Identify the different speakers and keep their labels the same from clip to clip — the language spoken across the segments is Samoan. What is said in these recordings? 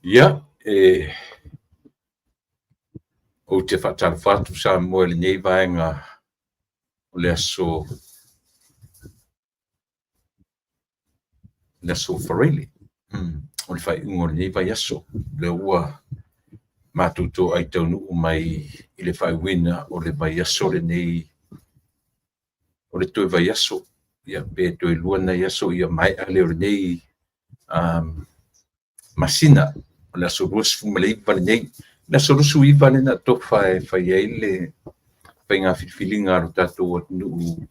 Speaker 1: Ia, e ou te faatalofa atu Samoa i lenei vaega o le aso, le aso Faraile, o le faaiuga o lenei vaiaso, lea ua matou toai taunuu mai i le faaiuina o le vaiaso lenei, o le toe vaiaso, ia pe toe lua nai aso ia maea lea o lenei masina, o le aso 29 lenei. O le aso 29 lea na tofa e fai ai le faiga filifiliga a lo tatou atunuu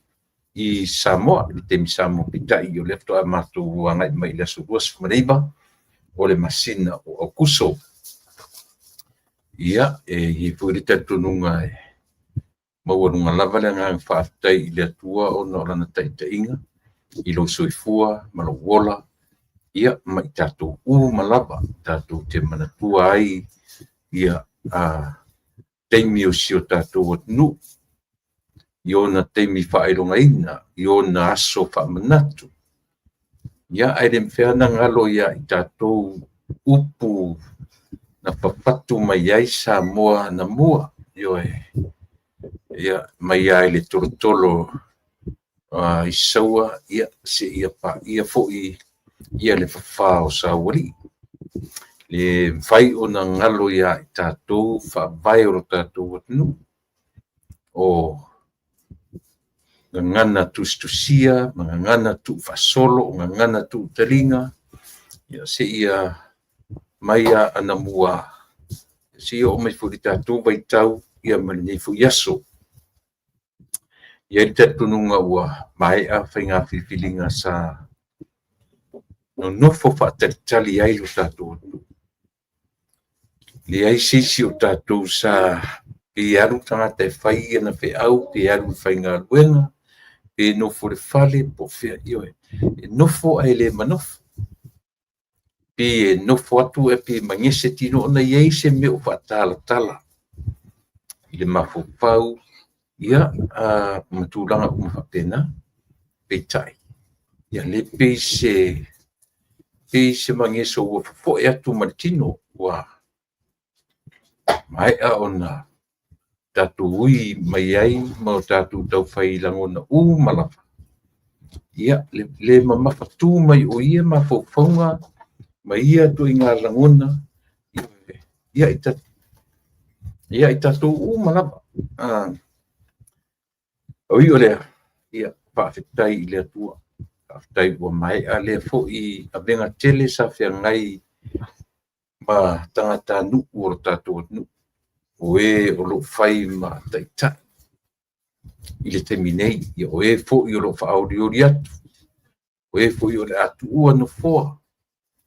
Speaker 1: i Samoa, i le taimi Samoa, peitai o lea faatoa matou agai mai i le aso 29 o le masina o Aokuso. Ia, e i ai foi le talitonuga e maualuga lava le agaga faafetai i le Atua ona o Lana taitaiga i lou soifua ma lou ola, ia ma i tatou uma lava tatou te manatua ai ia taimi o si o tatou atunuu, i ona taimi faailogaina, i ona aso faamanatu. Ia, ae le mafai ona galo ia i tatou upu na fafatu mai ai Samoa anamua, ioe, ia, mai lava i le tolotolo i Saua, ia, seia paia foi ia le fafa o Saualii. E le mafai ona galo ia i tatou faavae o lo tatou atunuu, o gagana tusitusia ma gagana tuufaasolo, o gagana tuutaliga, ia seia mai lava anamua, seia oo mai foi i le tatou vaitau ia ma lenei foi aso. E i ai le talitonuga ua maea faiga filifiliga sa nonofo faatalitali ai lo tatou atunuu. Leai se isi o tatou sa pe alu le tagata e fai ana feau, pe alu i le faigaluega, pe nofo i le fale, po o fea, ioe. E nofo ae le manofo. Pe nofo atu ae pei e magese tino ona e i ai se mea o faatalatala i le mafaufau, ia, ma tulaga uma faapena. Peitai, ia lea pei se pei se mageso ua fofoe atu ma le tino, ua maea ona tatou ui mai ai ma o tatou taufai lagona uma lava. Ia, le mamafatu mai o ia mafaufauga ma ia ituaiga lagona ia i tatou uma lava. Ui o lea, ia, faafetai i le Atua, faafetai ua maea lea foi avega tele sa feagai ma tagatanuu o lo tatou atunuu, o e o lo o fai ma taitai i le taimi nei, ia o e foi o lo o faaolioli atu, o e foi o le a tuua nofoa,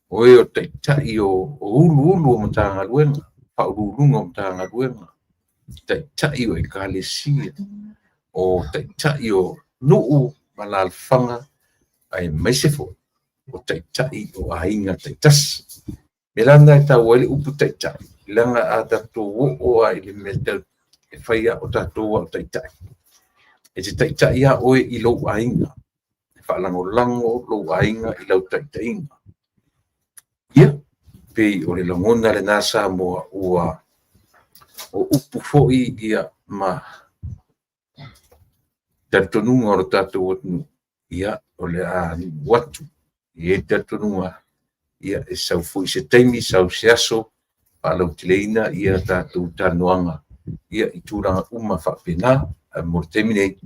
Speaker 1: o e o taitai o uluulu o Matagaluega, faauluuluga o Matagaluega, taitai o ekalesia, o taitai o nuu ma alaalafaga, aemaise foi o taitai o aiga taitasi. O le mea la lena e taua ai le upu taitai, leaga a tatou oo lava i le mea e fai lava o tatou lava o taitai. E te taitai lava oe i lou aiga, e faalagolago lou aiga i lau taitaiga. Ia, pei o le lagona lena Samoa ua o upu foi ia ma talitonuga o lo tatou atunuu, ia, o le a nuu atu. E i ai le talitonuga, ia, e sau foi se taimi, sau se aso, faalauteleina ia tatou talanoaga ia i tulaga uma faapena. Ae mo le taimi nei,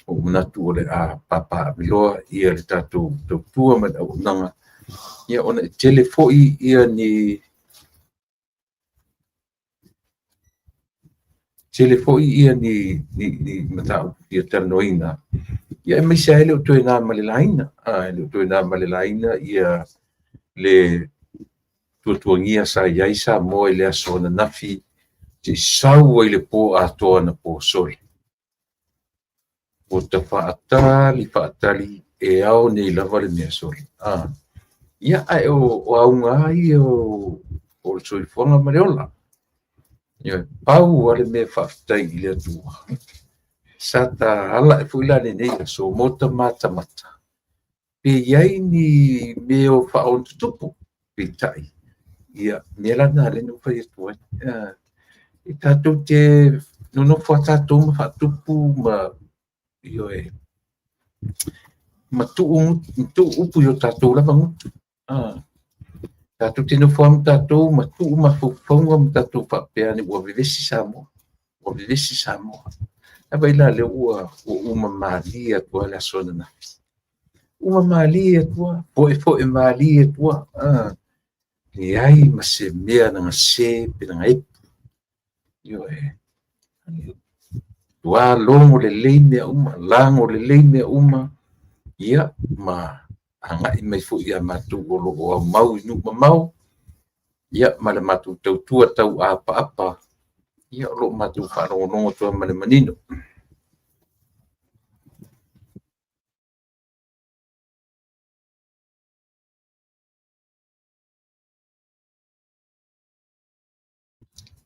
Speaker 1: ua ou manatu o le a papaaveloa ia le tatou tautua ma le auaunaga, ia ona e tele foi ia ni tele foi ia ni mataupu fia talanoaina, ia aemaise lava e le o toe na ma le laina, e le o toe na ma le laina ia le tuatuagia sa i ai Samoa i le aso ananafi se i sau ai le po atoa na po sole. Ua ta faatali faatali e ao nei lava le mea sole. Ia, ae o auga lava ia o le soifuaga ma le ola. Ia, pau lava le mea faafetai i le Atua, sa ta ala ae foi la i lenei aso mo ta matamata, pe i ai ni mea o faaolotutupu, peitai, Ia, mea la na lea na ou fai atu ai. E tatou te nonofo a tatou ma faatupu ma ioe ma tuu, tuu upu i o tatou lava gutu. Tatou te nofo lava ma tatou ma tuu mafaufauga ma tatou faapea ane ua vevesi Samoa, ua vevesi Samoa. Ae vaai la lea ua uma malie atu lava le aso ananafi. Uma malie atu lava, foefoe malie atu lava. Leai ma se mea na gase pe na gaepu. Ioe. Ua logo lelei mea uma, lago lelei mea uma, ia ma agai mai foi ia matou o lo o aumau i nuu mamao, ia ma le matou tautua tauapaapa, ia o lo o matou faalogologo atu lava ma le manino.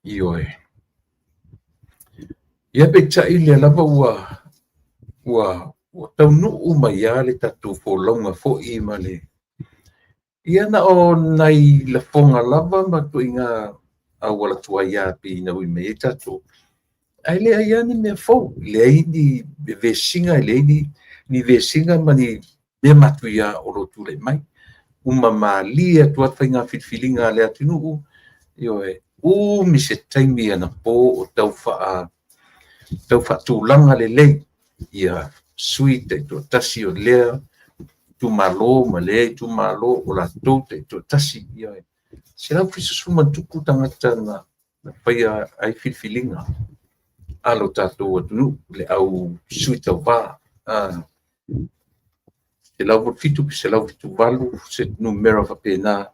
Speaker 1: Ioe. Ia peitai lea lava ua ua ua taunuu mai lava le tatou folauga foi ma le ia na o nai lafoga lava ma ituaiga auala tuai lava pei ona ui mai ai tatou, ae leai lava ni mea fou, leai ni vesiga, leai ni vesiga ma ni mea matuia o lo o tulai mai. Uma malie atu lava le faiga filifiliga a le atunuu, ioe, umi se taimi anapo o tau tau faatulaga lelei ia sui taitoatasi o lea itumalo ma lea itumalo o latou taitoatasi. Ioe. 170+ tagata na faia ai filifiliga a lo tatou atunuu, le au sui tauva. 187 pe 178 se numera faapena,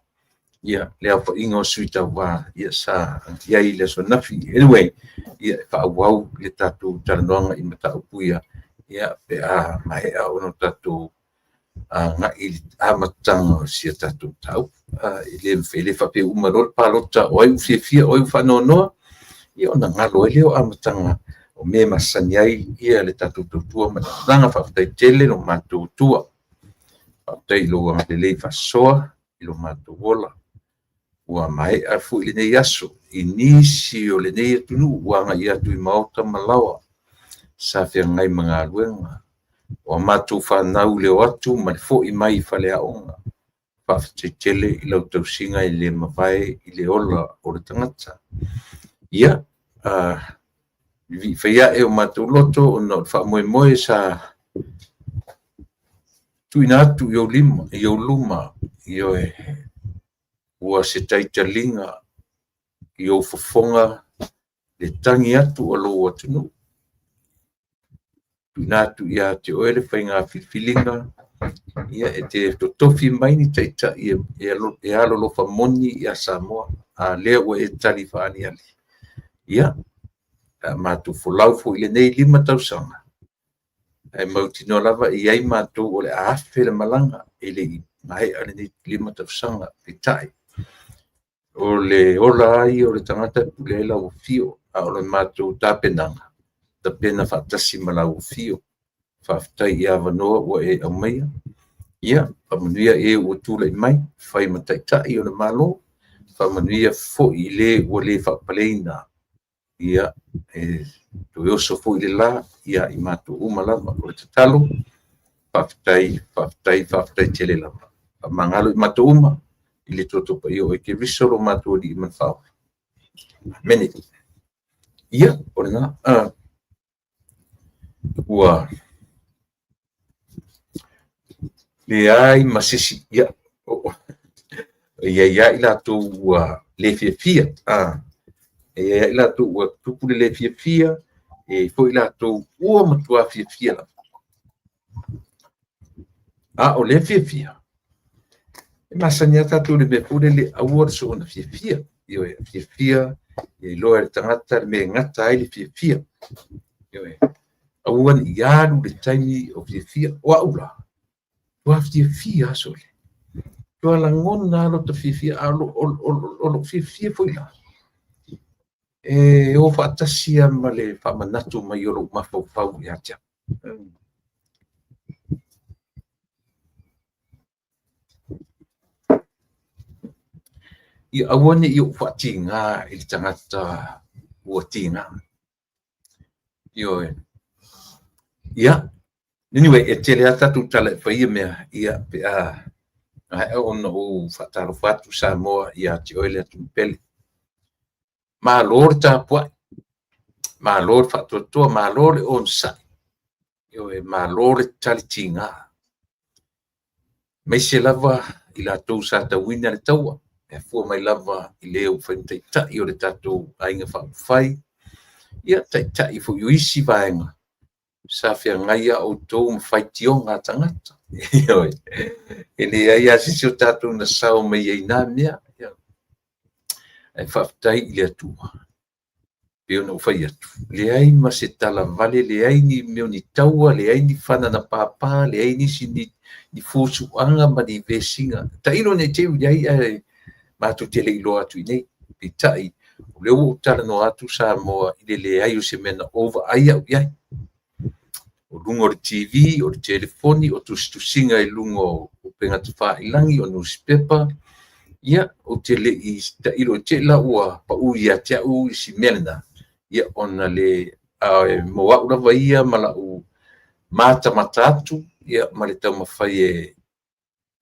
Speaker 1: ia le aofaiga o sui tauva ia sa i ai i le aso ananafi. Anyway, ia e faaauau le tatou talanoaga i mataupu ia, ia pe a maea ona tatou agai i le amataga o si a tatou mataupu. E le faapea uma loa le palota o ai ua fiafia o ai ua faanoanoa, ia ona galo ai lea o amataga o mea e masani ai le tatou tautua ma le agaga faafetai tele lo matou Atua. Faafetai i lou agalelei faasoa i lo matou ola. Ua maea foi lenei aso i nisi o lenei atunuu ua agai atu i maota ma laoa sa feagai ma galuega. O a matou fanau i le o atu ma le foi mai i faleaoga, faafetai tele i lau tausiga e le mavae i le ola o le tagata. Ia, vivii fai ae o matou loto ona o le faamoemoe sa tuuina atu i ou lima, i ou luma, ioe, ua se taitaliga i ou fofoga le tagi atu a lou atunuu. Tuuina atu ia te oe le faiga filifiliga, ia e te totofi mai ni taitai e alolofa moni ia Samoa, a lea ua e tali faaaliali. Ia, pe a matou folau foi i lenei 5 tausaga, ae mautinoa lava e i ai matou o le a afe le malaga e le i maea lenei 5 tausaga. Peitai, o le ola lava ia o le tagata e pule ai lau afio, a o le matou tapenaga, tapena faatasi ma lau afio. Faafetai i avanoa ua e aumaia. Ia, faamanuia e ua tulai mai e fai ma taitai o le Malo, faamanuia foi i le ua le faapaleina. Ia, e toe oso foi le la ia i matou uma lava. O le tatalo, faafetai, faafetai, faafetai tele lava. Faamagalo i matou uma i le Atua Paia o oe Keriso lo matou Alii ma le Faaola. Amene. Ia, o lena. Ua leai ma se isi, ia, e i ai lava i latou ua le fiafia, e i ai lava i latou ua tupu le le fiafia, e i ai foi i latou ua matua fiafia lava. A o le fiafia, e masani lava tatou i le mea foi lele, aua le soona fiafia. Ioe, fiafia, ia iloa e le tagata le mea e gata ai le fiafia. Ioe, aua ne i alu le taimi o fiafia. O au la, matua fiafia lava sole. Matua lagona lava lota fiafia, a o lou fiafia foi la, e o faatasi lava ma le faamanatu mai o lou mafaufau ia te au. Ia aua ne i ou faatiga i le tagata ua tiga. Ioe. Ia, anyway, e tele lava tatou tala e fai ia mea, ia, pe a maea ona ou faatalofa atu Samoa ia te oe le atunuu pele. Malo le tapuai, malo le faatoatoa, malo le onosai, ioe, malo le tali tiga. Aemaise lava i latou sa tauina le taua, e afua mai lava i le ua fai ma taitai o le tatou Aiga Faaupufai, ia taitai foi o isi vaega, sa feagai lava outou ma faitioga a tagata. Ioe. E leai lava se isi o tatou na sao mai ai i na mea. Ae faafetai i le Atua, pei ona ou fai atu, leai ma se talavale, leai ni mea o ni taua, leai ni fana na papa, leai nisi ni fusuaga ma ni vesiga. Tailo ne i te i ua i ai ae matou te le i iloa atu i inei. Peitai, o lea ua ou talanoa atu Samoa i le leai o se mea na ou vaai au i ai. O luga o le TV, o le telefoni, o tusitusiga i luga o upega tafailagi, o nusipepa, ia, ou te le i tailo i te i la ua pau ia te au si mea lena, ia, ona le, ae mo au lava ia ma lau matamata atu, ia, ma le taumafai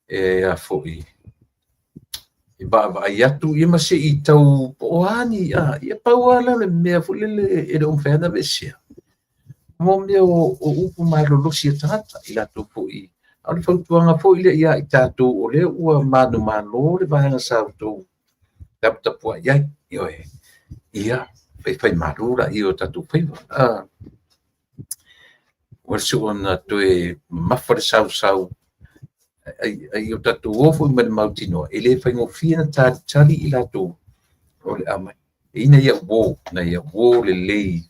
Speaker 1: e a foi, e vaavaai atu, ia ma se i tau po o a ni, ia pau lava lea o le mea foi lele e le o mafai ona aveesea, mo mea o upu malolosi a tagata, i latou foi, a o le fautuaga foi lea ia i tatou o lea ua manumalo le vaega sa outou taputapuai ai, ioe, ia, faifaimalu laia o tatou faiva. Ua soona toe mamafa le sausau, ai o tatou o foi ma le mautinoa, e le faigofie ona talitali i latou o le a mai. E i ai nai au uo, nai au uo lelei,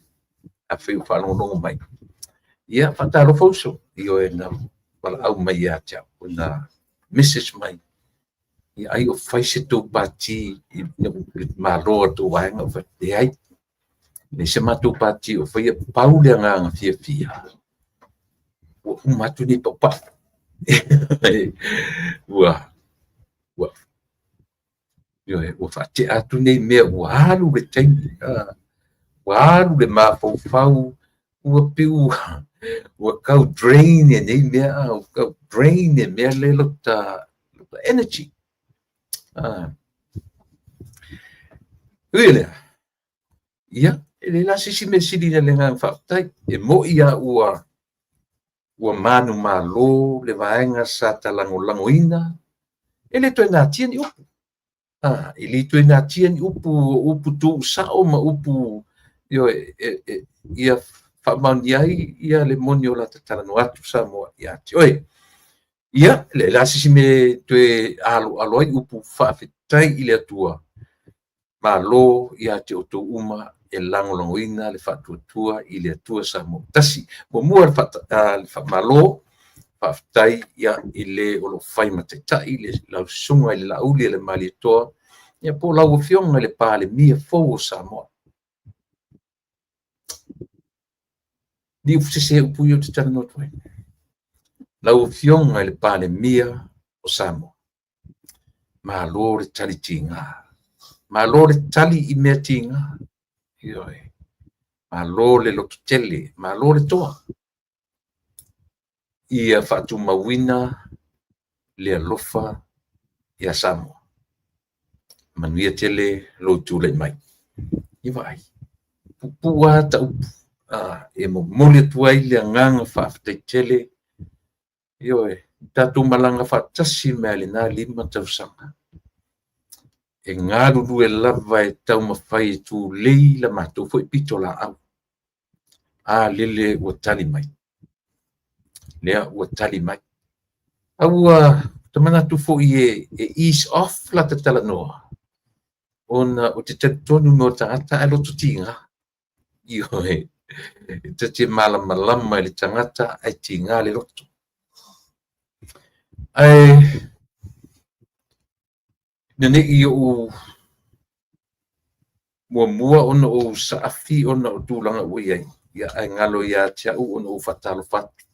Speaker 1: afai o faalogologo mai. Ia, faatalofa uso, ioe, na valaau mai ia te au, na message mai, ia ai o fai se tou pati i le malo a le tou vaega, ou fai atu, leai, leai se matou pati o faia, pau le agaga fiafia, ua uma atu nei paupau. Ua, ua, ioe, ua faatea atu nei mea, ua alu le taimi, ua alu le mafaufau, ua pei ua tau drain e nei mea, ua tau drain e mea lea lota energy. Ui i lea, ia, e leai la se isi mea sili na le agaga faafetai. E moni lava ua manumalo le vaega sa talagolagoina, e le toe natia ni upu. E le toe natia ni upu, o upu tuusao ma upu, ioe, ia faamaonia ai ia le moni o la ta talanoa atu Samoa ia te oe. Ia, e leai la se isi mea e toe aloalo ai upu, faafetai i le Atua, malo ia te outou uma e lagolagoina le faatuatua i le Atua Samoa tasi. Muamua le faamalo, faafetai ia i le o lo o fai ma taitai le lau susuga i le Laauli a le Malietoa, ia po o lau Afioga i le Palemia fou o Samoa. Ni upu sese upu ia ou te talanoa atu ai. Lau Afioga i le Palemia o Samoa, malo le tali tiga, malo le tali i mea tiga, ioe, malo le lototele, malo le toa, ia faatumauina le alofa ia Samoa. Manuia tele lou tulai mai. Ia vaai, puupuu lava ta upu, e momoli atu ai le agaga faafetai tele, ioe, tatou malaga faatasi mai lena 5 tausaga. E galulue lava e taumafai e tulei la matou foi pitolaau. A lele ua tali mai. Lea ua tali mai. A ua ta manatu foi e ease off la ta talanoa, ona o te talitonu mo tagata ae loto tiga. Ioe, e ta te malamalama i le tagata ae tiga le loto. Ae ina ne i ou muamua ona ou saafi ona o tulaga ua i ai, ia ae galo ia te au ona ou faatalofa atu.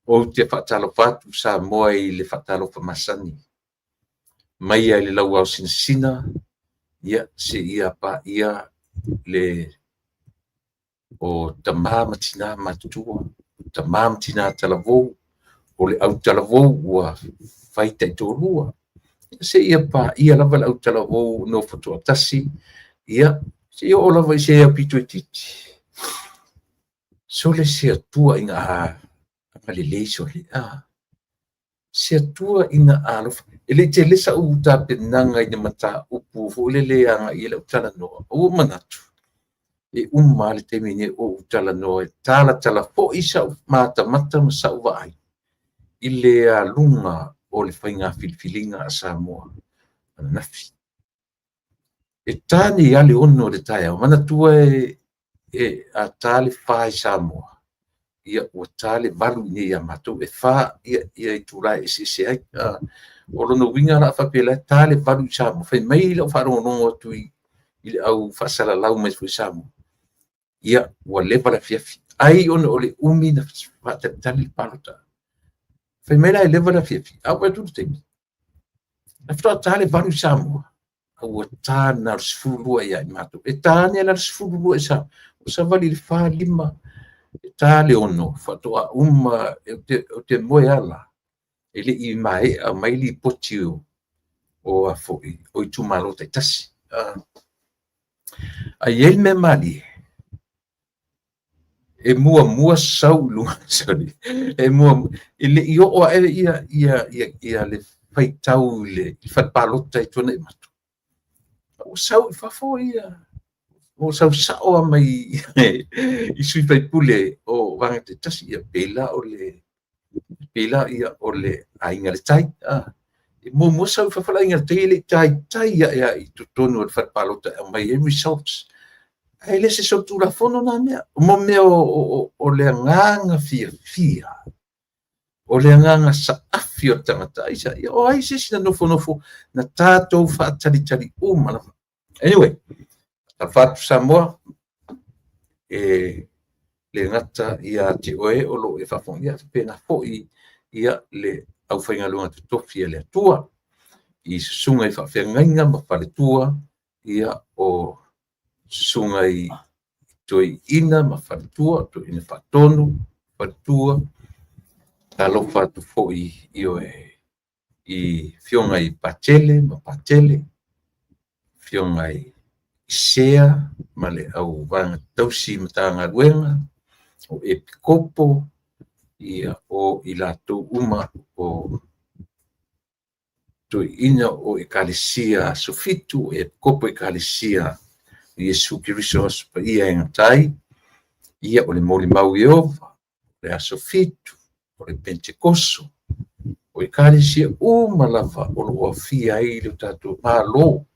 Speaker 1: Ou te faatalofa atu Samoa i le faatalofa masani. mai lava i le lauao sinasina, ia, seia paia le o tama ma tina matutua, tama ma tina talavou, o le autalavou ua fai taitoalua, seia paia lava le autalavou nofo toatasi, ia, seia oo lava i se aupito itiiti. Sole se Atua ina a agalelei sole, a. Se Atua ina a alofa. E le i tele sa'u tapenaga i le mataupu foi lele e agai i ai lau talanoa, ua ou manatu, e uma lava le taimi lenei o ou talanoa e talatala foi sa'u matamata ma sa'u vaai i le aluga o le faiga filifiliga a Samoa ananafi. E ta nei lava le 6 o le taeao, manatua e a ta le 4 i Samoa, ia ua ta le 8 i inei ia matou, e 4 ia itula e eseese ai. O lona uiga la a faapea la e ta le 8 i Samoa, fai mai lau faalogologo atu i le au faasalalau mai foi i Samoa, ia ua leva le afiafi. Ai ona o le umi na faatalitali le palota. Fai mai la e leva le afiafi, a ou vaai atu i le taimi, e faatoa ta le 8 i Samoa, a ua ta na o le 12 ia i matou. E ta ane la le 12 i Samoa, ua savali i le 4, 5, e ta le 6, faatoa uma, ou te moe ala, e le i maea mai lipoti o a foi, o itumalo taitasi. Ae i ai le mea malie, e muamua sau i luga, sorry, e muamua, e le i oo ae ia le faitau i le fale palota i Tuanaimato, ua sau i fafo ia, ua sau sao lava mai i sui faipule o vaega taitasi, ia pei la o le pei la ia o le Aiga i le Tai. E muamua sau i fafo le Aiga i le Tai e le i taitai ae lava i totonu o le fale palota e aumai ai results. Ae le se solitulafono na mea. Mo mea o le agaga fiafia, o le agaga saafi o le tagata. Aisea? Ia, o ai se isi na nofonofo na tatou faatalitali uma lava. Anyway, talofa atu Samoa, e le gata ia te oe o lo o e faafofoga, ia faapena foi ia le aufaigaluega totofi a le Atua i susuga i faafeagaiga ma faletua, ia o susuga i toeaiina ma faletua, toeaiina faatonu, faletua. Talofa atu foi i oe i afioga i Patele ma Patele, afioga i Sea ma le au vaega tausi Matagaluega, o Epikopo, ia o i latou uma o toeaiina o Ekalesia Aso Fitu, o Epikopo Ekalesia o Iesu Keriso Aso Paia e gata ai, ia o le molimau i Ieova, o le Aso Fitu, o le Pentekoso, o Ekalesia uma lava o lo o aofia ai le tatou Malo.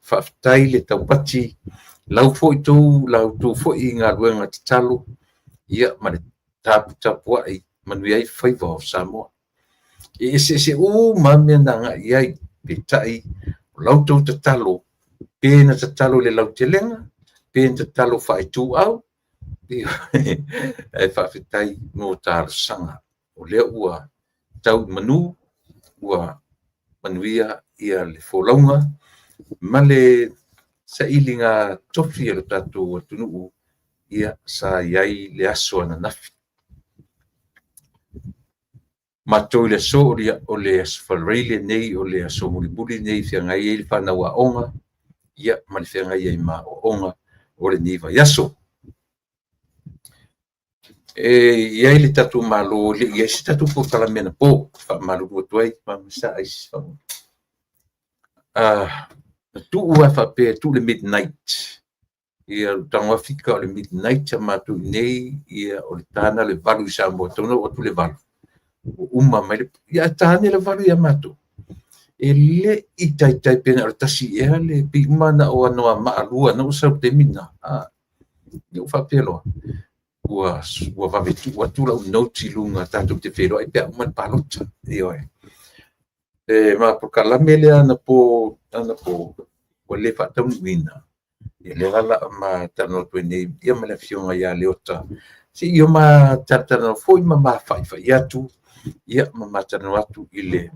Speaker 1: Faafetai le taupati, lau foi tou, la outou foi galuega tatalo, ia ma le taputapuai manuia ai faiva o Samoa. E eseese uma lava mea na agai i ai, peitai o la outou tatalo, pe na tatalo i le lautelega, pe na tatalo faaituau, ae faafetai mo talosaga. O lea ua tau i manu, ua manuia ia le folauga ma le sailiga tofi a le tatou atunuu, ia sa i ai le aso ananafi. Matou i le aso, o le aso Faraile lenei, o le aso mulimuli lenei e feagai ai le fanau aoga, ia ma le feagai ai ma aoaoga o lenei vaiaso. E i ai le tatou Malo, e le i i ai se tatou polokalame anapo, e faamalulu atu ai, na tuu lava faapea e tuu le midnight, ia lou tago lava fika o le midnight a matou i inei, ia o le ta lena o le 8 i Samoa, e tatau ona oo atu le 8, ua uma mai le, ia ae ta ane le 8 ia matou. E le i taitai pe na o le 1 ea le pei uma na o Anoamaa 2 na ua sau i le taimi lena. Ia ua faapea loa, ua vave tuu atu lau note i luga tatou te feiloai pe a uma le palota. Ioe. E ma polokalame lea anapo ua le faataunuuina, ia lea la o le a ma talanoa atu ai nei ia ma le afioga ia Leota, se i o ma talatalanoa foi ma mafaifai atu, ia ma ma talanoa atu i le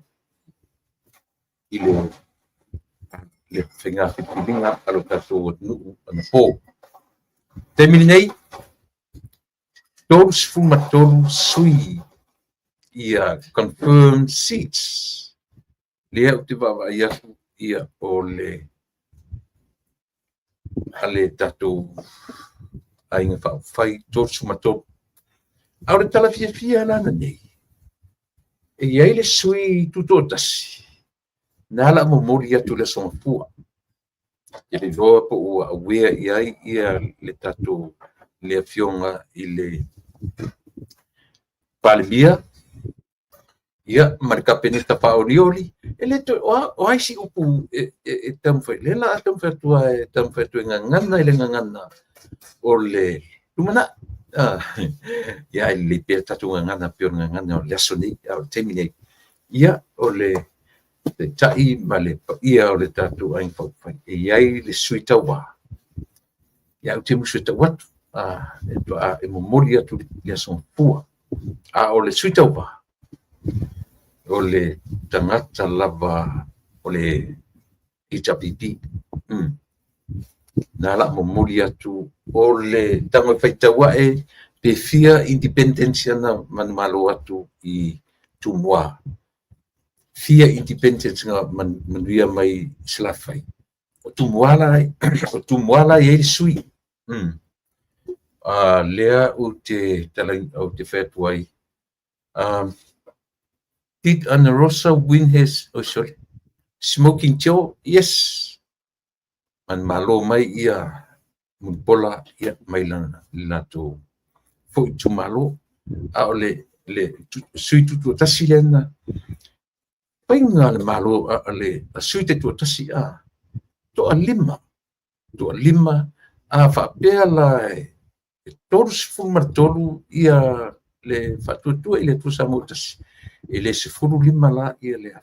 Speaker 1: le faiga filifiliga a lo tatou atunuu anapo. O le taimi lenei, 33 sui ia confirmed seats lea ou te vaavaai atu ia o le a le tatou Aiga Faaupufai 33. A o le tala fiafia la lenei, e i ai le sui tutoatasi na o le a momoli atu i le Aso Gafua. E le iloa po ua aware i ai ia le tatou le Afioga i le Palemia ia ma le Kapeneta faaolioli. E le toe, o ai si upu e taumafai, lea la a taumafai atu e taumafai atu e gagana i le gagana o le lumanai. Ia, ae lelei pea le tatou gagana pei o le gagana o le aso nei, a o le taimi nei. Ia, o le Taitai ma le paia o le tatou Aiga Faaupufai, e i ai le sui tauva, ia ou te musu e tau atu, e momoli atu le Aso Gafua. A o le sui tauva, o le tagata lava o le HRPP. Na la momoli atu o le tago e faitau ae pe fia independents na manumalo atu i Tumua. Fia independents na manuia mai Salafai. O Tumua la, o Tumua la e i ai le sui. Lea ou te talai, ou te fai atu ai. Did Ana Rosa win his, oh sorry, Smoking Joe? Yes. Manumalo mai ia Mulipola ia mai lana le latou foi itumalo. A o le sui tutoatasi lea na faiga le Malo a le sui taitoatasi a toalima, toalima a faapea la e 33 ia le Faatuatua i le Atua Samoa ua Tasi, e le 15 la ia le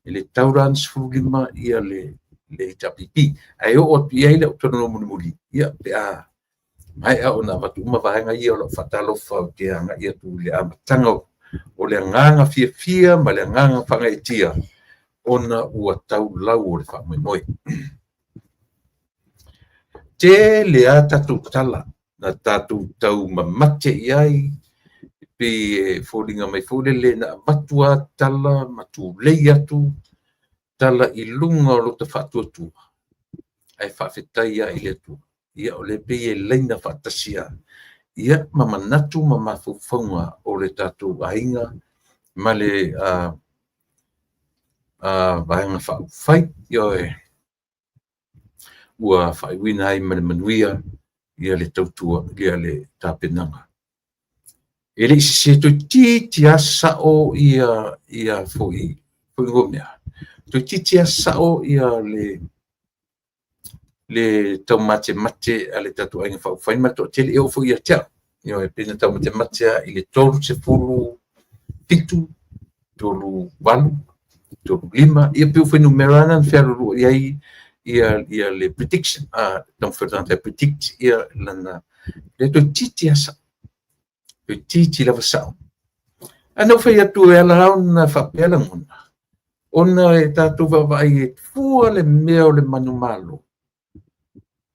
Speaker 1: e le tau la ona 15 ia le HRPP. Ae oo atu i ai lau talanoa mulimuli, ia pe a maea ona avatu uma vaega ia o lau faatalofa ou te agai atu i le amataga o le agaga fiafia ma le agaga faagaeetia ona ua tau lau o le faamoemoe. Tele a tatou tala na tatou tau mamate i ai, e pei e foliga mai foi lele na avatu a tala ma tulei atu tala i luga o lota faatuatua, ae faafetai lava i le Atua. Ia o lea pei e laina faatasi lava ia ma manatu ma mafaufauga o le tatou aiga ma le Vaega Faaupufai. Ioe, ua faaiuina ai ma le manuia ia le tautua, ia le tapenaga. E le i sese toeitiiti lava sao ia ia foi foi mea. Toeitiiti lava sao ia le taumatemate a le tatou Aiga Faaupufai ma le toatele, e oo foi ia te au. Ioe, pei na taumatemate lava i le 37, 38, 35, ia pei o fuainumera na na fealualuai ai ia le prediction, taumafai o le tagata e predict ia lana, lea toeitiiti lava sao, toeitiiti lava sao. Ae na ou fai atu e ala ona faapea lagona, ona e tatou vaavaai e fua le mea o le manumalo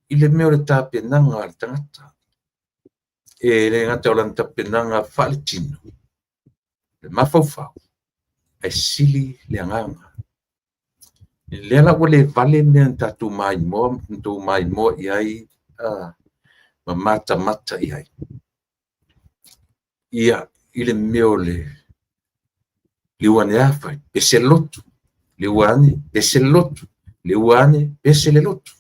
Speaker 1: i le mea o le tapenaga a le tagata. E le gata o lana tapenaga faaletino, le mafaufau, ae sili le agaga. Lea la ua le vale mea na tatou maimoa, na tou maimoa i ai ma matamata i ai. Ia, i le mea o le liu ane a fai, pese le lotu, liu ane, pese le lotu, liu ane, pese le lotu.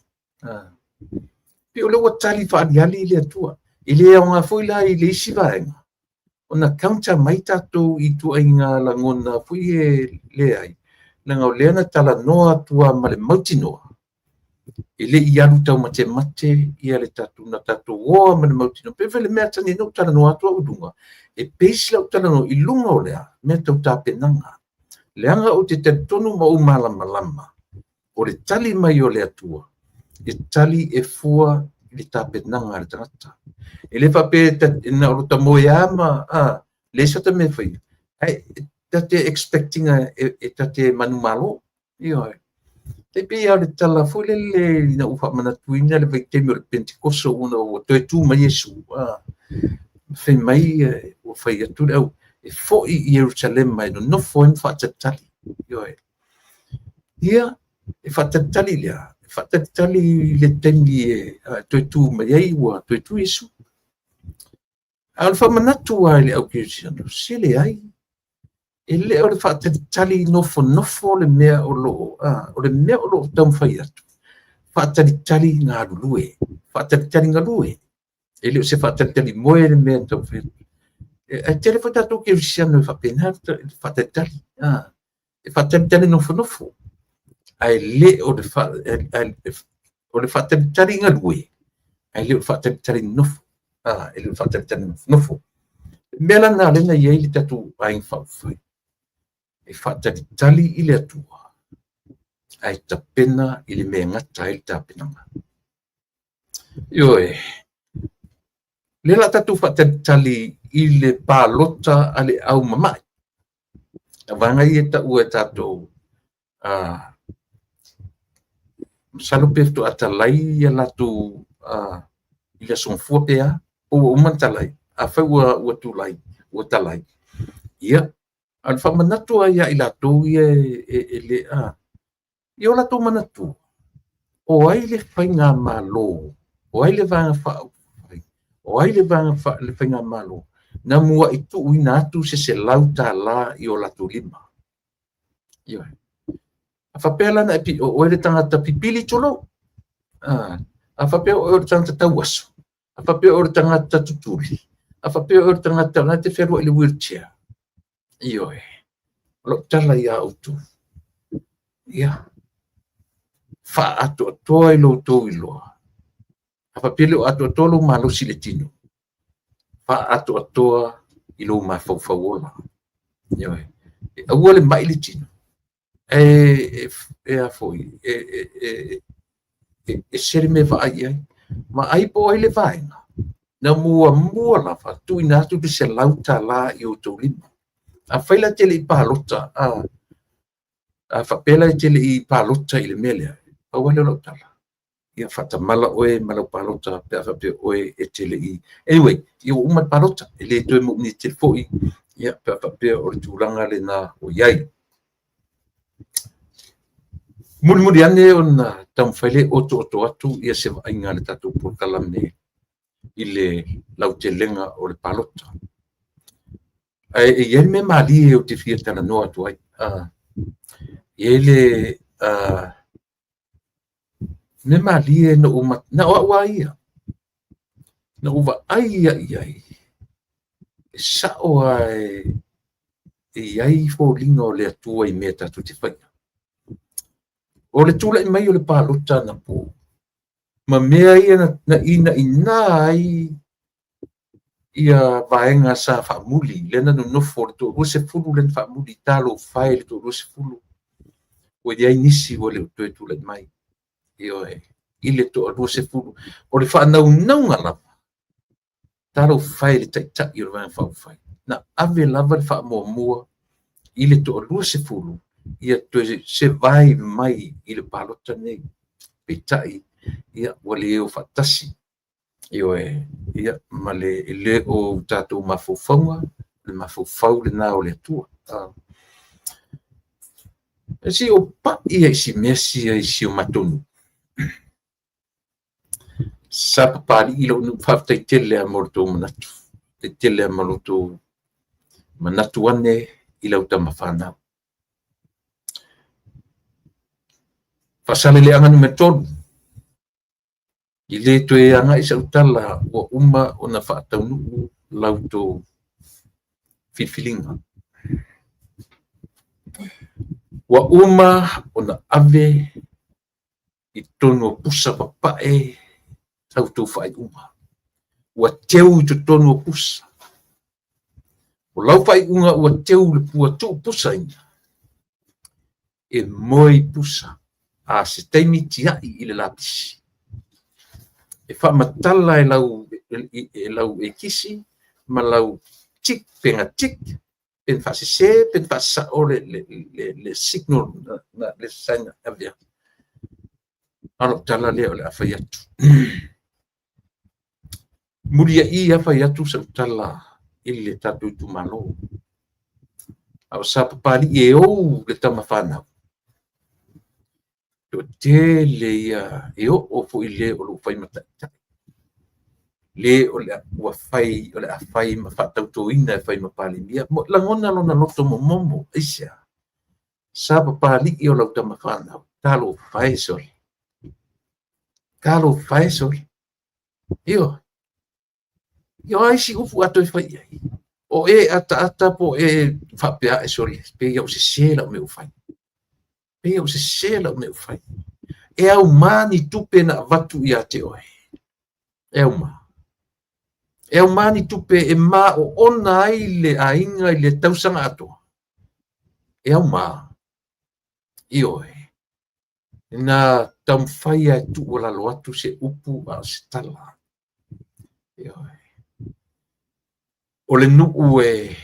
Speaker 1: Pei o lea ua tali faaaliali le Atua. E le aoga foi la i le isi vaega ona counter mai tatou i ituaiga lagona foi e leai, leaga o lea na talanoa atu lava ma le mautinoa, e le i alu taumatemate ia le tatou, na tatou oa ma le mautinoa. Pei foi le mea tani na ou talanoa atu au i luga, e base lau talanoa i luga o le a? Mea tau tapenaga. Leaga ou te talitonu ma ou malamalama, o le tali mai o le Atua, e tali e fua i le tapenaga a le tagata. E le faapea na o lota moe lava ma leai se ta mea e faia, ae ta te expect ina e ta te manumalo. Ioe. E pei lava o le tala foi lele ina ua faamanatuina le vaitaimi o le Pentekoso ona ua toe tu mai Iesu, fai mai ua fai atu le au, e foi i Ierusalema e nonofo ai ma faatalitali. Ioe. Ia, e faatalitali lea, e faatalitali i le taimi e toe tu mai ai ua toe tu Iesu. A o le faamanatu lava i le au kerisiano, se leai, e le o le faatalitali nofonofo le mea o lo o, o le mea o lo o taumafai atu, faatalitali galulue, faatalitali galue. E le o se faatalitali moe le mea e taumafai atu. Ae tele foi tatou kerisiano e faapena le faatalitali, e faatalitali nofonofo, ae le o le, o le faatalitali galue, ae le o le faatalitali nonofo. E le o le faatalitali nofonofo. O le mea la lena lea na i ai le tatou Vaega Faaupufai, e faatalitali i le Atua, ae tapena i le mea e gata ai le tapenaga. Ioe, lea la tatou faatalitali i le palota a le au mama'i. A vaega ia e taua e tatou, masalo pe faatoa talai ia latou i le Aso Gafua pe a, po ua uma ona talai. Afai ua tulai, ua talai, ia, a o le faamanatu lava ia i latou ia e le, ia o latou manatua, o ai le faigamalo, o ai le Vaega Faaupufai, o ai le vaega le faigamalo na muai tuuina atu se $100 i o latou lima. Ioe. A faapea la na e o oe le tagata pipili tulou. A faapea o oe le tagata tauaso, a faapea o oe le tagata tutuli, a faapea o oe le tagata na te fealuai i le wheelchair. Ioe. O lau tala ia outou, ia, faaatoatoa i lo outou iloa. A faapea e le o atoatoa lou malosi i le tino, faaatoatoa i lou mafaufau ola. Ioe. E aua le mai le tino, e a foi, e ese le mea e vaai i ai. Vaai po o ai le vaega na muamua lava tuuina atu le $100 i outou lima. Afai la e te le i palota, a faapea la e te le i palota i le mea lea, pau lava lea o lau tala, ia faatamala oe ma lau palota pe a faapea oe e te le i. Anyway, ia ua uma le palota, e le toe manaomia tele foi, ia pe a faapea o le tulaga lena o i ai. Mulimuli ane ona taumafai lea e otooto atu ia se vaaiga a le tatou polokalame i le lautelega o le palota. Ae e i ai le mea malie ou te fia talanoa atu ai. E i ai le mea malie na ou, na o au lava ia, na ou vaai ai i ai, e sao lava e i ai foliga o le Atua i mea tatou te faia. O le tulai mai o le palota anapo, ma mea ia na inaina ai ia vaega sa faamuli, lea na nonofo le toa-20 lea na faamuli, talofa e i le toa-20, ua i ai nisi ua le o toe tulai mai. Ioe, i le toa-20. O le faanaunauga lava, talofa e i le Taitai o le Vaega Faaupufai, na ave lava le faamuamua i le toa-20 ia toe survive mai i le palota nei. Peitai, ia, ua le o faatasi. Ioe, ia, ma le, e le o tatou mafaufauga, le mafaufau lena o le Atua. E se i ou pai i si mea sia i si o matou nuu. Sa Papalii lou nuu, faafetai tele lava mo le tou manatu. Faafetai tele lava mo lo outou manatu ane i lau tama fanau. Faasaleleaga Nu.3, i le toe agai sau tala ua uma ona faataunuu la outou filifiliga. Ua uma ona ave i totonu o pusa papae sa outou faaiuga. Ua teu i totonu o pusa. O lau faaiuga ua teu le ua tuupusaina e moe i pusa a se taimi tiai i le lapisi. E faamatala e lau ekisi ma lau tik pe na tik pe na faasese pe na faasao le signal na le sign na avea. A o lau tala lea o le a fai atu. Muliai lava fai atu sau tala i le tatou itumalo. A o Sapapalii e ou le tama fanau, toatele ia e oo foi i le o lo o fai ma taitai, le o le ua fai o le a fai ma faatautoina e fai ma Palemia. Lagona lona loto momomo, aisea? Sapapalii o lau tama fanau, talofa e sole, talofa e sole. Ioe. Ia o a isi upu a toe fai i ai? O e ataata po o e faapea ae sole, pei ua sese lau mea ua fai. Pei ua sese lau mea ua fai. E auma ni tupe na avatu ia te oe. E auma. E auma ni tupe e maoona ai le aiga i le tausaga atoa. E auma. Ioe. Na taumafai lava e tuualalo atu se upu a o se tala. Ioe. O le nuu e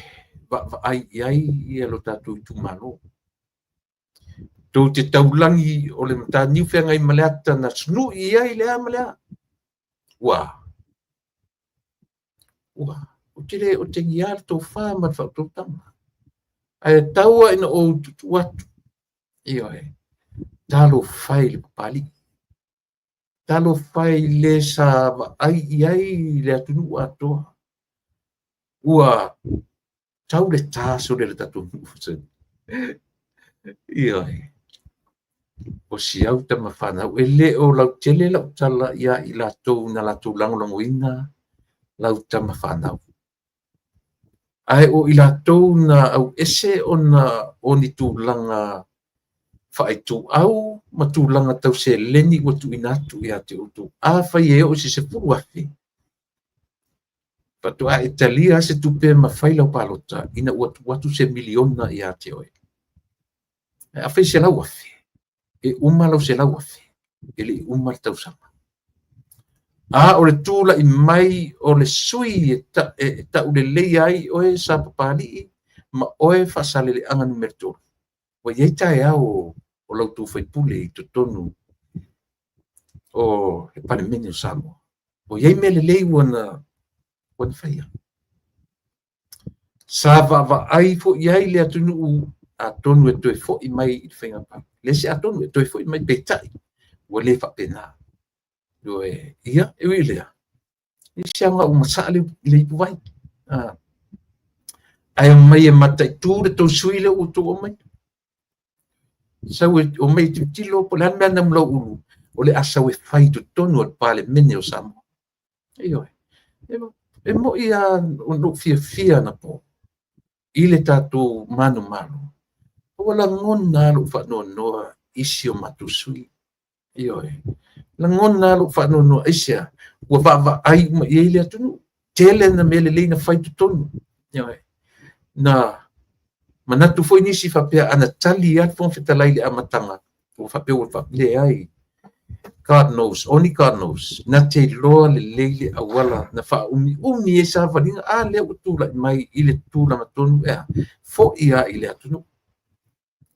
Speaker 1: vaavaai i ai ia lo tatou itumalo. Tou te taulagi o le Mataniu Feagaimaleata na sunui i ai le a ma le a. Ua ua ou te le otegia le tofa ma le faautautaga. Ae tau lava ina ou tuutuu atu. Ioe. Talofa e i le Papalii. Talofa e i le sa vaai i ai le atunuu atoa. Ua tau le ta sole le tatou nuu. Ioe. O si au tama fanau, e le o lautele lau tala ia i latou na latou lagolagoina lau tama fanau. Ae o i latou na auese ona o ni tulaga faaituau ma tulaga tau seleni ua tuuina atu ia te outou. Afai e oo i se 10,000, faatoa e talia se tupe ma fai lau palota ina ua tuu atu se miliona ia te oe. Ae afai 100,000, e uma lau 100,000, e le i uma le tausaga. A o le tulai mai o le sui e tauleleia ai oe Sapapalii ma oe Faasaleleaga numera 3, ua i ai taeao o la outou faipule i totonu o le Palemene o Samoa. Ua i ai mea lelei ua na faia. Sa vaavaai foi i ai le atunuu atonu e toe foi mai i le faiga palota. Le se atonu e toe foi mai, peitai ua le faapena. Ia, e ui i lea, e se aoga ua masaa le ipuvai. Ae omai e mataitu le tou sui lea ua outou aumaia. Sau e omai e tilotilo po o le a le mea na Lauulu o le a sau e fai i totonu o le Palemene o Samoa. Ioe. E moi lava lou fiafia anapo i le tatou manumalo. Ua lagona lou faanoanoa i si o matou sui. Ioe. Lagona lou faanoanoa aisea? Ua vaavaai uma i ai le atunuu. Tele na mea lelei na fai i totonu. Ioe. Na manatu foi nisi faapea ana tali lava le Fofoga Fetalai i le amataga, ua faapea ua leai. God knows, only God knows. Na te iloa lelei le auala na faaumiumi ai savaliga, a lea ua tulai mai i le tulaga tonu ea, foi lava i le atunuu.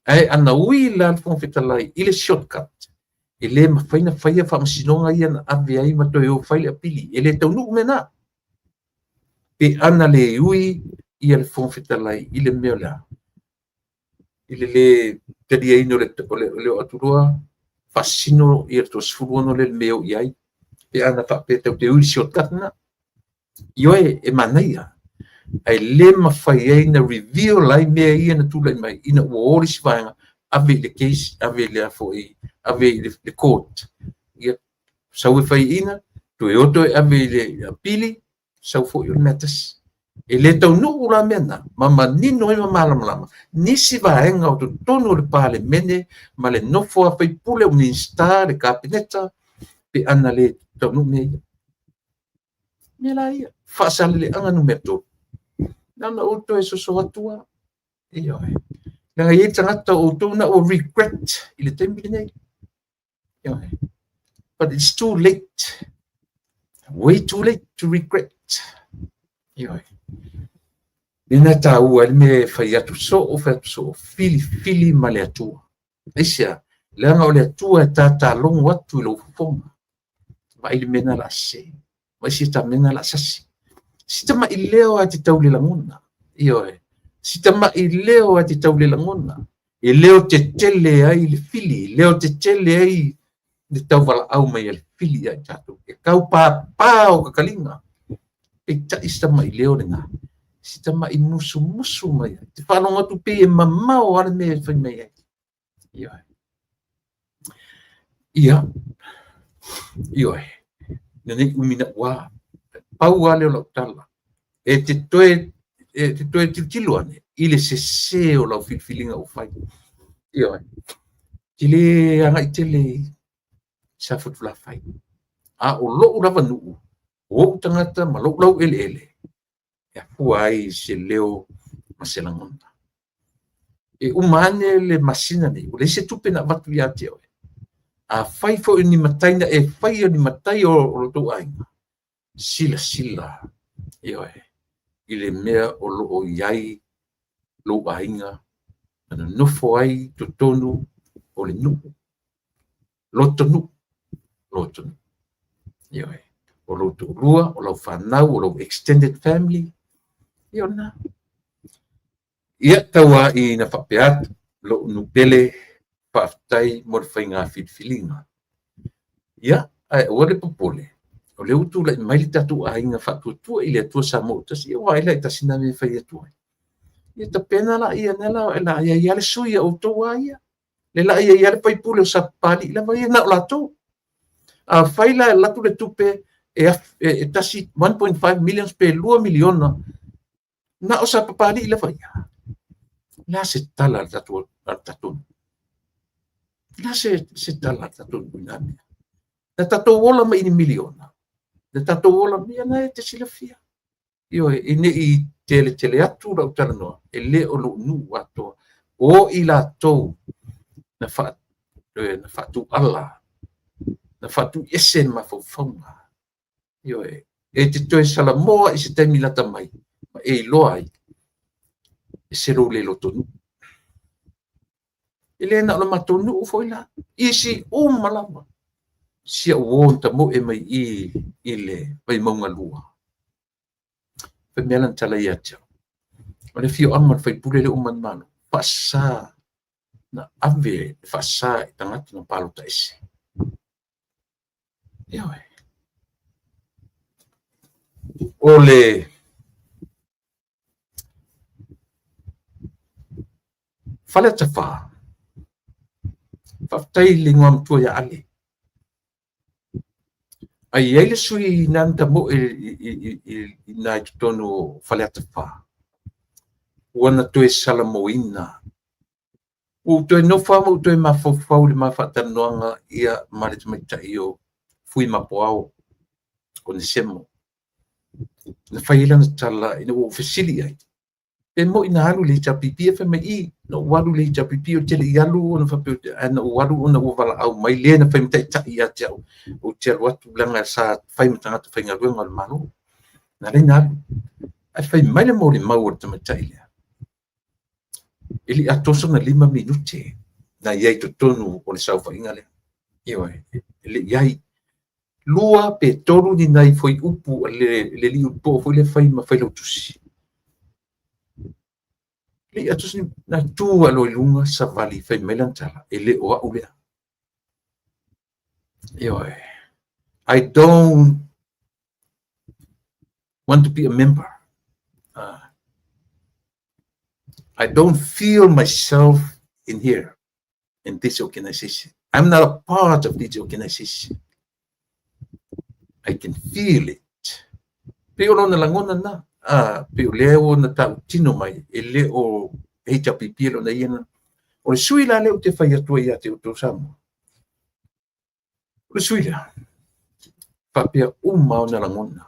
Speaker 1: Ae ana ui la le Fofoga Fetalai i le shortcut, e le mafai na faia faamasinoga ia na ave ai ma toe o fai le apili. E le taunuu mea na. Pe ana le ui ia le Fofoga Fetalai i le mea o le a? I le le taliaina o le oo atu loa, faasino ia le toa-16 lea le mea e o i ai. Pe ana faapea tatou te ui i le shortcut lena. Ioe, e manaia. Ae le mafai ai na reveal ai mea ia na tulai mai ina ua o le isi vaega, ave i le case, ave i le foi, ave i le court. Ia, sau e faiaina, toe o toe ave i le apili, sau foi o le mea tasi. E le taunuu la mea na, ma manino ai ma malamalama nisi vaega o totonu o le Palemene ma le nofo a faipule o Minisita, le Kapeneta, pe ana le taunuu mea ia. Mea la ia, Faasaleleaga numera 3. Na ona ou toe soso atu lava. Ioe. Leaga e i ai tagata o outou na ua regret i le taimi lenei. Ioe. But it's too late. Way too late to regret. Ioe. Lena e taua ai le mea e fai atu soo, fai atu soo, filifili ma le Atua. Aisea? Leaga o le Atua e tatalogo atu i lou fofoga. Vaai le mea lena o le a sese. Vaai si ta mea lena o le a sasi. Si tamai leo lava e te tau le lagona. Ioe. Si tamai leo lava e te tau le lagona. E leo tetele ai le fili, leo tetele ai le tauvalaau mai a le fili ia i tatou. E tau pāpā o kakaliga. Peitai si tamai leo lena. Si tamai musumusu mai ai. Te faalogo atu pei e mamao lava le mea e fai mai ai. Ioe. Ia, ioe, ina ne i umi naua, pau lava lea o lau tala, e te toe, e te toe tilotilo ane i le sese o lau filifiliga ua fai. Ioe, te le agai tele i Safotulafai. A o lou lava nuu, o ou tagata ma lou laueleele, e afua ai se leo ma se lagona. E uma ane le masina nei, ua leai se tupe na avatu ia te oe. Afai foi o ni matai na e faia ni matai o lo outou aiga, silasila, ioe, i le mea o lo o i ai lou aiga ma nonofo ai i totonu o le nuu. Lotonuu, lotonuu. Ioe, o lou toalua, o lau fanau, o lou extended family, ia o lena. Ia, tau lava ina faapea atu lou nuu pele, faafetai mo le faiga filifiliga. Ia, ae aua le popole, o lea ua tulai mai le tatou aiga faatuatua i le Atua Samoa ua tasi, ia ua vaai la i tasi lena mea e fai atu ai. Ia tapena laia, lea la o le a i ai lava le sui a outou lava ia. Le la i ai lava le faipule o Sapapalii lava ia, na o latou. Afai la e alu atu le tupe e, e, e tasi 1.5 millions pe 2 miliona, na o Sapapalii lava ia. O le a se tala a le tatou, a le tatou nuu? O le a se, se tala a le tatou nuu i na mea? Na tatou ola mai i ni miliona. Na tatou ola mai, ia na e te silafia. Ioe, ina ne i teletele atu lau talanoa, e le o lou nuu atoa. O i latou na fa, na faatuala, na faatuiese le mafaufauga. Ioe, e te toe salamoa i se taimi lata mai, ma e iloa ai, e se lou le lotonuu. E le na o le matou nuu foi la, isi uma lava. Si au uo na tamoe mai i i le Vaimauga 2. Fai mai lana tala ia te au. O le afioaga o le faipule lea ua manumalo, faasa na ave le faasa i tagata na palota ese. Ioe. O le Faleata 4, faafetai i le igoa matua ia Ale. A i ai le sui na na tamoe i ina i totonu o Faleata 4, ua na toe salamoina. Ua ou toe nofo lava ma ou toe mafaufau i le ma faatalanoaga ia ma le tamaitai o Fuimapuao o Nesemo. Na fai ai lana tala ina ua ou fesili i ai, pe moi na alu i le HRPP, ae fai mai, i, na ou alu i le HRPP, ou te le i alu ona faapea, ae na ou alu ona ua valaau mai le na fai ma taitai ia te au, ou te alu atu leaga sa fai ma tagata faigaluega o le Malo. Na ala ai na alu. Ae fai mai le molimau a le tamaitai lea, e le i atoa sona 5 minute na i ai i totonu o le saofaiga lea. Ioe, e le i ai. 2 pe 3 ni nai fuaiupu a le alii ulupo foi lea fai ma failautusi. E le i atoa sona, na tu lava loa i luga savali fai mai lana tala, e le o au lea. Ioe. I don't want to be a member. I don't feel myself in here, in this organization. I'm not a part of this organization. I can feel it. Pei o lona lagona na, pei o lea ua na tautino mai, e le o HRPP lona ia na. O le sui la lea ou te fai atu ai ia te outou Samoa. O le sui lea, faapea uma ona lagona.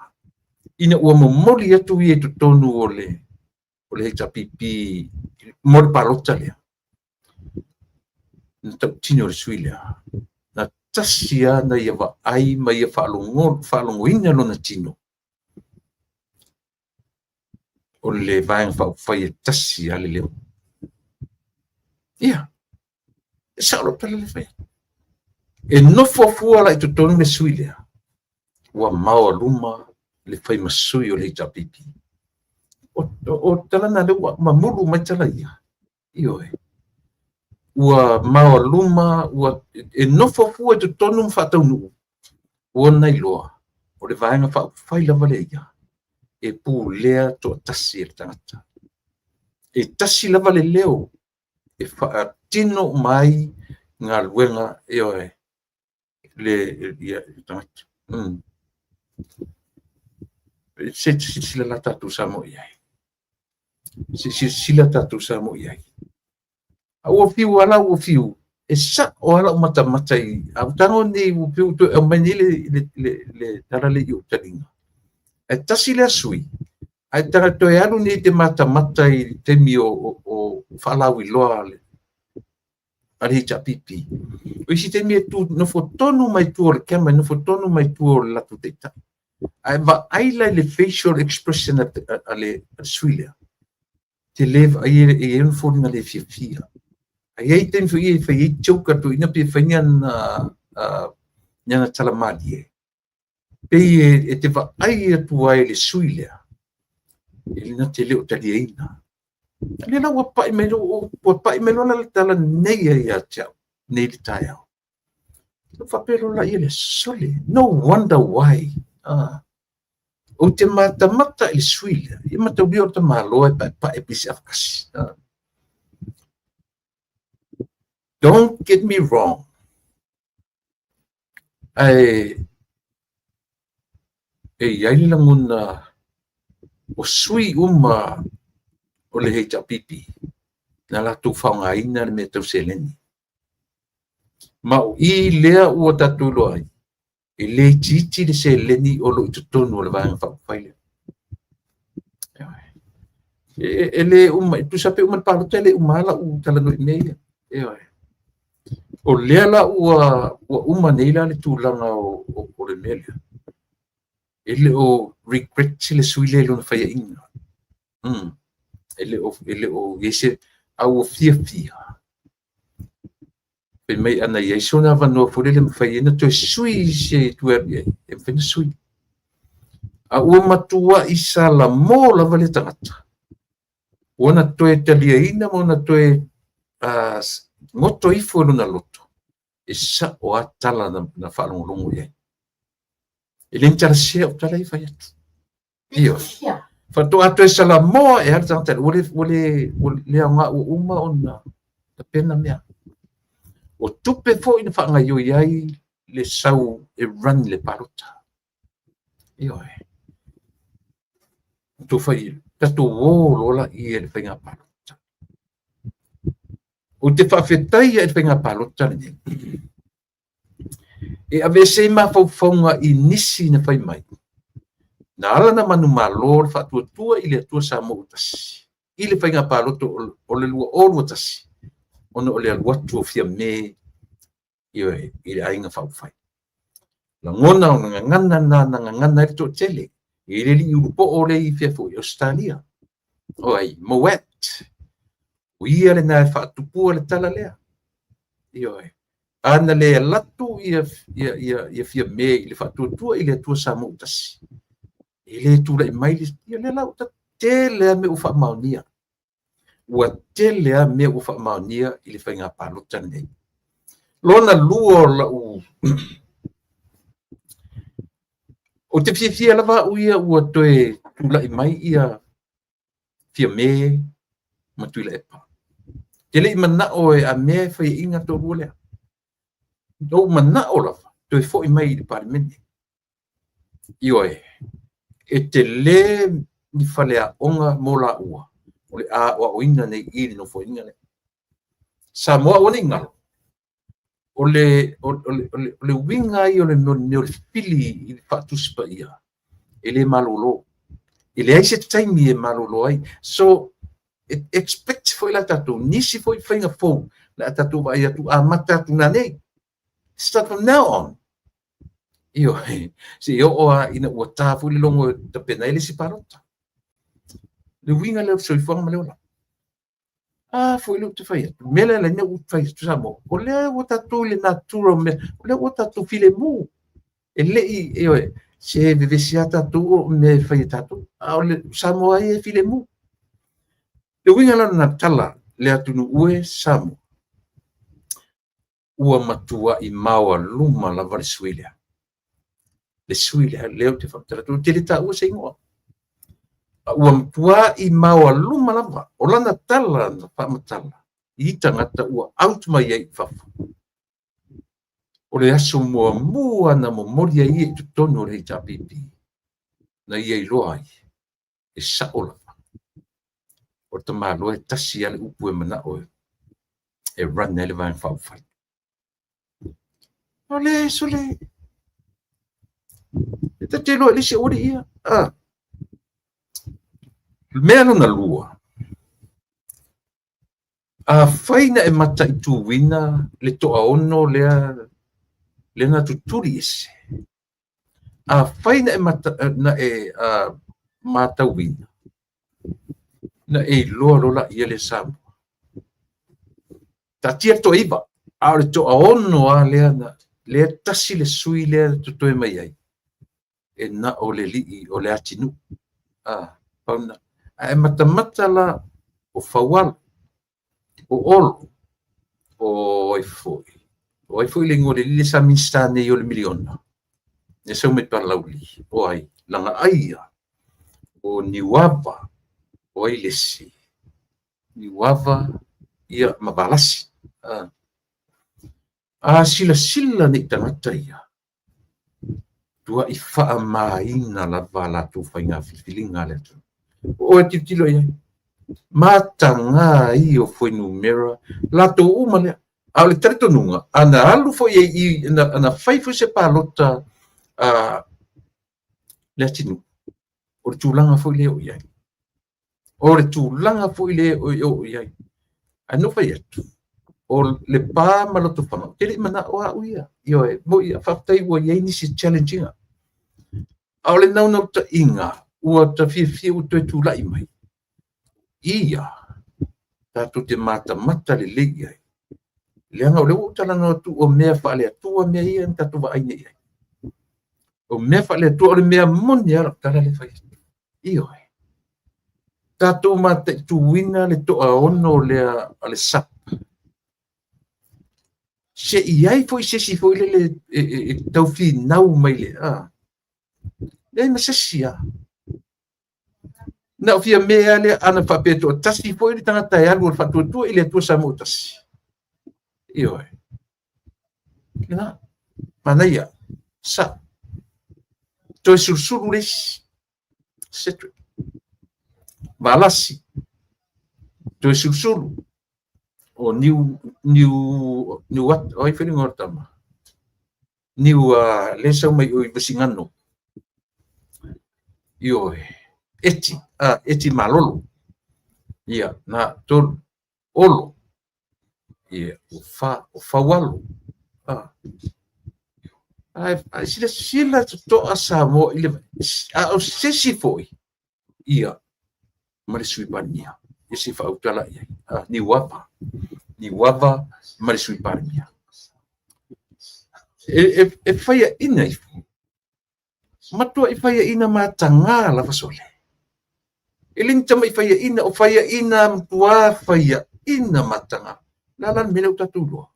Speaker 1: Ina ua momoli atu ia i totonu o le HRPP mo le palota lea, na tautino le sui lea, na tasi lava na ia vaai ma ia faalogoina lona tino, o le Vaega Faaupufai e tasi lava le leo. Ia. E sao lau tala lea e fai atu. E nofo fua la i totonu le sui lea, ua maoaluma le fai ma sui o le HRPP. O tala na lea ua mamulu mai tala ia. Ioe. Ua maoaluma, ua e nofo fua i totonu ma faataunuu, ua na iloa, o le Vaega Faaupufai lava lea ia, e pulea toatasi e le tagata. E tasi lava le leo e faatino uma ai galuega, ioe, le ia tagata. Se i silasila la tatou Samoa i ai. Se i silasila tatou Samoa i ai. A ua fiu lava la ua fiu, e sao lava lau matamata i a ua tago nei ua pei ua toe aumai nei le tala lea i ou taliga. Ae tasi lea sui, ae taga toe alu nei e te matamata i le taimi o faalauiloa a le HRPP. O isi taimi e tu nofo tonu mai tua o le camera, nofo tonu mai tua o le latou taitai. Ae vaai la i le facial expression a le sui lea, te le vaai e i ai ona foliga le fiafia. Ae i ai taimi foi e fai ai joke a le toeaina pe fai ni ana tala malie. Pei e te vaai atu ai i le sui lea, e na te le o taliaina. Lea la ua pai mai ua pai mai loa le tala nei ai ia te au, nei le taeao. Ua faapea loa la ia le sole. No wonder why. Ou te matamata i le sui lea, ia mataulia o le tamaloa e paepae pei se avakasi. Don't get me wrong. Ae e i ai le lagona o sui uma o le HRPP na latou faaaogaina le mea tau seleni. Ma o i lea ua tatou iloa ai, e le itiiti le seleni o lo o i totonu o le Vaega Faaupufai lea. E le uma, e tusa pe uma le palota e le uma lava lau talanoa i mea ia. Ioe. O lea la ua uma nei la le tulaga o le mea lea. E le o regret le sui lea i lona faiaina. E le o i ai se, a ua fiafia. Fai mai ana i ai sona avanoa foi lele e mafai ai ona toe sui se itu e alu i ai, e mafai ona sui. A ua matuai salamo lava le tagata. Ua na toe taliaina ma ona toe goto ifo i lona loto, e sao a tala na faalogologo i ai. E le ni tala sese au tala ia fai atu. Ioe. Faatoa toe salamoa e le tagata, ua le aoga ua uma ona tapena mea. O tupe foi na faagaioi ai le sau e run le palota. Ioe. Tou fai, tatou o loa la i le faiga palota. Ou te faafetai i le faiga palota lenei. E aveese ai mafaufauga i nisi na fai mai. Na ala na manumalo le faatuatua i le Atua Samoa ua tasi. I le faiga palota o le 2021, ona o le alu atu o Fiame i le aiga faaupufai. Lagona o gagana na na gagana ai le toatele. E le alii ulupo o le i fea foi Australia. O ai, Moët. O ia lena e faatupua le tala lea. Ioe. Ana le alatu ia Fiame i le faatuatua i le Atua Samoa ua tasi. E le tulai mai le ia lea la ua tele a mea ua faamaonia. Ua tele a mea ua faamaonia i le faiga palota lenei. Lona lua o lau ou te fiafia lava au ia ua toe tulai mai ia Fiame ma Tuilaepa. Te le i manao e a mea e faiaina toalua lea. Ou manao lava toe foi mai i le Palemene. Ioe, e tele ni faleaoga mo laua o le aoaoina nei i le nofoaiga lea. Samoa aua ne i galo, o le uiga ia o le mea o le fili i le Faatusi Paia, e le malolo. E leai se taimi e malolo ai. So, expect foi la tatou, nisi foi faiga fou, le a tatou vaai atu amata atu nanei. Start from now on. Ioe, se i oo a ina ua tā foi le logo e tapena ai le isi palota. Le uiga lea o le soifuaga ma le ola. A foi lea ou te fai atu, mea lea na ou fai atu Samoa, o lea ua tatou i le natura o mea, o lea ua tatou filemu. E le i, ioe, se vevesi lava tatou o mea e fai e tatou, a o le Samoa ia e filemu. Le uiga la o lena tala, le atunuu e Samoa, ua matuai maoaluma lava le sui lea. Le sui lea, lea ou te faamatala atu, ou te le taua se igoa. A ua matuai maoaluma lava, o lana tala na faamatala i tagata ua out mai ai i fafo. O le aso muamua na momoli ai ia i totonu o le HRPP, na ia iloa ai, e sao lava. O le tamaloa e tasi lava le upu e manao e run ai le Vaega Faaupufai. O le sole, e ta te iloa i le isi aualii ia. Ah. Mea lona lua, afai na e mataituina le toaono lea, lea na tutuli ese, afai na e, mata, na e matauina, na e iloa loa laia lea Samoa. Taatia le toaiva, a o le toaono lava lea, na, lea tasi le sui lea totoe mai ai, e na o le lii o le atinuu. Ah, pau lena. Ae matamata la o Faualo, o Olo, o ai foi, o ai foi le igoa o le alii lea sa Minisita nei o le miliona, lea sau mai Palauli, o ai, Lagaaia, o Niuava, o ai le isi, Niuava, ia, ma Valasi. Ah. A silasila nei tagata ia, tuai faamaina lava a latou faiga filifiliga a le atunuu. O oe tilotilo i ai, mataga ia o fuainumera, latou uma lea. A o le talitonuga, ana alu foi i, ana fai foi se palota a le atunuu, o le tulaga foi lea o i ai. O le tulaga foi lea e oo i ai. Ae na ou fai atu, o Lepa ma Lotofaga, ou te le i manao au ia. Ioe, moi, faafetai ua i ai nisi challenge ina. A o le naunautaiga, ua ta fiafia ua toe tulai mai. Ia, tatou te matamata lelei i ai. Leaga o lea ua ou talanoa atu o mea faale-Atua mea ia na tatou vaai nei i ai. O mea faale-Atua, o le mea moni lava lau tala lea e fai atu. Ioe. Tatou mataituina le toaono lea a le SUPP. Se i ai foi se isi foi lele e tau finau mai le, a. Leai ma se isi lava. Na o Fiame lava lea, ana faapea e toatasi foi le tagata e alu o le Faatuatua i le Atua Samoa tasi. Ioe. Lena. Manaia. Sa. Toe sulusulu le isi. Cedric. Valasi. Toe sulusulu. O Niu, Niu, Niu, o ai foi le igoa o le tama? Niu, lea sau mai o i Vaisigano. Ioe. Eti, Eti Malolo. Ia, na, tolu. Olo. Ia, o fa, o Faualo. Ae silasila totoa Samoa i le, a o se isi foi, ia, ma le Sui Palemia. Ia se i faautala i ai. Niuava. Niuava ma le Sui Palemia. E faiaina ifo. Matuai faiaina mataga lava sole. E le ni tamai faiaina, o faiaina matua faiaina mataga. Le a la le mea lea ua tatou iloa?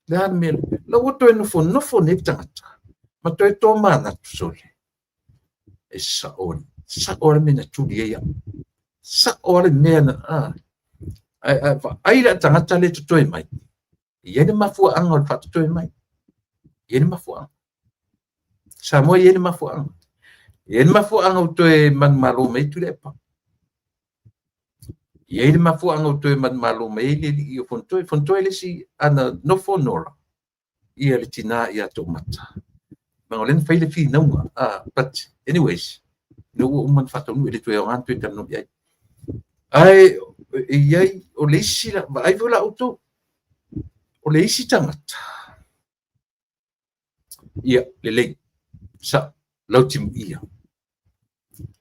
Speaker 1: Le a le mea lea? La ua toe nofonofo nei le tagata, ma toe tomanatu sole. E sao, sao le mea na tuli ai au. Sao le mea na, ai, vaai le tagata le totoe mai. E i ai le mafuaaga o le faatotoe mai. E i ai le mafuaaga. Samoa e i ai le mafuaaga. E i ai le mafuaaga o toe manumalo mai ai Tuilaepa. E i ai le mafuaaga o toe manumalo mai ai le alii o Fonotoe. Fonotoe le isi ana nofo Nora, ia le tina ia Toomata. Leaga o lea na fai le finauga. But anyways, lea ua uma ona faataunuu, e le toe aoga ona toe talanoa i ai. Ae e i ai, o le isi, vaai foi la outou, o le isi tagata, ia, lelei, sa, Lautimuia.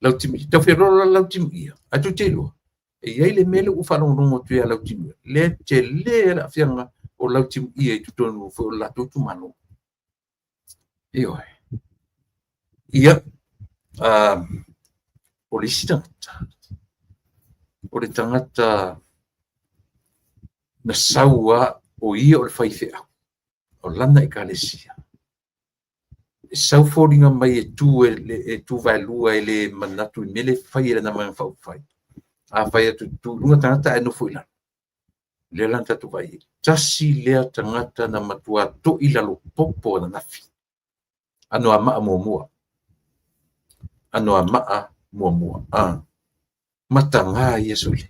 Speaker 1: Lautimuia, tau feoloolo la Lautimuia, ae tou te iloa, E i ai le mea lea ua faalogologo atu ia Lautimuia, lea e tele le aafiaga o Lautimuia i totonu foi o le latou itumalo. Ioe. Ia, o le isi tagata, o le tagata na sau lava o ia o le faifeau o lana ekalesia. E sau foliga mai e tu, e tu vaelua, e le manatu i mea lea e fai e lana Vaega Faaupufai. A fai atu tu i luga tagata ae nofo i lalo. Lea la na tatou vaai ai. Tasi lea tagata na matua toi lalo popo ananafi. Anoamaa muamua. Anoamaa muamua. Mataga ia sole.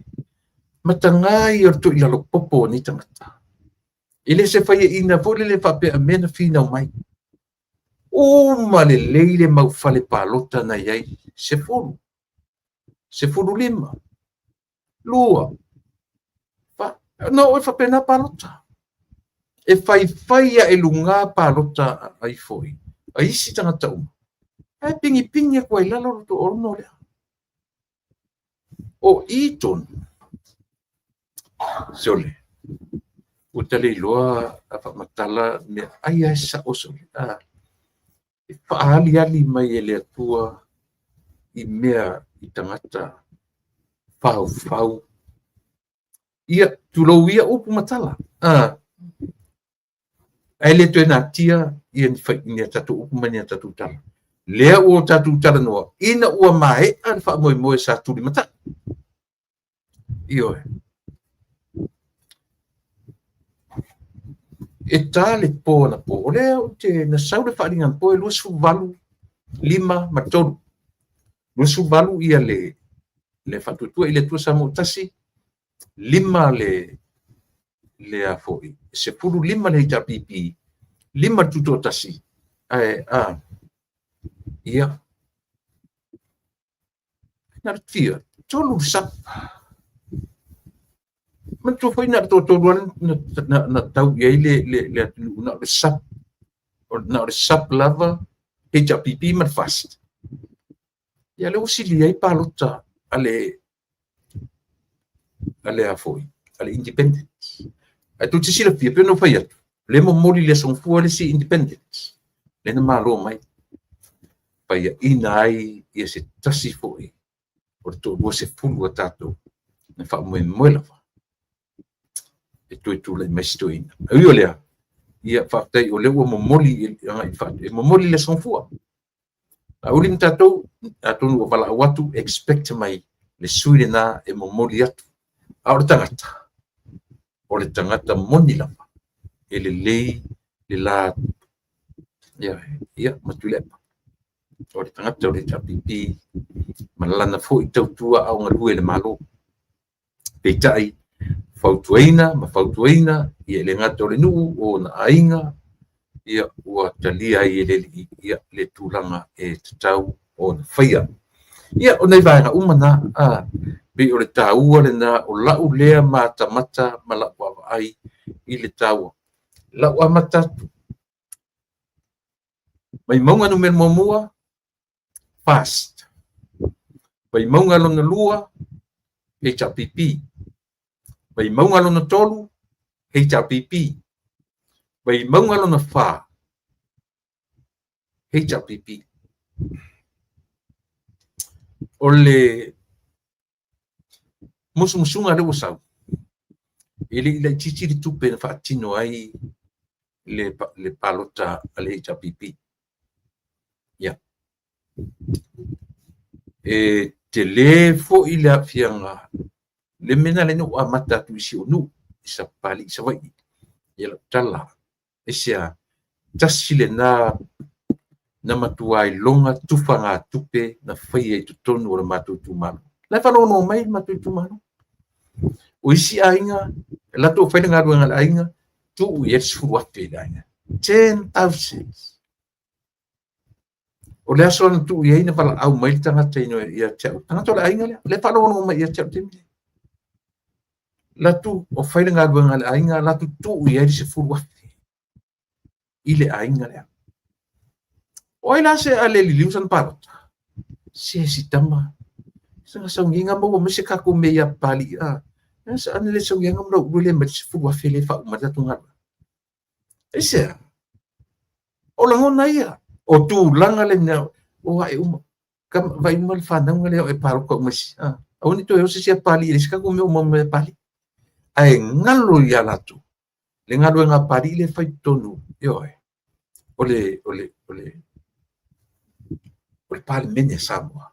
Speaker 1: Mataga ia o le toi lalo popo o nei tagata. E le se faiaina foi lele faapea mea na finau mai. Uma lelei le mau fale palota na i ai, 10, 15, 2, na oo e faapena palota. E faifai ae luga palota ai foi a isi tagata uma, ae pigipigi atu ai i lalo le toaono lea. O i tonu, sole, ua ta le iloa a faamatala mea ai lava e sao sole. E faaaliali mai e le Atua i mea i tagata faufau. Ia, tulou ia upu ma tala. Ae le toe natia ia ni a tatou upu ma ni a tatou tala. Lea ua tatou talanoa, ina ua maea le faamoemoe sa tulimatai. Ioe. E ta le po anapo, o lea ou te na sau le faaaliga anapo e 28, 5 ma 3. 28 ia le Faatuatua i le Atua Samoa ua tasi, 5 le a foi, 15 le HRPP, 5 le Tutoatasi, ae ia, na o le fia, 3 le SUPP. Manatua foi na o le toatolu lava na tau i ai le atunuu, na o le SUPP, na o le SUPP lava, HRPP ma le FAST. Ia lea ua sili ai palota a le a foi, a le Independent. Ae tou te silafia, pei ona ou fai atu, le momoli le aso Gafua le isi Independent, lea na malo mai, faiaina ai ia se tasi foi o le toa-20 a tatou na faamoemoe lava e toe tulai mai si toeaina. Ae ui o lea, ia faafetai o lea ua momoli e momoli le aso Gafua. Laauli ma tatou, atonu ua valaau atu, expect mai le sui lena e momoli atu. A o le tagata moni lava, e lelei le la, ia, ma Tuilaepa. O le tagata o le HRPP, ma lana foi tautua a o galue i le Malo. Peitai, fautuaina ma fautuaina, ia e le gata o le nuu, o ona aiga, ia ua talia ai e le Alii, ia le tulaga e tatau ona faia. Ia, o nai vaega uma na, pei o le taua lena o lau lea matamata ma lau vaavaai i le taua. Lau amata atu, Vaimauga 1, FAST. Vaimauga lona 2, HRPP. Vaimauga lona 3, HRPP. Vaimauga lona 4, HRPP. O le musumusuga lea ua sau, e le i laitiiti le tupe na faatino ai le palota a le HRPP. Ia. E tele foi le aafiaga, le mea na ala ai ona ou amata atu i si ou nuu, i Sapapalii, Savaii. Ia lau tala, aisea, tasi lena na matua iloga tufagatupe na faia i totonu o le matou itumalo. La e faalogologo mai le matou itumalo. O isi aiga, latou fai le galuega a le aiga, tuu i ai le 10,000 i le aiga. 10,000. O le aso na tuu i ai na valaau mai le tagata ia te au. Tagata o le aiga lea, lea e faalogologo mai ia te au i le taimi lenei. Latou o fai le galuega a le aiga, latou tuu i ai le 10,000 i le aiga lea. O ai la se a le liliu sana palota? Se si tama. Saga saugiga maua mai se tatou mea ia Papalii a. Ana le saugiga Namulauulu e le aumai le 10,000 lea e faauma ai le tatou galuega. Aisea? O lagona ia, o tulaga lena o ae uma. Vaai uma le fanauga lea o e palota uma i a. Aua ne i toe oso se Papalii e leai se tatou mea o maua mai Papalii. Ae galo ia latou le galuega a Papalii lea e fai i totonu, ioe, o le, o le, o le, o le Palemene a Samoa.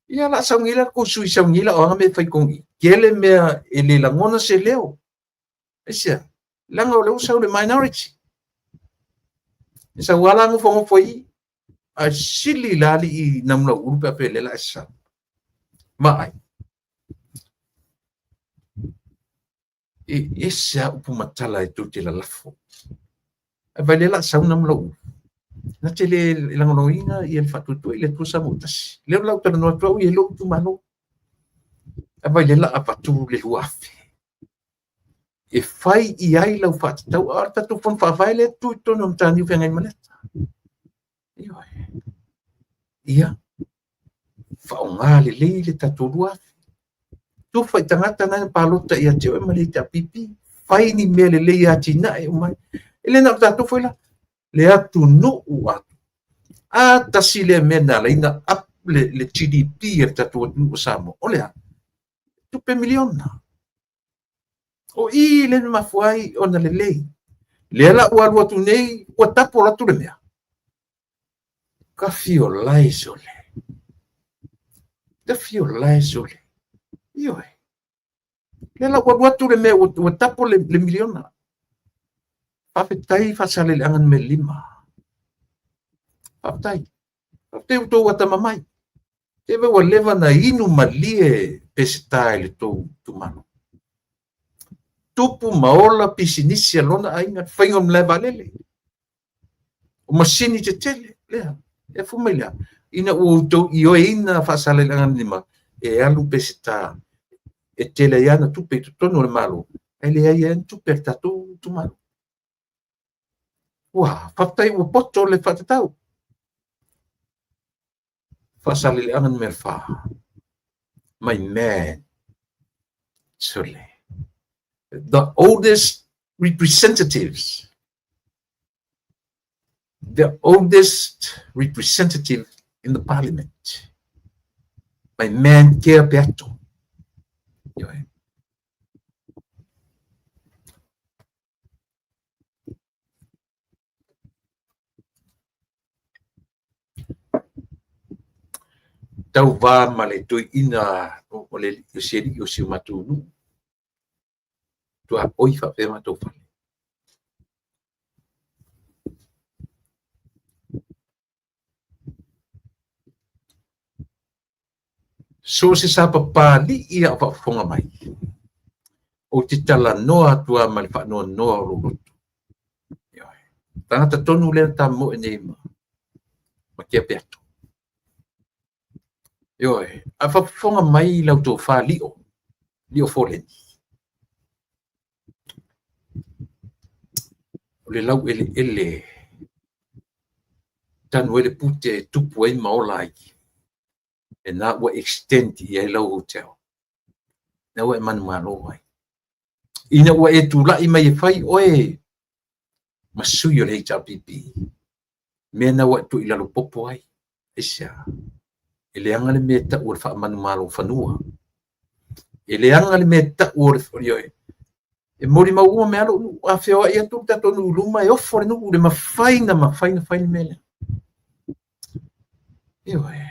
Speaker 1: Ia la sauni la kou sui sauni la o aga mea e fai tonu i. Tele mea e le lagona se leo. Aisea? Leaga o lea ua sau le minority. E sau lava la nofonofo i i. Ae sili la alii Namulauulu pe a faapea o lea o le a e sau. Vaai. E ese lava upu ma tala e tou te lalafo. Ae vaai lea o le a sau Namulauulu. Na te le lagolagoina ia le faatuatua i le Atua Samoa ua tasi. Lea la ua talanoa atu au i lou itumalo. Ae vaai lea o le a avatu le 2,000 e fai i ai lau faatatau, a o le tatou fono faavae lea e tu i totonu o Mataniu Feagaimaleata. Ioe. Ia, faaaoga lelei le tatou 2,000. Tufa i tagata na na palota ia te oe ma le HRPP. Fai ni mea lelei e atinae uma ai. E le na o tatou foi la, le atunuu atoa. A tasi lea mea na ala ai ona up le GDP a le tatou atunuu o Samoa, o le a? Tupe miliona. O i lea na mafua ai ona lelei. Lea la ua alu atu nei, ua double atu le mea. Tafi o lae sole. Tafi o lae sole. Ioe. Lea la ua alu atu le mea ua double le miliona. Faafetai Faasaleleaga numera 5. Faafetai. Faafetai ua outou atamamai. Te vaai ua leva na inu malie Peseta i le tou itumalo. Tupu ma ola pisinisi a lona aiga, le faiga o le malae vaalele. O masini tetele, lea, e afua mai lea. Ina ua outou ioeina Faasaleleaga 5, e alu Peseta e tele ai ana tupe i totonu o le Malo, ae leai ai ni tupe a le tatou itumalo. Ua, faafetai ua poto le faatatau. Faasaleleaga numera 4. My man. Sole. The oldest representatives. The oldest representative in the parliament. My man Kea Peato. Ioe. Tauva ma le toeaina o le si alii o si o matou nuu. Tuaoi faapea matou fale. So o se sapapalii a o faafofoga mai, ou te talanoa atu lava ma le faanoanoa o lou loto. Ioe. Tagata tonu lea na tamoe nei ma Tea Peato. Ioe. A faafofoga mai lau tofa Lio, Lio Foleni. O le laueleele tanu ai le pute e tupu ai ma ola ai. Lena ua extend i ai lau hotel. Lena ua e manumalo ai. Ina ua e tulai mai e fai oe ma sui o le HRPP, mea na ua e tuu i lalo popo ai. Aisea? E leaga le mea e tau o le faamanumalo fanua. E leaga le mea e tau o le ioe. E molimau uma mai lava lou nuu, a feoai atu le tatou nuu i luma, e ofo le nuu, le mafai na mafai na fai le mea lea. Ioe.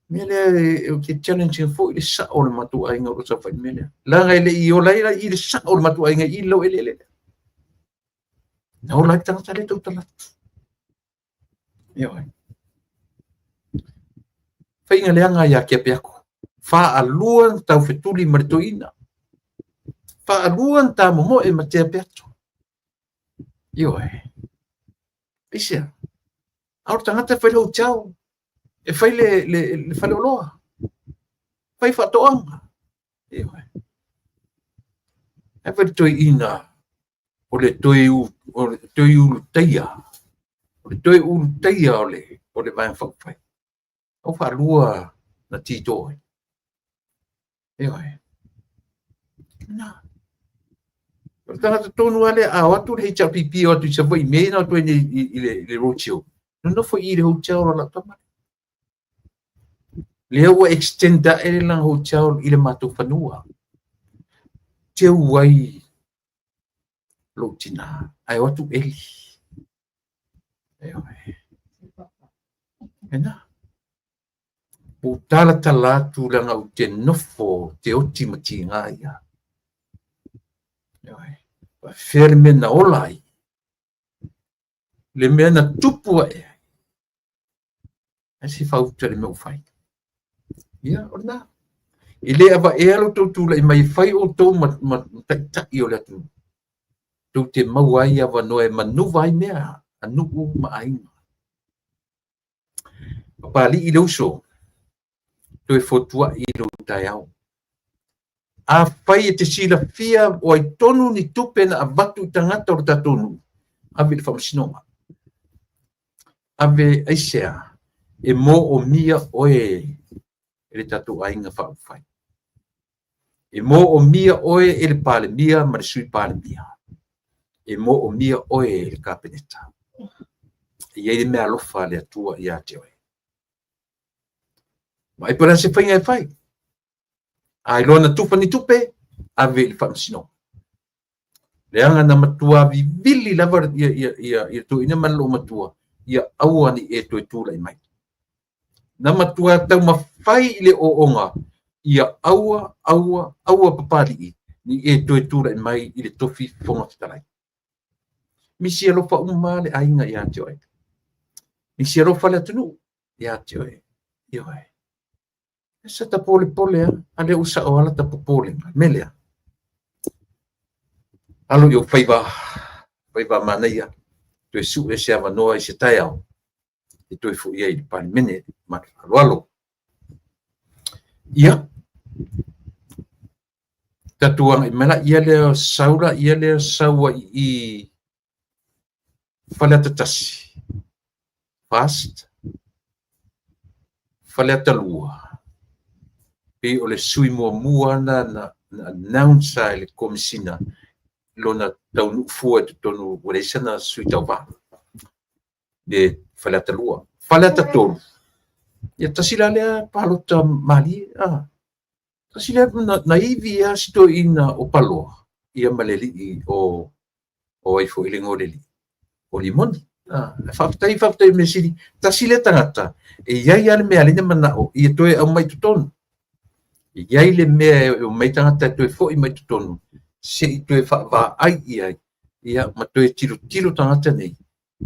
Speaker 1: Mea lea ou te challenge ina foi le sao o le matou aiga o lo o saofai i le mea lea. Leaga e le i ola ai i le sao o le matou aiga i le laueleele lea. Na ola ai le tagata lea e tautala atu. Ioe. Faiga leaga ia Keapeako. Faalua na taufetuli ma le toeaina. Faalua na tamomoe ma Tea Peato. Ioe. Aisea? A o le tagata e fai le hotel, e fai le faleoloa, fai faatoaga. Ioe. Ae fai le toeaina o le toe ulutaia, o le toe ulutaia o le Vaega Faaupufai. Au faalua na tito ai. Ioe. Na. O le tagata tonu lava lea, a o atu le HRPP o atu i Savaii i mea ia na o atu ai nei i le roadshow, nonofo i i le hotel o lau tama. Lea ua extend ae le lana hotel i le matou fanua. Teu ai lou tina, ae o atu eli. Ioe. Ena. Ua ou talatala atu leaga ou te nofo te oti ma tiga ia. Ioe. Faafefea le mea na ola ai, le mea na tupu ae ai. Ae se faauta le mea ua fai. Ia, o lena. E le avaea lo outou tulai mai e fai outou ma, ma taitai o le atunuu. Tou te maua ai avanoa e manuva ai mea a nuu ma aiga. Papalii le uso, toe fotuai i lou taeao. Afai e te silafia o ai tonu ni tupe na avatu i tagata o le tatou nuu, ave i le faamasinoga. Ave aisea e moomia oe e le tatou aiga faaupufai. E moomia oe e le Palemia ma le Sui Palemia. E moomia oe e le Kapeneta. E i ai le meaalofa a le Atua ia te oe. Vaai po o le a se faiga e fai. A iloa na tufa ni tupe, ave i le faamasinoga. Leaga na matua vivili lava ia, ia, ia, ia toeaina ma le loomatua, ia aua ne i e toe tulai mai. Na matua taumafai i le ooooga, ia aua, aua, aua Papalii, ne i e toe tulai mai i le tofi Fofoga Fetalai. Misi alofa uma le aiga ia te oe. Misi alofa le atunuu ia te oe. Ioe. Sa ta polepole lava, a lea ua sao lava lata popolega. Le mea lea, alo i ou faiva, faiva manaia, toe sue se avanoa i se taeao e toe foi ai i le Palemene ma le faaaloalo. Ia, tatou agai mai laia lea, sau laia lea, sau ai i Faleata 1, FAST, Faleata 2, pei o le sui muamua na na announce e le Komesina lona taunuu fua i totonu ua leai sana sui tauva le Faleata 2. Faleata 3, ia tasi la lea palota malie, tasi lea na ivi lava si toeaina o Paloa ia ma le alii o o ai foi le igoa o le alii o Limoni. Faafetai, faafetai mea sili. Tasi lea tagata e i ai lava le mea e ala ai ona manao ia toe aumai i totonu. E i ai le mea e omai tagata e toe foi mai i totonu se i toe faavaai i ai, ia ma toe tilotilo tagata nei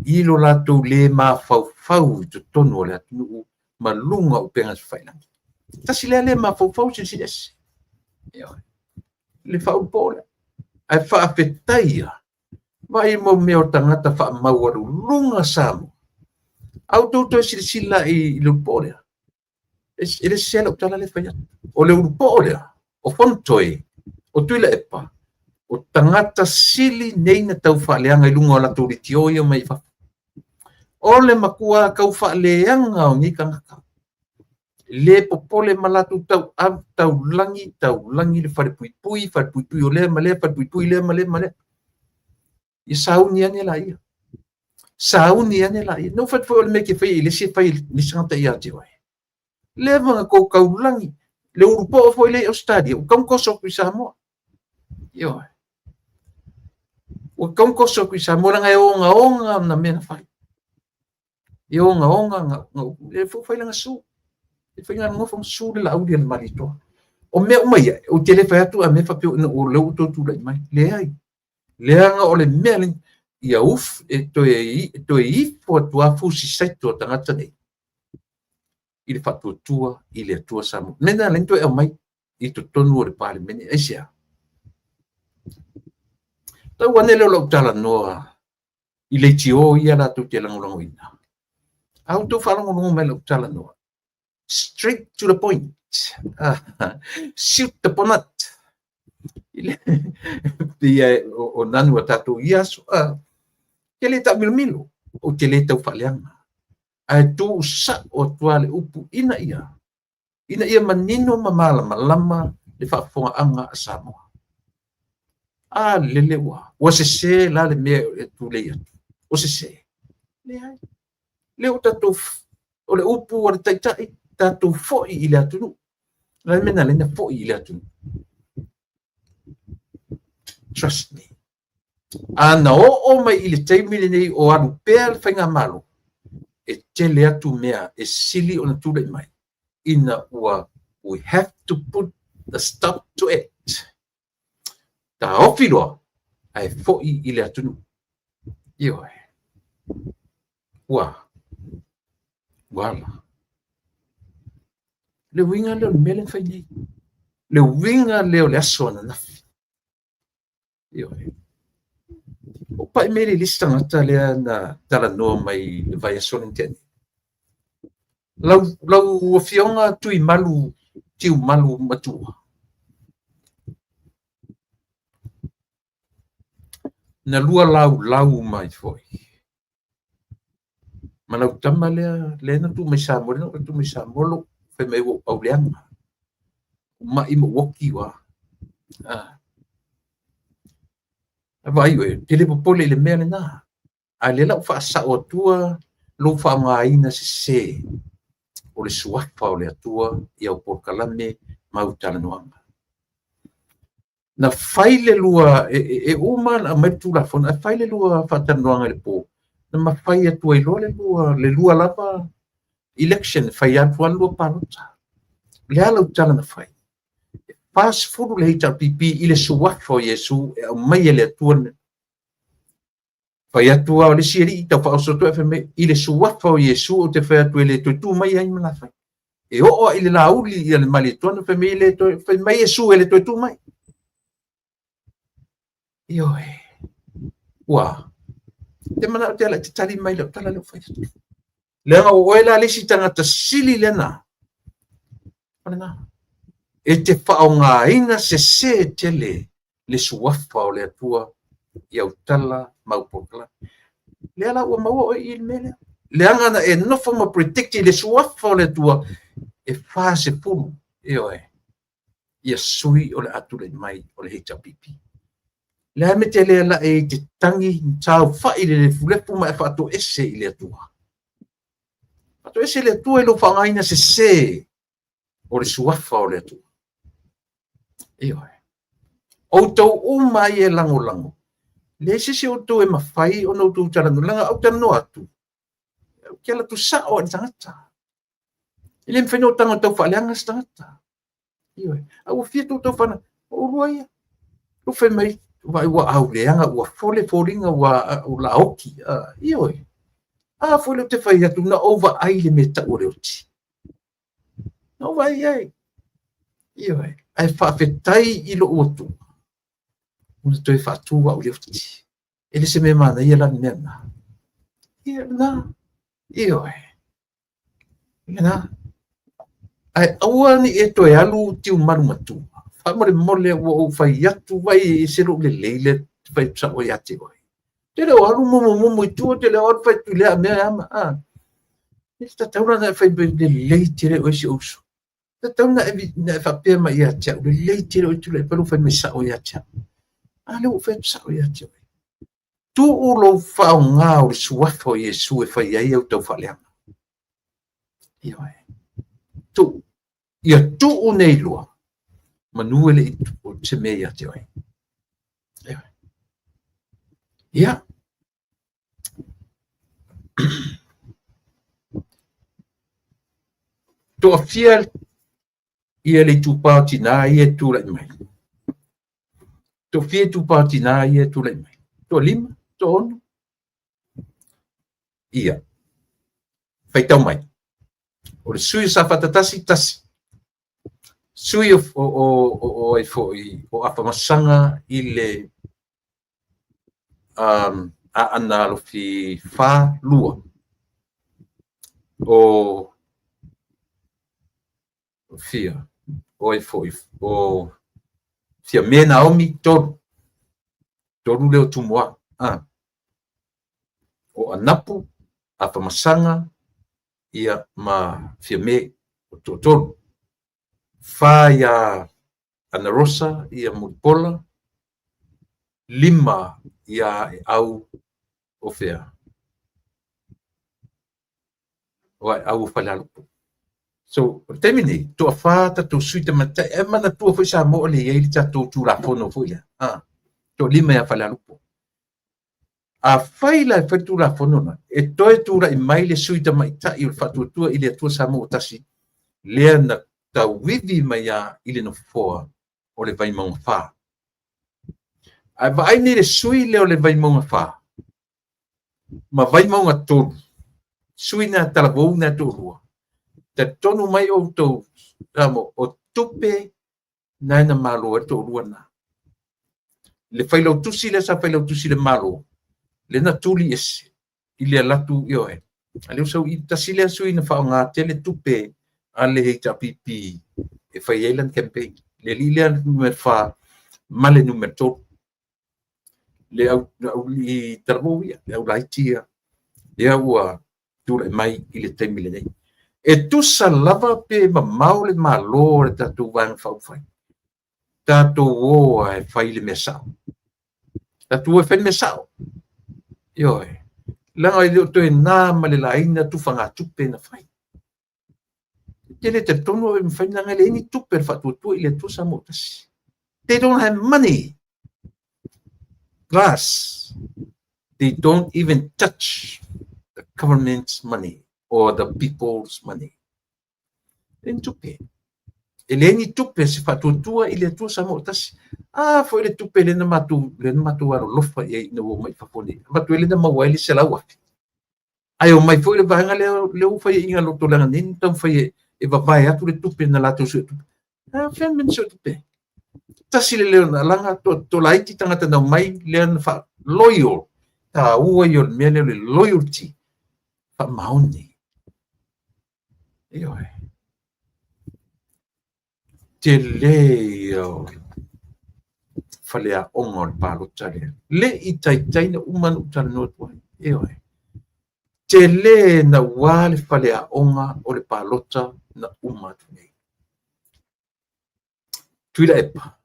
Speaker 1: i lo latou le mafaufau i totonu o le atunuu ma luga o upega tafailagi. Tasi lea le mafaufau silisili ese. Ioe. Le faaulupoo lea. Ae faafetai ia. Vaai mau mea o tagata faamaualuluga Samoa. A outou toe silasila i le ulupoo lea, e le sese lau tala lea e fai atu. O le ulupoo lea, o Fonotoe, o Tuilaepa, o tagata sili nei na tau faaleaga i luga o latou leitio ia mai fafo. O le matua tau faaleaga o nei tagata. Le popole ma latou tau taulagi, taulagi le falepuipui, falepuipui o lea ma lea, falepuipui lea ma lea ma lea. Ia sauni ane laia. Sauni ane laia. Na ou fai atu foi o le mea e te faia i le isi e fai e le isi tagata ia te oe. Leva na tou taulagi. Le ulupoo foi lea i Ausetalia, ua tatau ona toso atu i Samoa. Ioe. Ua tatau ona toso atu i Samoa leaga e ogaoga na mea na fai. E ogaoga na, na e foi fai lana su. E fai lana nofo su le Laauli a le Malietoa. O mea uma ia, ou te le fai atu a mea faapea o lea ua outou tulai mai. Leai. Leaga o le mea lea, ia uf, e toe ifo atu lava fusi saito a tagata nei i le faatuatua i le Atua Samoa. Mea na ala ai toe aumai i totonu o le Palemene. Aisea? Tau ane lea o lau talanoa i leitio ia latou te lagolagoina. A outou faalogologo mai i lau talanoa, straight to the point. Shoot the bonnet. Pei o nanu a tatou i aso. Te le taamilomilo, ou te le tau faaleaga. Ae tuusao atu lava le upu ina ia, ina ia manino ma malamalama le faafofogaaga a Samoa. A lele ua, ua sese la le mea e tulei atu. Ua sese. Leai. Lea ua tatou, o le upu a le Taitai, tatou foi i le atunuu. O le a le mea na ala ai ona foi i le atunuu? Trust me. A na oo mai i le taimi lenei o alu pea le faigamalo, e tele atu mea e sili ona tulai mai ina ua we have to put the stop to it. Taofi loa ae foi i le atunuu. Ioe. Ua ua ala. Le uiga lea o le mea lea na fai nei. Le uiga lea o le aso ananafi. Ioe. Ua pai mai le isi tagata lea na talanoa mai i le vaiaso lea na tea nei. Lau, lau afioga Tuimalu, Tiumalu Matua. Na lua laulau mai foi ma lau tama lea, lea na tuu mai Samoa, lea na tuu mai Samoa lou fai mai ua ou auleaga. Mai ma ou oki ua. Ah. Vaai oe, e te le popole i le mea lena. A o lea la ua faasao atua lou faaaogaina sese o le suafa o le Atua i au polokalame ma au talanoaga. Na fai le lua, e uma ona aumai le Tulafono, ae fai le lua faatalanoaga i le po, na mafai atu ai loa le lua, le lua lava election, fai atu lava le lua palota. O le a lau tala na fai? E 40 le HRPP i le suafa o Iesu e aumai e le Atua le Fai atu lava o le isi alii tau faaoso atu ai fai mai, i le suafa o Iesu ou te fai atu e le toe tu mai ai ma lafai. E oo lava i le lauli ia le Malietoa fai mai e le toe, fai mai Iesu e le toe tu mai. Ioe. Ua. Te manao te ala i te tali mai lau tala lea ua fai atu. Leaga o oe la le isi tagata sili lena. O lena. E te faaaogaina sese tele le suafa o le Atua i au tala ma au polokalame. Lea la ua maua oe i le mea lea. Leaga na e nofo ma predict i le suafa o le Atua e 40, ioe, ia sui o le a tulai mai o le HRPP. Le a mea te le ala e te tangi saofai le lefulefu ma e faatoese i le Atua. Faatoese i le Atua i lou faaaogaina sese o le suafa o le Atua. Ioe. Outou uma ai e lagolago. Leai se isi o outou e mafai ona outou talanoa, leaga a ou talanoa atu, ou te alu atu sao lava i le tagata. E le mafai ona ou tago e tau faaleaga se tagata. Ioe. A ua fia tou tau faaleaga, o oulua ia. Ua fai mai, vaai ua auleaga, ua fole foliga, ua laoki. Ioe. A foi lea ou te fai atu, na ou vaai i le mea e tau o le oti. Na ou vaai i ai. Ioe. Ae faafetai i lou Atua, ua toe faatu au i le oti. E le se mea manaia la le mea lena. Ia lena. Ioe. Lena. Ae aua ne i e toe alu Tiumalu Matua. Faamolemole ua ou fai atu, vaai e ese lou lelei lea fai atu sao ia te oe. Te le o alu mumumumu i tua, te le o alu fai atu i lea mea ama. Ah. E tatau la ona e fai mai lelei tele oe si ou uso. Tatau ona e faapea mai ia te au, lelei tele oe tulai mai lou fai mai sao ia te au. A lea ua ou fai atu sao ia te oe. Tuu lou faaaoga o le suafa o Iesu e fai ai au taufaaleaga. Ioe. Tuu. Ia tuu nei loa, manu e le i se mea ia te oe. Ioe. Ia. Toafia ia le itupa o tinā ia e tulai mai. Toafia itupa o tinā ia e tulai mai. Toalima, toaono. Ia. Faitau mai. O le sui o Safata tasi, tasi. Sui o, o, o, o, o ai foi, o Afamasaga i le um, Aana Alofi 4, 2. O fia, o ai foi, o Fiame Naomi, 3. 3 lea o Tumua. Ah. O Anapu, Afamasaga, ia ma Fiame o toatolu. 4 ia Anarosa ia Mulipola, 5 ia Aeau o fea? O Aeau o Falealupo. So, o le taimi nei, toafa tatou sui tamaitai, ae manatua foi Samoa o le i ai le tatou Tulafono foi lea. Ah, toalima ia Falealupo. Afai la e fai le Tulafono lena, e toe tulai mai le sui tamaitai o le Faatuatua i le Atua Samoa ua Tasi, lea na tauivi mai lava i le nofoa o le Vaimauga 4. Ae vaai nei le sui lea o le Vaimauga 4 ma Vaimauga 3, sui na talavou na toalua, talitonu mai outou, Samoa, o tupe na na malo ai le toalua na. Le failautusi lea sa failautusi le Malo, le na tuli ese i le alu atu ioe. A lea ua sau i tasi lea sui na faaaoga tele tupe a le HRPP e fai ai lana campaign. Le alii lea numera 4 ma le numera 3. Le au i talavou ia, le au laiti ia, lea ua tulai mai i le taimi lenei. E tusa lava pe mamao le Malo o le tatou Vaega Faaupufai. Tatou o e fai le mea sao. Tatou o e fai le mea sao. Ioe. Leaga e le o toe na ma le laina tufagatupe na fai. Te le talitonu e mafai leaga e leai ni tupe a le Faatuatua i le Atua Samoa ua Tasi. They don't have money. Plus, they don't even touch the government's money or the people's money. E leai ni tupe. E leai ni tupe se Faatuatua i le Atua Samoa ua Tasi. A foi le tupe lea na matou, lea na matou alolofa i ai ina ua omai i fafo nei. Avatu ai lea na maua ai le 100,000. Ae omai foi le vaega lea, lea ua fai ai loto leaga nei na taumafai e vavae atu le tupe na latou suetupe. A fea mea na suetupe? Tasi le leo na alaga, to laiti tagata na omai lea na fa loyal. Taua ia o le mea lea o le loyalty. Faamaoni. Ioe. Tele ia o faleaoga o le palota lea. Le i taitai na uma na ou talanoa atu ai. Ioe. Tele naua le faleaoga o le palota na uma atu nei. Tuilaepa.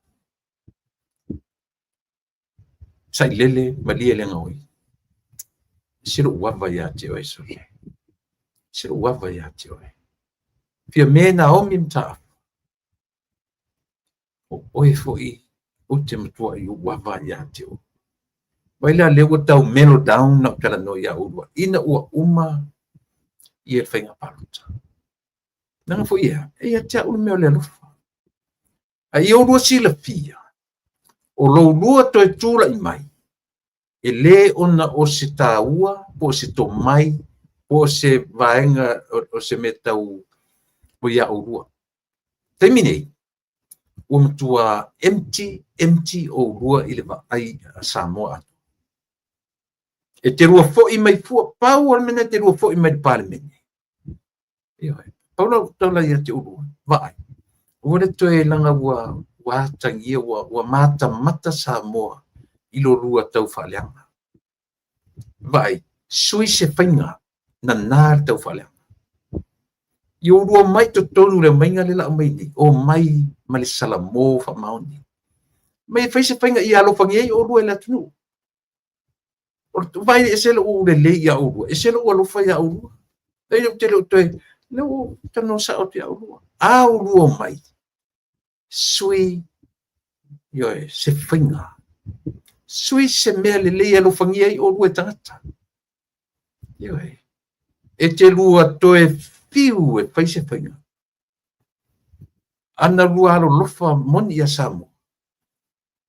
Speaker 1: Sailele Malielegaoi. Ese lou ava ia te oe, sole. Ese lou ava ia te oe. Fiame Naomi Mataafa. O oe foi, ou te matuai ou ava ia te oe. Vai la lea ua tau mellow down na ou talanoa ia oulua, ina ua uma ia le faiga palota. Leaga foi ea, e ia te au le mea o le alofa. A ia oulua silafia, o loulua toe tulai mai, e lē ona o se taua po o se tomai po o se vaega o se mea tau o ia oulua. Taimi nei, ua matua empty, empty oulua i le vaai a Samoa atoa. E te lua foi mai fua, pau o le mea lena e te lua foi mai le Palemene. Ioe. Pau lau tala ia te oulua, vaai. Ua le toe leaga ua ua atagia, ua, ua matamata Samoa i lo lua tau faaleaga. Vaai, sui se faiga, nana le tau faaleaga. Ia oulua mai totonu le aumaiga lea la aumai nei, omai ma le salamo faamaoni. Mai e fai se faiga ia alofagia ai oulua e le atunuu. O le vaai ese lou lelei ia oulua, ese lou alofa ia oulua. E ou te le o toe, lea ua ou talanoa sao atu ia oulua. A oulua omai, sui, ioe, se faiga. Sui se mea lelei e alofagia ai oulua e tagata. Ioe. E te lua toe fiu e fai se faiga. Ana lua alolofa moni ia Samoa,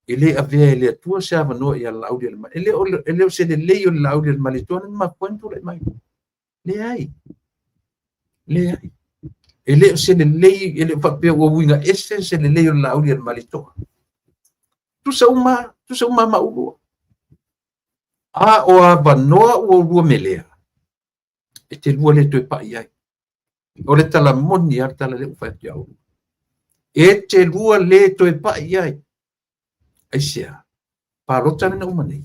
Speaker 1: e le avea e le Atua se avanoa ia Laaulialemalietoa. E le o se lelei o le Laaulialemalietoa na mafua ai ona tulai mai. Leai. Leai. E le o se lelei, e le o faapea ua uiga ese se lelei o le Laaulialemalietoa. Tusa uma, tusa uma ma oulua. A o avanoa ua oulua melea, e te lua le toe pai ai. O le tala moni a le tala lea ua fai atu ia oulua. E te lua le toe pai ai. Aisea? Palota lea na uma nei,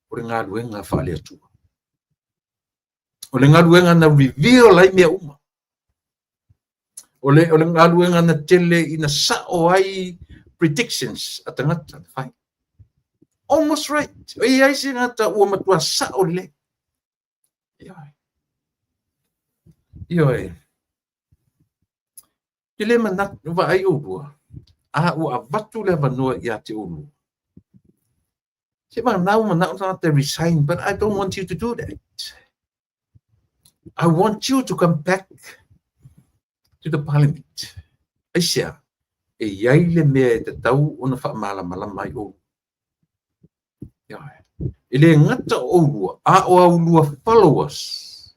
Speaker 1: o le galuega faale-Atua. O le galuega na reveal ai mea uma. O le, o le galuega na tele ina sao ai predictions a tagata na fai. Almost right. E i ai se tagata ua matua sao lelei. Ioe. Ioe. Te le manatu, vaai oulua, a ua avatu le avanoa ia te oulua. Se vagana ua manao le tagata e resign, but I don't want you to do that. I want you to come back to the parliament. Aisea, e i ai le mea e tatau ona faamalamalama ai oulua. E le gata o oulua, a o a ulua followers,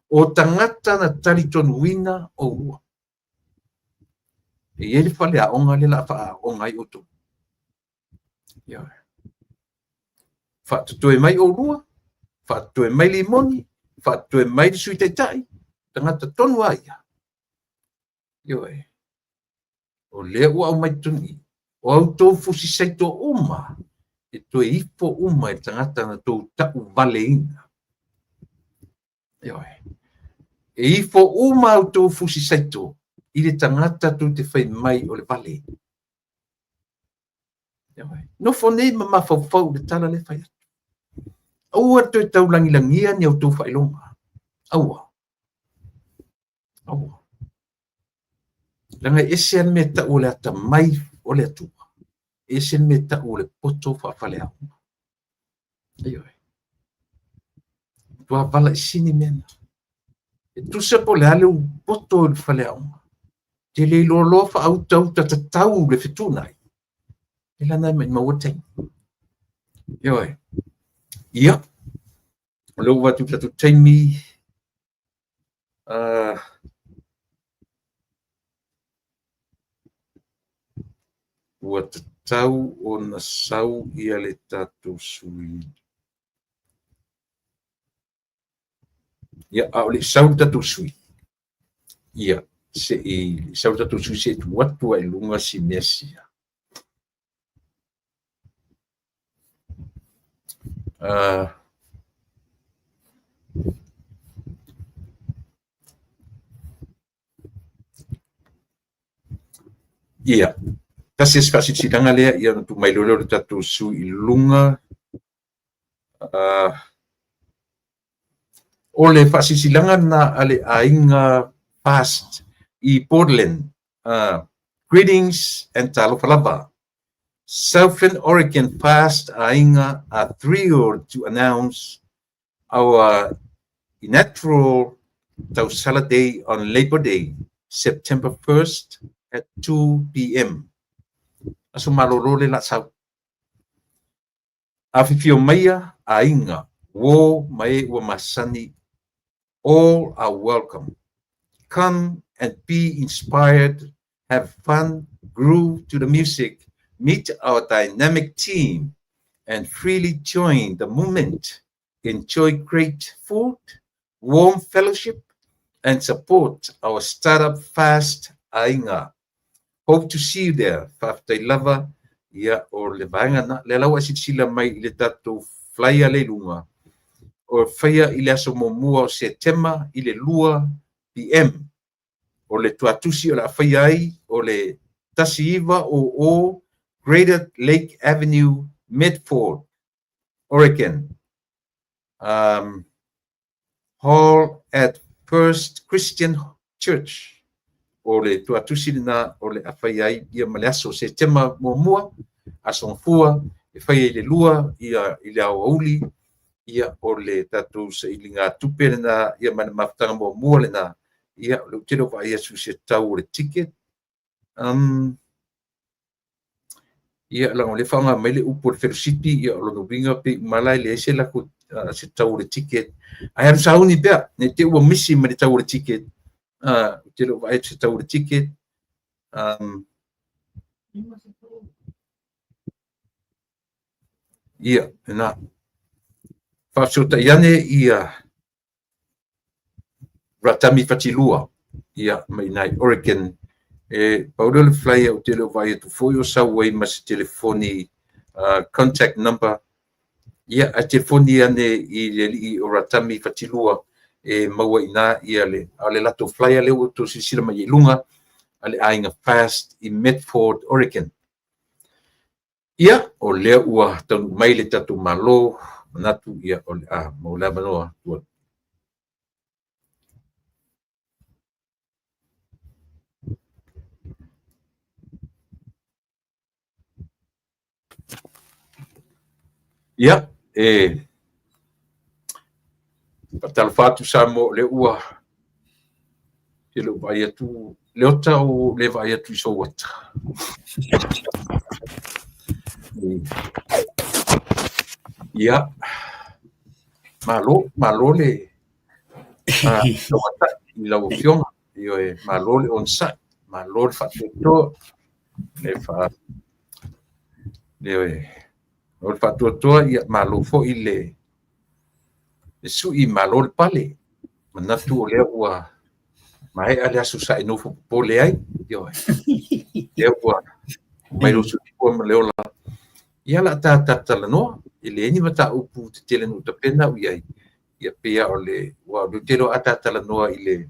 Speaker 1: o tagata na talitonuina oulua. E i ai le faleaoga lea o le a faaaoga ai outou. Ioe. Faatotoe mai oulua, faatotoe mai Limoni, faatotoe mai le Sui Taitai, tagata tonu lava ia. Ioe. O lea ua aumai totonu i i. O a outou fusi saito uma, e toe ifo uma i le tagata na tou tauvaleina. Ioe. E ifo uma a outou fusi saito i le tagata tou te fai mai o le vale. Ioe. Nofo nei ma mafaufau i le tala lea e fai atu. Aua le toe taulagilagia ni a outou faailoga. Aua. Aua. Leaga e ese lava le mea e tau o le atamai o le Atua, e ese le mea e tau o le poto faafaleaoga. Ioe. Matua valaisini mea na. E tusa po o le a le poto i le faleaoga, te le iloa loa faautauta tatau le fetuunai, e lana e maumau ai le taimi. Ioe. Ia, o lea ua avatu i le tatou taimi, Ua tatau ona sau ia le tatou sui. Ia, a o le i sau le tatou sui, ia, se i sau le tatou sui se i tuu atu ai i luga si mea sia. Ia, tasi se faasilasilaga lea, ia ona tuu mai loa lea o le tatou sui i luga. O le faasilasilaga lena a le aiga Fast i Portland. Greetings and talofa lava. Southern Oregon Fast Aiga are thrilled to announce our inaugural Tausala Day on Labor Day, September 1st at 2 p.m. Aso malolo le la sau. Afifio maia aiga, uō ma e ua masani, all are welcome. Come and be inspired, have fun, groove to the music, meet our dynamic team, and freely join the movement. Enjoy great food, warm fellowship, and support our startup Fast Aiga. Hope to see you there. Faafetai lava. Ia, o le vaega na, lea la ua e silasila mai i le tatou flyer lea i luga, o faia i le aso muamua o Setema i le 2 PM. O le tuatusi o le a faia ai o le 1900 Greater Lake Avenue, Medford, Oregon. Um, Hall at First Christian Church. O le tuatusi lena o le a faia ai ia ma le aso Setema muamua, aso Gafua, e faia i le 2 ia i le aoauli, ia o le tatou sailigatupe lena ia ma le mafutaga muamua lena, ia o lea ou te le o vaai atu i se tau o le ticket. Um, Ia, leaga o lea e faaaoga mai le upu o le felosipi, ia o lona uiga pei uma la e leai se latou se tau o le ticket. Ae alu sauni pea, ne i te i ua misi ma le tau o le ticket. Ou te le o vaai atu i se tau o le ticket. Um, ia, lena. Faafesootai ane ia Ratami Fatilua, ia, mai i ina i Oregon. E pau lea o le flyer ou te le o vaai atu foi o sau ai ma se telefoni contact number. Ia, ae telefoni ane i le alii o Ratami Fatilua e maua i ina ia le, a o le latou flyer lea ua outou silasila mai i luga a le aiga Fast i Medford, Oregon. Ia, o lea ua taunuu mai le tatou Malo, manatu ia o le a maua le avanoa atu. Ia, e faatalofa atu Samoa, o lea ua te le o vaai atu Leota o le vaai atu i sou ata. Ia, malo, malo le i lau afioga. Ioe, malo le onosai, malo le faatuatua, le fa ioe, o le faatuatua, ia malo foi le sui, malo le pale. Manatu o lea ua maea le aso sa e nofo popole ai. Ioe. Lea ua mai lou soifua ma le ola. Ia la ta talanoa, e leai ni mataupu tetele na ou tapena au i ai. Ia pei lava o le, aua o lea ou te iloa a ta talanoa i le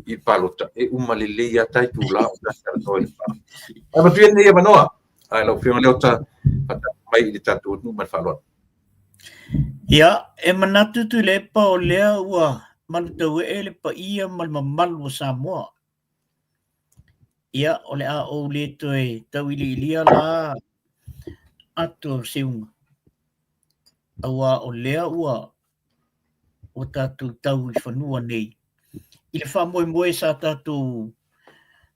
Speaker 1: i palota, e uma lelei lava ta itula o ta talanoa i le palota. Ae avatu ia lenei avanoa, ae lau Afioga Leota, faatalofa mai i le tatou atunuu ma le faaaloalo.
Speaker 2: Ia, e manatu Tuilaepa o lea ua malutauee le paia ma le mamalu o Samoa. Ia, o le a ou le toe tauiliilia la ato o seuga, aua o lea ua ua tatou tau i fanua nei i le faamoemoe sa tatou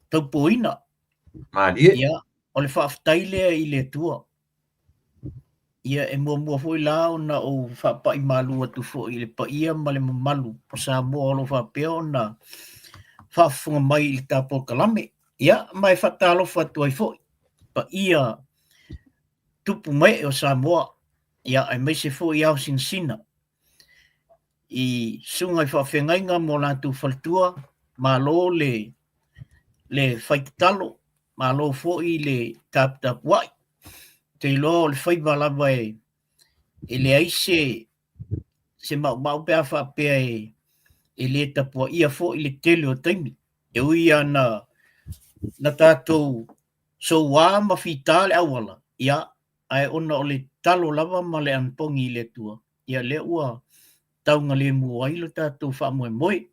Speaker 2: taupoina.
Speaker 1: Malie.
Speaker 2: Ia, o le faafetai lea i le Atua. Ia, e muamua foi la ona ou faapai malu atu foi i le paia ma le mamalu o Samoa o lo o faapea ona faafofoga mai i le ta polokalame. Ia, ma e faatalofa atu ai foi paia tupu ma ee o Samoa, ia, aemaise foi ao sinasina i susuga i faafeagaiga ma o latou faletua, malo le le fai tatalo, malo foi le taputapuai. Ou te iloa o le faiva lava e e leai se se maumau pe a faapea e e le tapuaia foi le tele o taimi. E ui lava na na tatou soua ma fita le auala, ia, ae ona o le tatalo lava ma le anapogi i le Atua, ia lea ua taugalemu ai lo tatou faamoemoe.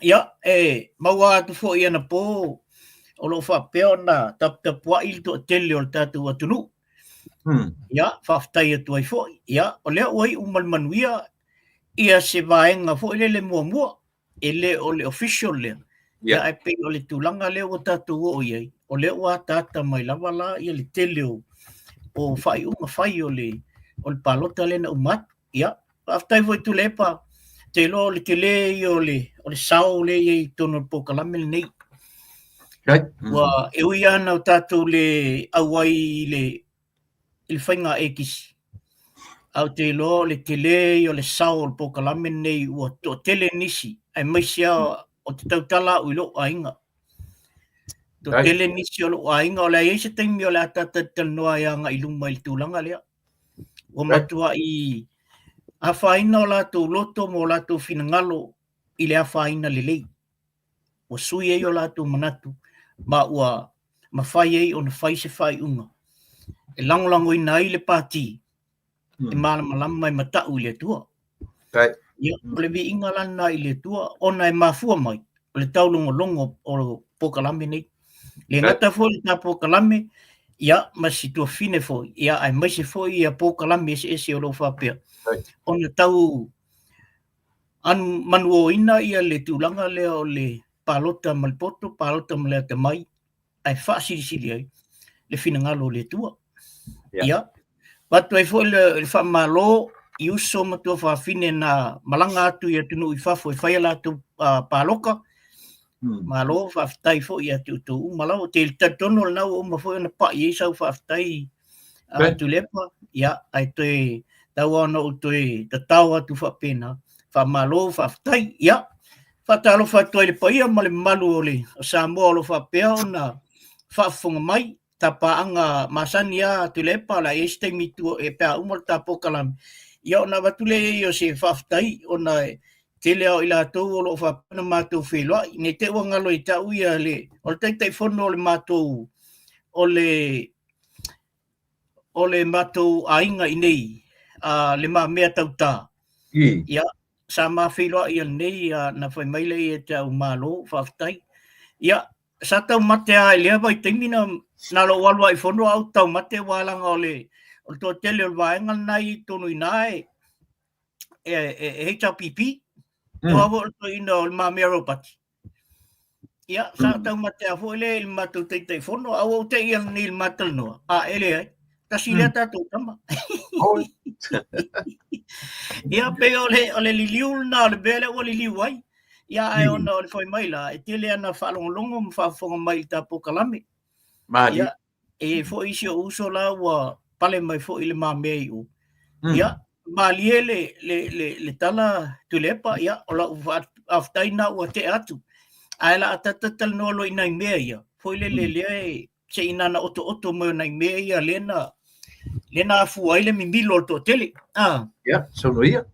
Speaker 2: Ia, e maua atu foi anapo o lo o faapea ona taputapuai le toatele o le tatou atunuu. Ia, faafetai atu ai foi. Ia, o lea ua iu ma le manuia ia se vaega foi lele muamua e le o le official lea. Ia, ae pei o le tulaga lea ua tatou oo i ai, o lea ua ataata mai lava la ia le tele o o faaiuga fai o le o le palota lea na uma atu. Ia, faafetai foi Tuilaepa, ou te iloa o le tele ia o le o le sao lea e i ai i totonu o le polokalame lenei. Ua e ui lava ina o tatou le auai i le i le faiga ekisi, ae ou te iloa o le tele ia o le sao o le polokalame lenei ua toatele nisi, aemaise lava ou te tautala au i lou aiga. Toatele nisi o lou aiga, o le a i ai se taimi o le a ta talatalanoa ai agai i luma i le tulaga lea. Ua matuai afaina o latou loto ma o latou finagalo i le afaina lelei. Ua sui ai o latou manatu ma ua mafai ai ona fai se faaiuga e lagolagoina ai le Pati e malamalama e matau i le Atua. Ia, o le viiga la lena i le Atua ona e mafua mai o le taulogologo o polokalame nei. Le gata foi le ta polokalame, ia, ma si tuafafine foi, ia, aemaise foi ia polokalame eseese o lo o faapea ona tau manuoina ia le tulaga lea o le palota ma le poto, palota ma le atamai, ae faasilisili ai le finagalo o le Atua. Ia, avatu ai foi le faamalo i uso ma tuafafine na malaga atu i atunuu i fafo e fai a latou palota. Malo, faafetai foi ia te outou uma lava. Ou te talitonu o lena ua uma foi ona pai ai sau faafetai Tuilaepa, ia, ae toe tau lava ona ou toe tatao atu faapena. Faamalo, faafetai. Ia, faatalofa atu ai i le paia ma le mamalu o le Samoa o lo o faapea ona faafofoga mai. Tapaaga masani lava Tuilaepa, o le a i ai se taimi e pe a uma le ta polokalame, ia ona avatu lea i ai o se faafetai ona Tele lava o i latou o lo o faapea ona matou feiloai, ne i te i ua galo ia te au ia le, o le Taitaifono o le matou, o le, o le matou aiga i nei, a Le Mamea Tauta. Ia, sa ma feiloai ananei, na fai mai lea ia te au, malo, faafetai. Ia, sa taumate lava i lea vaitaimi na, na lou alu lava i fono ae ou taumate aua leaga o le, o le toatele o le vaega lena e i totonu i ina e, e, e, e HRPP, aua foi o le toeaina o Le Mamea Ropati. Ia, sa taumate lava foi lea i le matou Taitaifono, a ua ou te i ananei i le ma talanoa, a e leai, tasi lea tatou tama. Ia, pei o le, o le liliu lena o le mea lea ua liliu ai. Ia, ae ona o le fai mai la, e tele ana faalogologo ma faafofoga mai i le ta polokalame. Ia, E i ai foi si ou uso la ua pale mai foi i Le Mamea i o. Ia, malie le, le, le, le tala Tuilaepa, ia, o lau faafetai na ua tea atu. Ae la a talatalanoa loa i nai mea ia, foi lele lea e se i nana otooto mai o nai mea ia lea na, lea na afua ai le mimilo o le toatele.
Speaker 1: Ah. Ia, saunoa ia.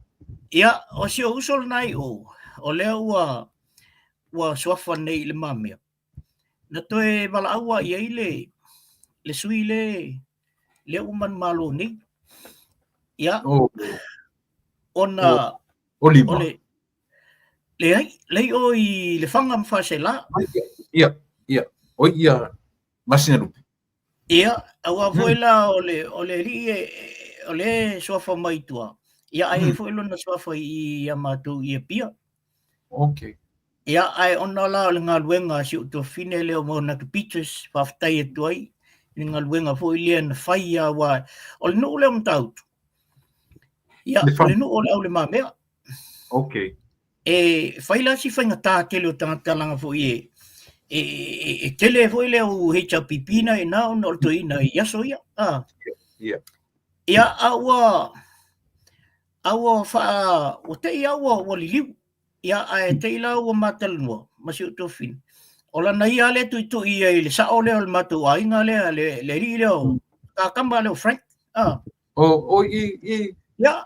Speaker 2: Ia, o si ou uso lena i o, o lea ua, ua suafa nei i Le Mamea. Na toe valaau lava i ai le, le sui le, lea ua manumalo nei. Ia,
Speaker 1: oh.
Speaker 2: ona
Speaker 1: oh. O
Speaker 2: o le, leai, leai o i Lefaga ma Faasaleleaga.
Speaker 1: Ia, ia, o ia Masinalupe.
Speaker 2: Ia, aua foi la o le, o le alii e, o le suafa mai i tua, ia ae i ai foi lona suafa i ia matou i Apia.
Speaker 1: Okay.
Speaker 2: Ia, ae ona la o le galuega a si ou tuafafine lea o Monaki Peters, faafetai atu ai i le galuega foi lea na fai aua o le nuu lea o Matautu. Ia, o le nuu o le Aulemamea.
Speaker 1: Okay.
Speaker 2: E fai la si faigata tele o tagata leaga foi e, e, e, e tele foi le au HRPP na ina ona o le toeaina i aso ia. Ah.
Speaker 1: Yeah.
Speaker 2: Ia, a ua, a ua faa, ua tei a ua, ua liliu. Ia, ae tei la ua matalanoa ma si ou tuafafine. O lana ia lea tuitui ia i le sao lea o le matou aiga lea, le, le alii lea o Kakama lea o Frank. Ah.
Speaker 1: O, o i, i.
Speaker 2: Ia.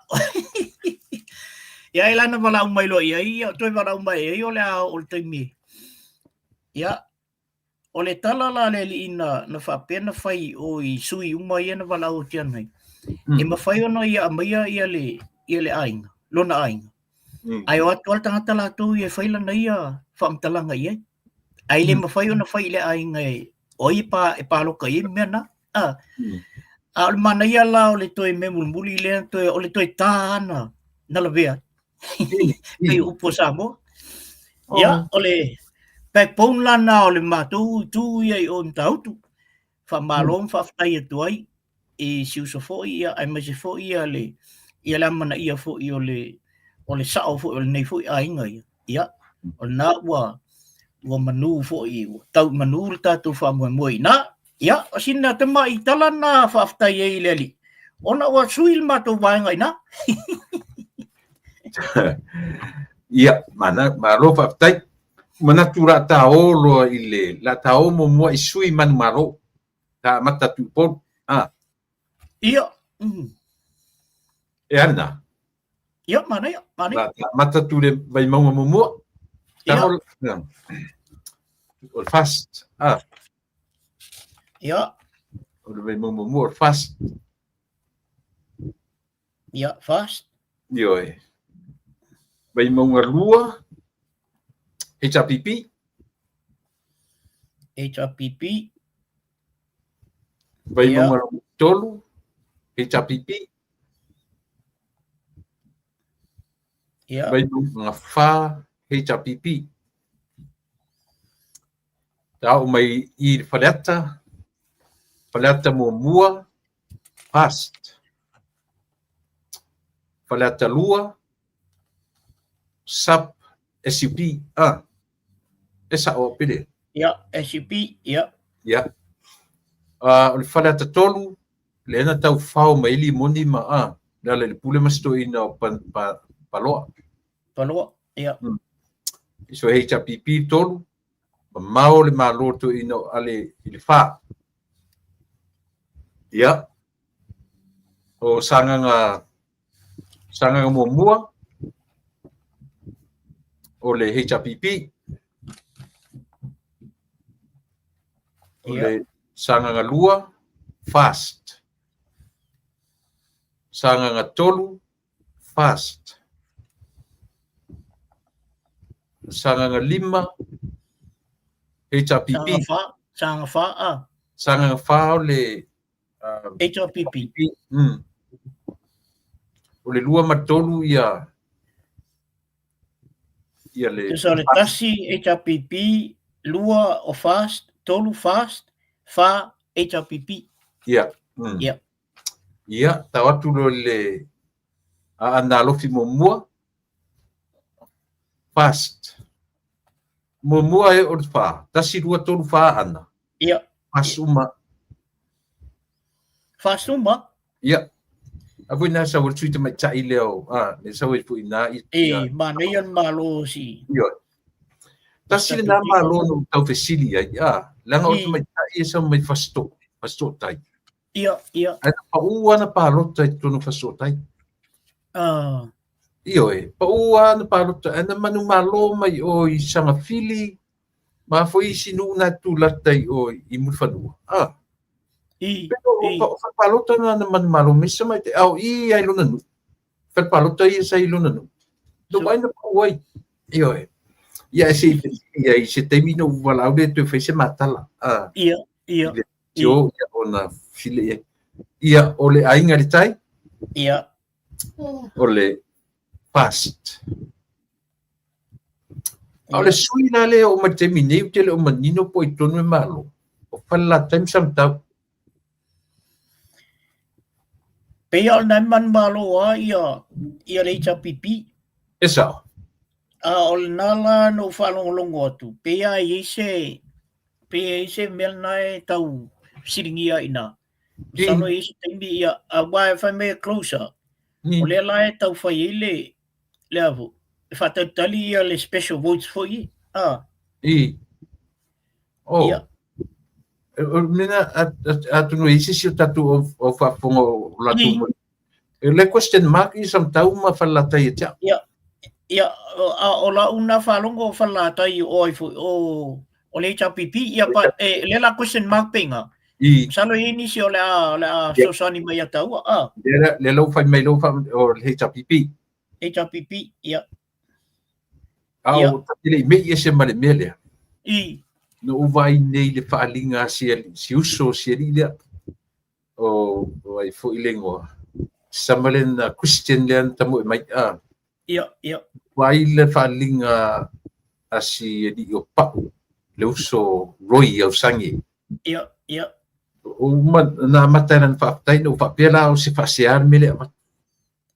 Speaker 2: Ia, e lana valaau mai loa i ai, ia, toe valaau mai i ai o le a oo le taimi. Ia, o le tala la le alii na, na faapea na fai o i sui uma ia na valaau atu ai. E mafai ona ia aumaia ia le, ia le aiga, lona aiga. Ae o atu lava le tagata latou ia e fai lana ia faamatalaga i ai. Ae le mafai ona fai i le aiga e, o ai e, pa, e paloka i ai mea na. A, a o le manaia la o le toe mea mulimuli lea, toe, o le toe tā na, na lavea. Pei o upu a Samoa. Ia, o le backbone la na o le matou itu ia i o i Matautu. Faamalo ma faafetai atu ai i si uso foi, ia, aemaise foi ia le, ia le amanaia foi o le, o le sao foi o lenei foi aiga ia. Ia, o lena ua, ua manu foi, ua tau i manu le tatou faamoemoe i ina. Ia, o sina tamai tala na faafetai ai i le Alii, ona ua sui le matou vaega i ina.
Speaker 1: Ia, mana, malo faafetai. Manatu la ta o loa i le, la ta o muamua i sui manumalo. Ta amata atu i Upolu. Ah.
Speaker 2: Ia.
Speaker 1: E ana.
Speaker 2: Ia, manaia, manaia.
Speaker 1: La ta amata atu le Vaimauga muamua.
Speaker 2: Ia.
Speaker 1: O le FAST. Ah.
Speaker 2: Ia.
Speaker 1: O le Vaimauga muamua o le FAST.
Speaker 2: Ia, FAST.
Speaker 1: Ioe. Vaimauga 2, HRPP.
Speaker 2: HRPP.
Speaker 1: Vaimauga 3, HRPP.
Speaker 2: Ia.
Speaker 1: Vaimauga 4, HRPP. Ta oo mai i le Faleata, Faleata muamua, FAST. Faleata 2, SUP, SUP, ah. E sao au pele.
Speaker 2: Ia, SUP, ia.
Speaker 1: Ia. O le Faleata 3, lea na tau fao mai ai limoni ma ah, le ala i le pule ma se toeaina o pa, pa, Paloa.
Speaker 2: Paloa, ia.
Speaker 1: So HRPP 3, mamao le malo toeaina o Ale i le 4. Ia. O Sagaga, Sagaga muamua, O le HRPP. O le Sagaga 2, FAST. Sagaga 3, FAST. Sagaga 5, HRPP.
Speaker 2: Sagaga 4, Sagaga 4, ah.
Speaker 1: Sagaga 4 o le
Speaker 2: HRPP.
Speaker 1: O le 2 ma le 3 ia ia le
Speaker 2: Tusa o le 1 HRPP, 2 o FAST, 3 FAST, 4 HRPP.
Speaker 1: Ia.
Speaker 2: Ia.
Speaker 1: Ia, tau atu loa i le Aana Alofi muamua, FAST. Muamua e o le 4, 1, 2, 3, 4 Aana.
Speaker 2: Ia.
Speaker 1: FAST uma.
Speaker 2: FAST uma?
Speaker 1: Ia. A foi nā sau o le sui tamaitai lea o, a, le sau e foi nā i.
Speaker 2: E, manaia le Malo si.
Speaker 1: Ioe. Tasi lenā Malo na ou tau fesili ai, a, leaga o le tamaitai e sau mai Fasitootai.
Speaker 2: Ia, ia.
Speaker 1: Ae na pau lava na palota i totonu o Fasitootai. Ioe, pau lava na palota, ae na manumalo mai o i Sagafili, ma foi isi nuu na tulata i o i Mulifanua. A.
Speaker 2: I,
Speaker 1: Pero
Speaker 2: i.
Speaker 1: o fale palota na na manumalo mai sa mai te ao i ai lona nuu. Fale palota ia sa i lona nuu. No vai na pau ai. Ioe. Ia e se i ai se taimi no valaau le toe fai se matala. A.
Speaker 2: Ia, ia.
Speaker 1: I le tio, ia ona file ia. Ia o le aiga le tai.
Speaker 2: Ia.
Speaker 1: O le FAST. A o le sui la lea o mai taimi nei, ou te le o manino po i tonu e Malo. O Falelatai ma Samatau.
Speaker 2: Pei o lena e manumalo lava ia, ia le HRPP.
Speaker 1: E sao.
Speaker 2: A o lena la na ou faalogologo atu, pei lava e i ai se, pei e i ai se mea lena e tau fesiligia ai i ina. Masalo e i ai se taimi, ia, aua e fai mai e closer. O lea la e tau fai ai le, le a foi, e faatalitali ia le special votes foi, a.
Speaker 1: I. Oh.
Speaker 2: Ia.
Speaker 1: O le mea lena, atonu e i ai se isi o tatou au faafofoga o latou mai. E le question mark i Samatau ma Falelatai ia te au.
Speaker 2: Ia, ia, a o lau na faalogo o Falelatai o ai foi, o, o le HRPP, ia, pa, e, lea la question mark pe iga.
Speaker 1: I.
Speaker 2: Masalo e i ai nisi o le a, o le a fesoasoani mai ia taua, a.
Speaker 1: Lea, lea lau fai mai lau fa, o le HRPP.
Speaker 2: HRPP, ia.
Speaker 1: A o ta te le i mei ese ma le mea lea.
Speaker 2: I.
Speaker 1: Na ou vaai nei i le faaaliga a si, si uso, si alii lea. O, o ai foi le igoa. Sama le na Christian lea na tamoe mai. A.
Speaker 2: Ia, ia.
Speaker 1: Vaai le faaaliga a si alii o Pa'u, le uso Roy Ausangi.
Speaker 2: Ia, ia.
Speaker 1: O uma na amata e lana faafetai na ou faapea la o se faasea le mea lea avatu.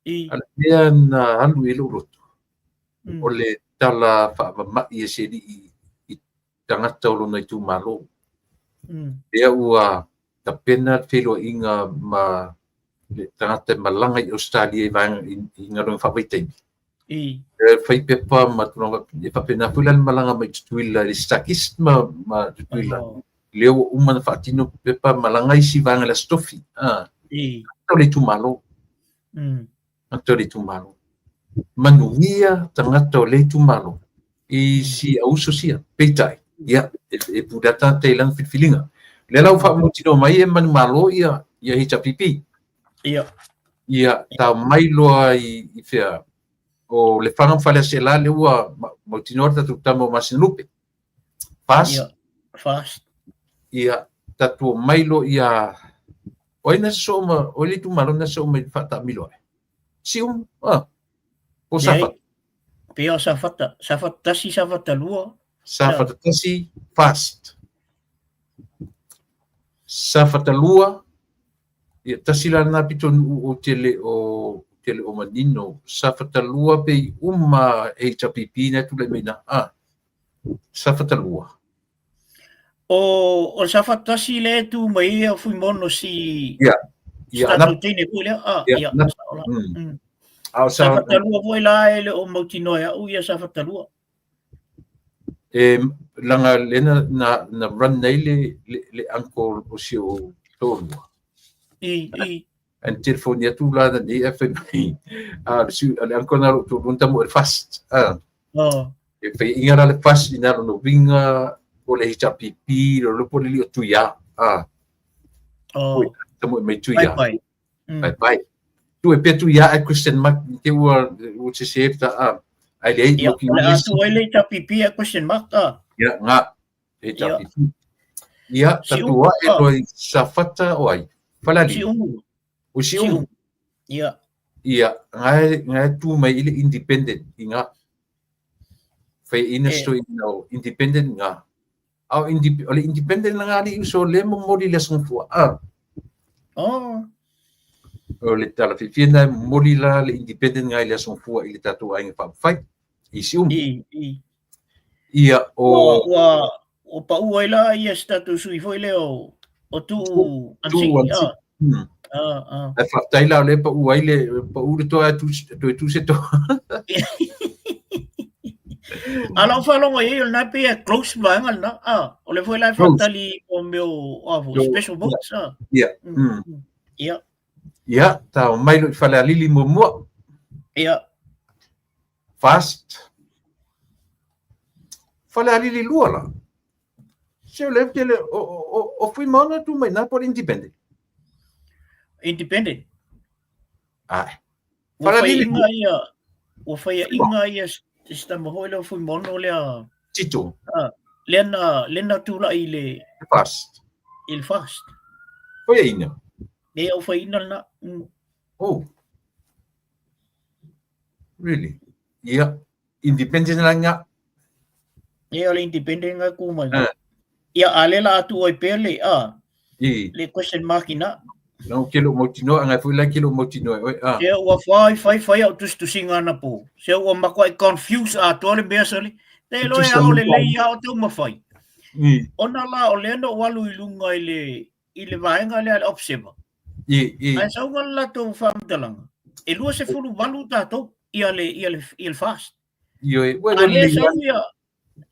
Speaker 2: I.
Speaker 1: A le mea na alu i ai lou loto, o le tala faamama'i e se alii i tagata o lona itumalo. Lea ua tapena le feiloaiga ma le tagata e malaga i Ausetalia i vaega i galuega faavaitaimi.
Speaker 2: I.
Speaker 1: E fai pepa ma tulaga e faapena foi la le malaga mai Tutuila i le Stakist ma, ma Tutuila. Lea ua uma na faatino pepa malaga isi vaega i le Aso Tofi. Ah.
Speaker 2: I.
Speaker 1: O le itumalo. Tagata o le itumalo. Manuia tagata o le itumalo i si auso sia. Peitai, ia, e pule lava tagata i lana filifiliga. O lea la ua faamautinoa mai e manumalo ia, ia HRPP.
Speaker 2: Ia.
Speaker 1: Ia, tao mai loa i, i fea, o Lefaga ma Faleaseela lea ua mautinoa le tatou tama o Masinalupe. FAST.
Speaker 2: Ia, FAST.
Speaker 1: Ia, tatou omai loa ia, o ai na sosoo ma, o ai le itumalo na sosoo mai faataamilo ai? Siumu, ah, po Safata.
Speaker 2: Pei o Safata, Safata 1, Safata 2.
Speaker 1: Safata 1, FAST. Safata 2, ia tasi la lena pitonuu ou te le o, te le o manino. Safata 2 pei uma HRPP na e tulai mai ina. Ah, Safata 2.
Speaker 2: O, o le Safata 1 lea e tu mai ai a Fuimaono si...
Speaker 1: Ia, ia,
Speaker 2: Si tatou teine foi lea. Ah,
Speaker 1: ia,
Speaker 2: ia,
Speaker 1: na,
Speaker 2: sao la.
Speaker 1: A o
Speaker 2: Safata 2 foi la e le o mautinoa e au ia Safata 2.
Speaker 1: E laga lea na, na, na run nei le, le, le uncle o si ou toalua.
Speaker 2: I, i.
Speaker 1: Ae na telefoni atu la na nei ae fai mai, a le, su, a le uncle na lou toalua na tamoe i le FAST. Ah.
Speaker 2: Oh.
Speaker 1: E faiaʻiga la le FAST i na lona uiga o le HRPP lo lo po le lio tuia a.
Speaker 2: Oh.
Speaker 1: Tamu mai tuia.
Speaker 2: Pai pai.
Speaker 1: Pai pai. Tu e pe tuia ai question mark te ua ua se se ta a. Ai le
Speaker 2: ai mo ki. Ia, tu ai le HRPP a question mark a.
Speaker 1: Ia, nga HRPP. Ia, ta tua e loi safata o ai. Falali.
Speaker 2: Si umu.
Speaker 1: O si umu.
Speaker 2: Ia.
Speaker 1: Ia, ngai ngai tu mai i le independent i nga fai ina sto ina o independent nga. Au indi o le independent nga li uso le mo moli le song fua. Ah.
Speaker 2: Oh.
Speaker 1: O le tala fi na moli la le independent ngai le song fua i le tatu ai fa fai. I si umu.
Speaker 2: I i.
Speaker 1: Ia o
Speaker 2: ua ua pau ai la ia se tatou sui foi lea o o Tuu Ansi.
Speaker 1: Ah.
Speaker 2: Ah, ah.
Speaker 1: Ai faafetai la o lea pau ai le pau le toa tu toe tu se toa.
Speaker 2: A lau faalogo i ai o lena pei e close vaega lena. Ah, o le foi la e faatali o mea o a foi special votes. Ah.
Speaker 1: Ia.
Speaker 2: Ia.
Speaker 1: Ia, ta mai lo i Falealili muamua.
Speaker 2: Ia.
Speaker 1: Fast. Falealili lua la. Se o le tele o o o Fuimaono tu mai na por independent.
Speaker 2: Independent.
Speaker 1: Ah.
Speaker 2: Ua faiaʻiga ia, ua faiaʻiga ia se tama foi lea o Fuimaono lea.
Speaker 1: Tito.
Speaker 2: Ah, lea na lea na tulai i le
Speaker 1: Fast.
Speaker 2: I le Fast.
Speaker 1: Faiaʻiga.
Speaker 2: Lea o faiaʻiga lena.
Speaker 1: Oh. Really? Ia. Independent la nga.
Speaker 2: Ia, o le independent nga ku mai. Ia, a le la atu oi pea le, a.
Speaker 1: I.
Speaker 2: Le question mark ina.
Speaker 1: No, ke lo mautinoa, ngai foi la ke lo mautinoa oi, a.
Speaker 2: Se ua fai, fai, fai au tusitusiga anapo. Se ua makuai confuse atoa le mea sole. Te loe a o le lei a o te umafai. Ona la o lea na ou alu i luga i le, i le vaega lea le Observer.
Speaker 1: I, i.
Speaker 2: Ae sau nga le latou faamatalaga, e 28 tatou ia le, ia le, ia le FAST.
Speaker 1: Ioe, ua
Speaker 2: A lea sau ia,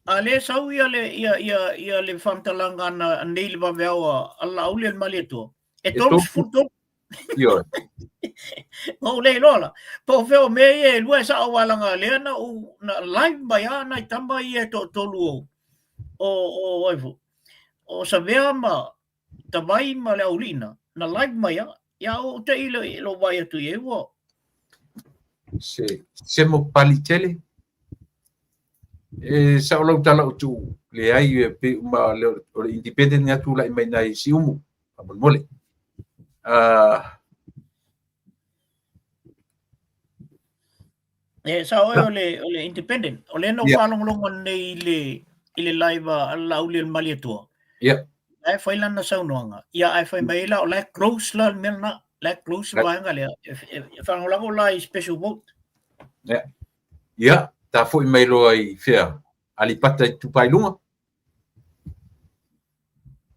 Speaker 2: a lea sau ia le, ia, ia, ia le faamatalaga na nei le vaveao a, a Laauli le Malietoa, e 33.
Speaker 1: Ioe.
Speaker 2: Ma ou le iloa la. Po o fea o mea ia e lua e sao aua leaga lea na ou, na live mai lava nai tama ia e toatolu o, o, o ai foi, o Savea ma Tavai ma le Auli'i na, na live mai lava. Ia ou te i lou vaai atu i ai ua.
Speaker 1: Se, se mo pali tele. E sao lau tala o tu leai e pe uma le, o le independent nga tulai mai nai Siumu, faamolemole.
Speaker 2: E sao e o le, o le independent. O lea na ou faalogologo nei i le, i le live a Laauli o le Malietoa.
Speaker 1: Yeah.
Speaker 2: La e fai lana saunoaga. Ia ae fai mai la o la e close la le mea lena. La e close le vaega lea. E, e, e faalagolago la i special vote.
Speaker 1: Yeah. Ia, ta foi mai loa i fea. Aleipata Itupa i Luga.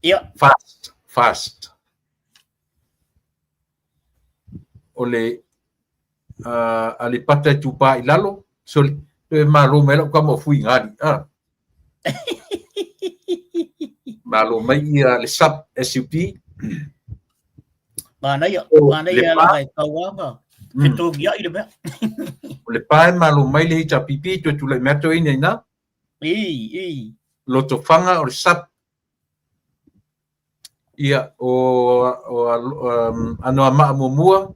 Speaker 2: Ia.
Speaker 1: Fast, fast. O le uh, Aleipata Itupa i Lalo, soli, toe malo mai lau kama o fui ngari. Ah. Malo mai ia le sub SUP.
Speaker 2: Manaia, manaia la e tauanga. Fetogi ai le mea.
Speaker 1: O le pae malo mai le HRPP, toe tulai mai atu ina ina.
Speaker 2: I, i.
Speaker 1: Lotofaga o le SUP. Ia, o, o, um, Anoamaa muamua,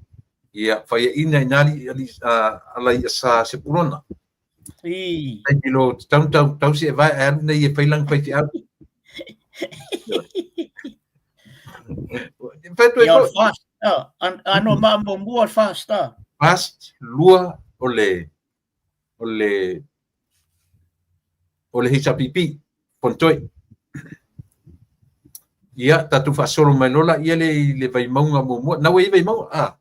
Speaker 1: ia, faiaina i nā ali, ali, uh, ala i sa Sepulona.
Speaker 2: I.
Speaker 1: Ai ki lo tau tau tau se vai ai alu nei e whai lang whai te au. Whai
Speaker 2: Ia, o le fast. Ah, Anoamaa muamua o le fast. Ah.
Speaker 1: Fast, lua, o le, o le o le HRPP, Fontoi. Ia, tatou faasolo mai loa laia le i le Vaimauga muamua. Na ua i ai Vaimauga? Ah.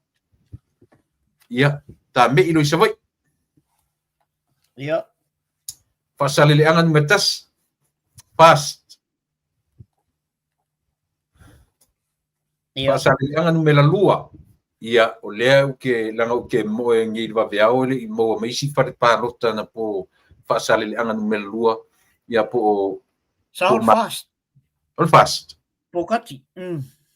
Speaker 1: Ia, ta me'i loa i Savaii.
Speaker 2: Ia.
Speaker 1: Faasaleleaga numera tasi. Fast.
Speaker 2: Ia.
Speaker 1: Faasaleleaga numera lua. Ia, o lea ou te, leaga ou te moe nei i le vaveao e le i maua mai isi fale palota na po Faasaleleaga numera lua, ia po o...
Speaker 2: Sa o le fast.
Speaker 1: O le fast.
Speaker 2: Pokati.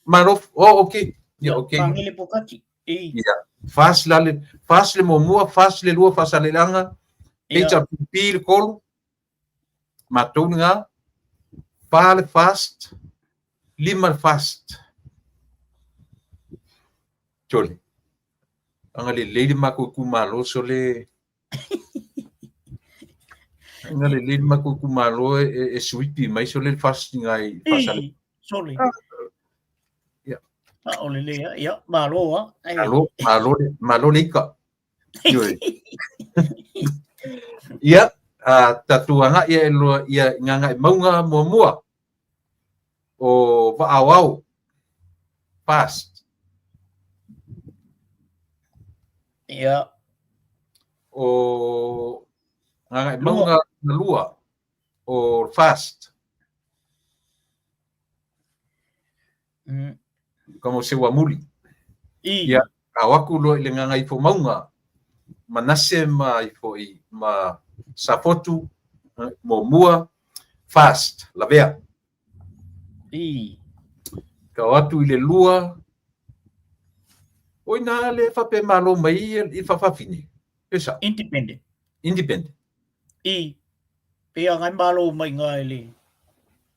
Speaker 1: Malo, oh, okay. Ia, okay.
Speaker 2: Magele Pokati.
Speaker 1: I. Ia, fast la le, fast le muamua, fast le lua Faasaleleaga, HRPP le tolu. Matou lena, 4 le FAST, 5 le FAST. Sole, agalelei le matou itumalo sole, agalelei le matou itumalo e suipi mai sole le FAST i ngai Faasaleleaga.
Speaker 2: Sole. Ia. O le lea, ia, malo a.
Speaker 1: Malo, malo, malo le ika. Ia, tatou agai ae loa ia i Gagaemauga muamua o Vaaoao FAST.
Speaker 2: Ia.
Speaker 1: O Gagaemauga lua o FAST. Ka mo Seuamuli. Ia, ao aku loa i le Gagaifomauga, Manase ma ifo i ma Safotu, muamua, FAST, lavea. Ka o atu i le lua, o ina le faapea malo mai i faafafine. Pe sao?
Speaker 2: Independent.
Speaker 1: Independent.
Speaker 2: I. Pe a ngai malo mai ngā e le.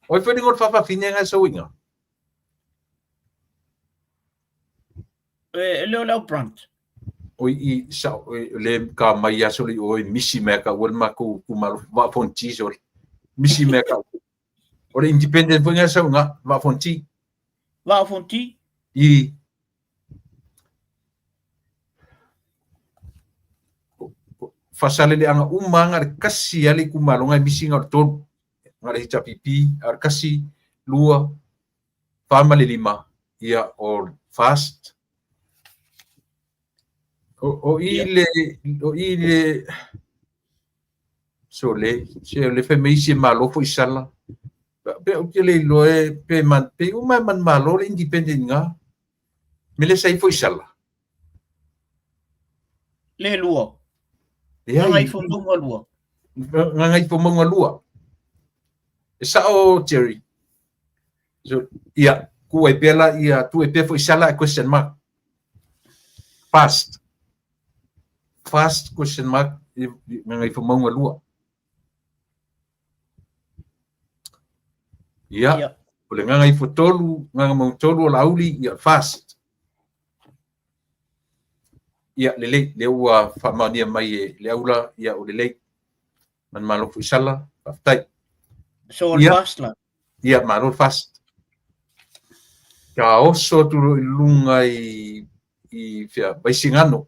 Speaker 1: O i wharingo le faafafine ngai sauinga?
Speaker 2: E le o le au branch.
Speaker 1: O i sa le ka mai aso le o i misi mea ka ua le makou kumalo va fonti so misi mea ka o le independent foi ngai sauinga va fonti.
Speaker 2: Va fonti?
Speaker 1: I Faasaleleaga uma lava na o le kasi lava le itumalo na e misi na o le tolu. Na o le HRPP, a o le kasi, lua, fa ma le lima, ia o FAST. O i le, o i le, sole, se o le fai mai isi e malo foi sala. Pe ou te le iloa e, pe man, pe uma e manumalo le independent i na. Me le sa i foi sala.
Speaker 2: Le lua. Gagaifomauga lua.
Speaker 1: Gagaifomauga lua. E sao, Jerry. So, ia, tuu ai pea la, ia, tuu ai pea foi sala e question mark. FAST. FAST question mark, Gagaifomauga lua. Ia, ia. O le Gagaifotolu, Gagamautolu o Laauli, ia, FAST. Ia, lelei, lea ua faamaonia mai e le aula, ia, o lelei. Manumalo foi sala, faafetai.
Speaker 2: So, o le FAST la?
Speaker 1: Ia, malo le FAST. Ka oso atu loa i luga i fea, Vaisigano.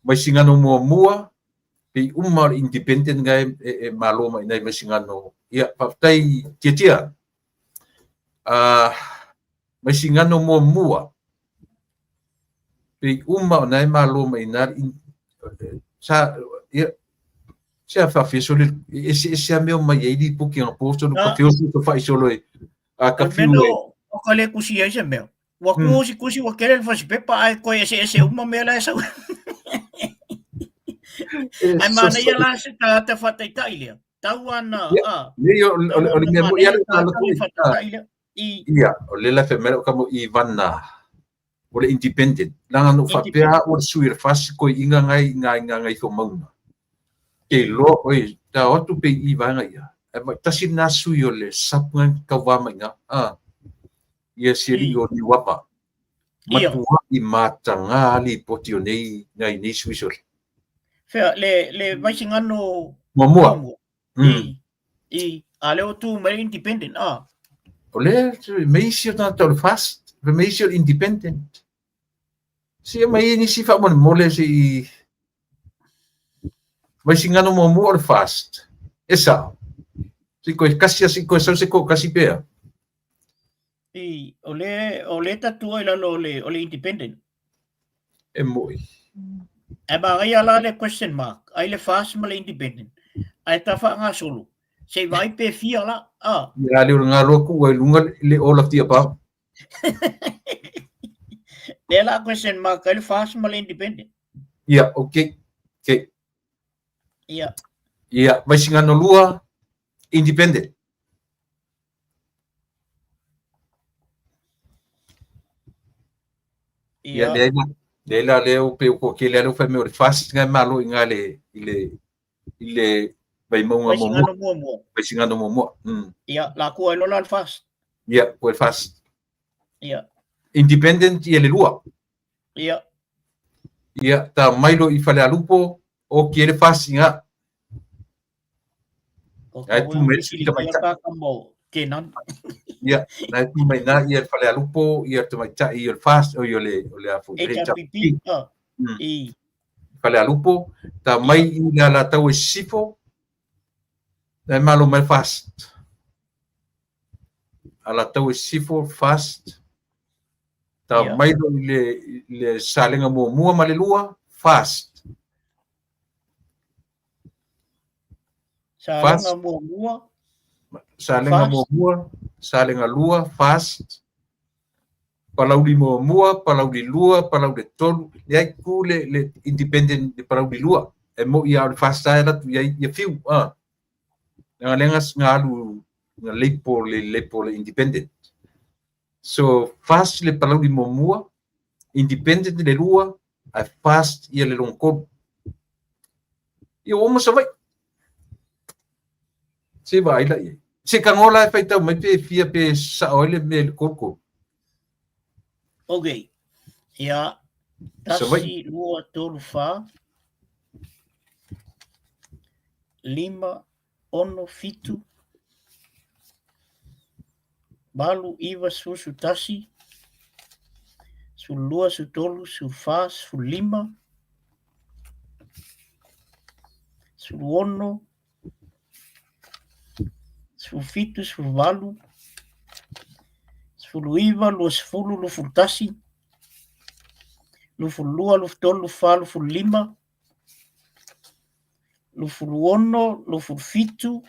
Speaker 1: Vaisigano muamua, pei uma o le independent ngai e malo mai nai Vaisigano. Ia, faafetai Tiatia. Vaisigano muamua, pei uma o nai malo mai ina sa ia se a faafia sole ese ese a mea mai ai lipoti anga po solo ka feo so fai solo e a ka fiu e
Speaker 2: o ka le kusi ai se mea ua kusi kusi ua kele le fasipepa ae koe ese ese uma mea la e sau. Ai mana ia la se tagata faataitai lea tau ana
Speaker 1: a le o le mea mo ia le
Speaker 2: faataitai lea
Speaker 1: i ia o le la fe mea o ka mo i vanna o le independent langa no faapea o le sui le fasi koi inga ngai ngai ngai ngai fo maunga ke lo oi ta o atu pe i vaega ia e mai tasi na sui o le sap ngai kau va mai nga a ia seri o ni wapa matua i matanga ali poti o nei ngai nei sui sole
Speaker 2: fea le Vaisigano
Speaker 1: muamua.
Speaker 2: I a le o tu mai independent a
Speaker 1: o le mei si o tagata o le FAST, le mei si o le independent. Si e mai nisi faamolemole se i Vaisigano muamua o le FAST. E sao. Si koe kasi a si koe sau se ko kasi pea.
Speaker 2: I o le tatua i lalo o le independent.
Speaker 1: E moi.
Speaker 2: E magaia la le question mark, ai le FAST ma le independent. Ai ta whaangasolo. Se i vai pe fia la, a.
Speaker 1: Ia le o ngā loa ku ai lunga le all of the above.
Speaker 2: Le la question mark, ai le FAST ma le independent.
Speaker 1: Ia, okay. Okay.
Speaker 2: Ia.
Speaker 1: Ia, Vaisigano lua, independent. Ia, lea la, lea la lea o pe o kele lea o whaime o le FAST ngai malo i ngā le, i le, i le Vaimauga muamua.
Speaker 2: Vaisigano muamua.
Speaker 1: Vaisigano muamua.
Speaker 2: Ia, la kua ai loa la le FAST.
Speaker 1: Ia, kua le FAST.
Speaker 2: Ia.
Speaker 1: Independent ia le lua.
Speaker 2: Ia.
Speaker 1: Ia, ta mai loa i Falealupo, oki ai le FAST i ina. Ae tu mai le sui tamaitai. Ia, na e tu mai ina ia le Falealupo, ia le tamaitai o le FAST, o le, o le a foi,
Speaker 2: HRPP. I.
Speaker 1: Falealupo, ta mai i le Alataua i Sisifo, na e malo mai le FAST. Alataua i Sisifo, FAST. Ta mai loa i le Salega muamua ma le lua, FAST.
Speaker 2: Salega muamua.
Speaker 1: Salega muamua, Salega lua, FAST. Palauli muamua, Palauli lua, Palauli tolu, leai tu le independent le Palauli lua. E mo'i lava o le FAST lava e alu atu i ai ia fiu. Leaga lea na alu na label le label le independent. So FAST le Palauli muamua, independent le lua, ae FAST ia le lona tolu. Ia ua uma Savaii. Se vaai la i ai. Se tago la e faitau mai pe fia pe sao ai le mea i le 33.
Speaker 2: Ok. Ia, 1, 2, 3, 4, 5, 6, 7, 8, 9, 10, 11, 12, 13, 14, 15, 16, 17, 18, 19, 20, 21, 22, 23, 24, 25, 26,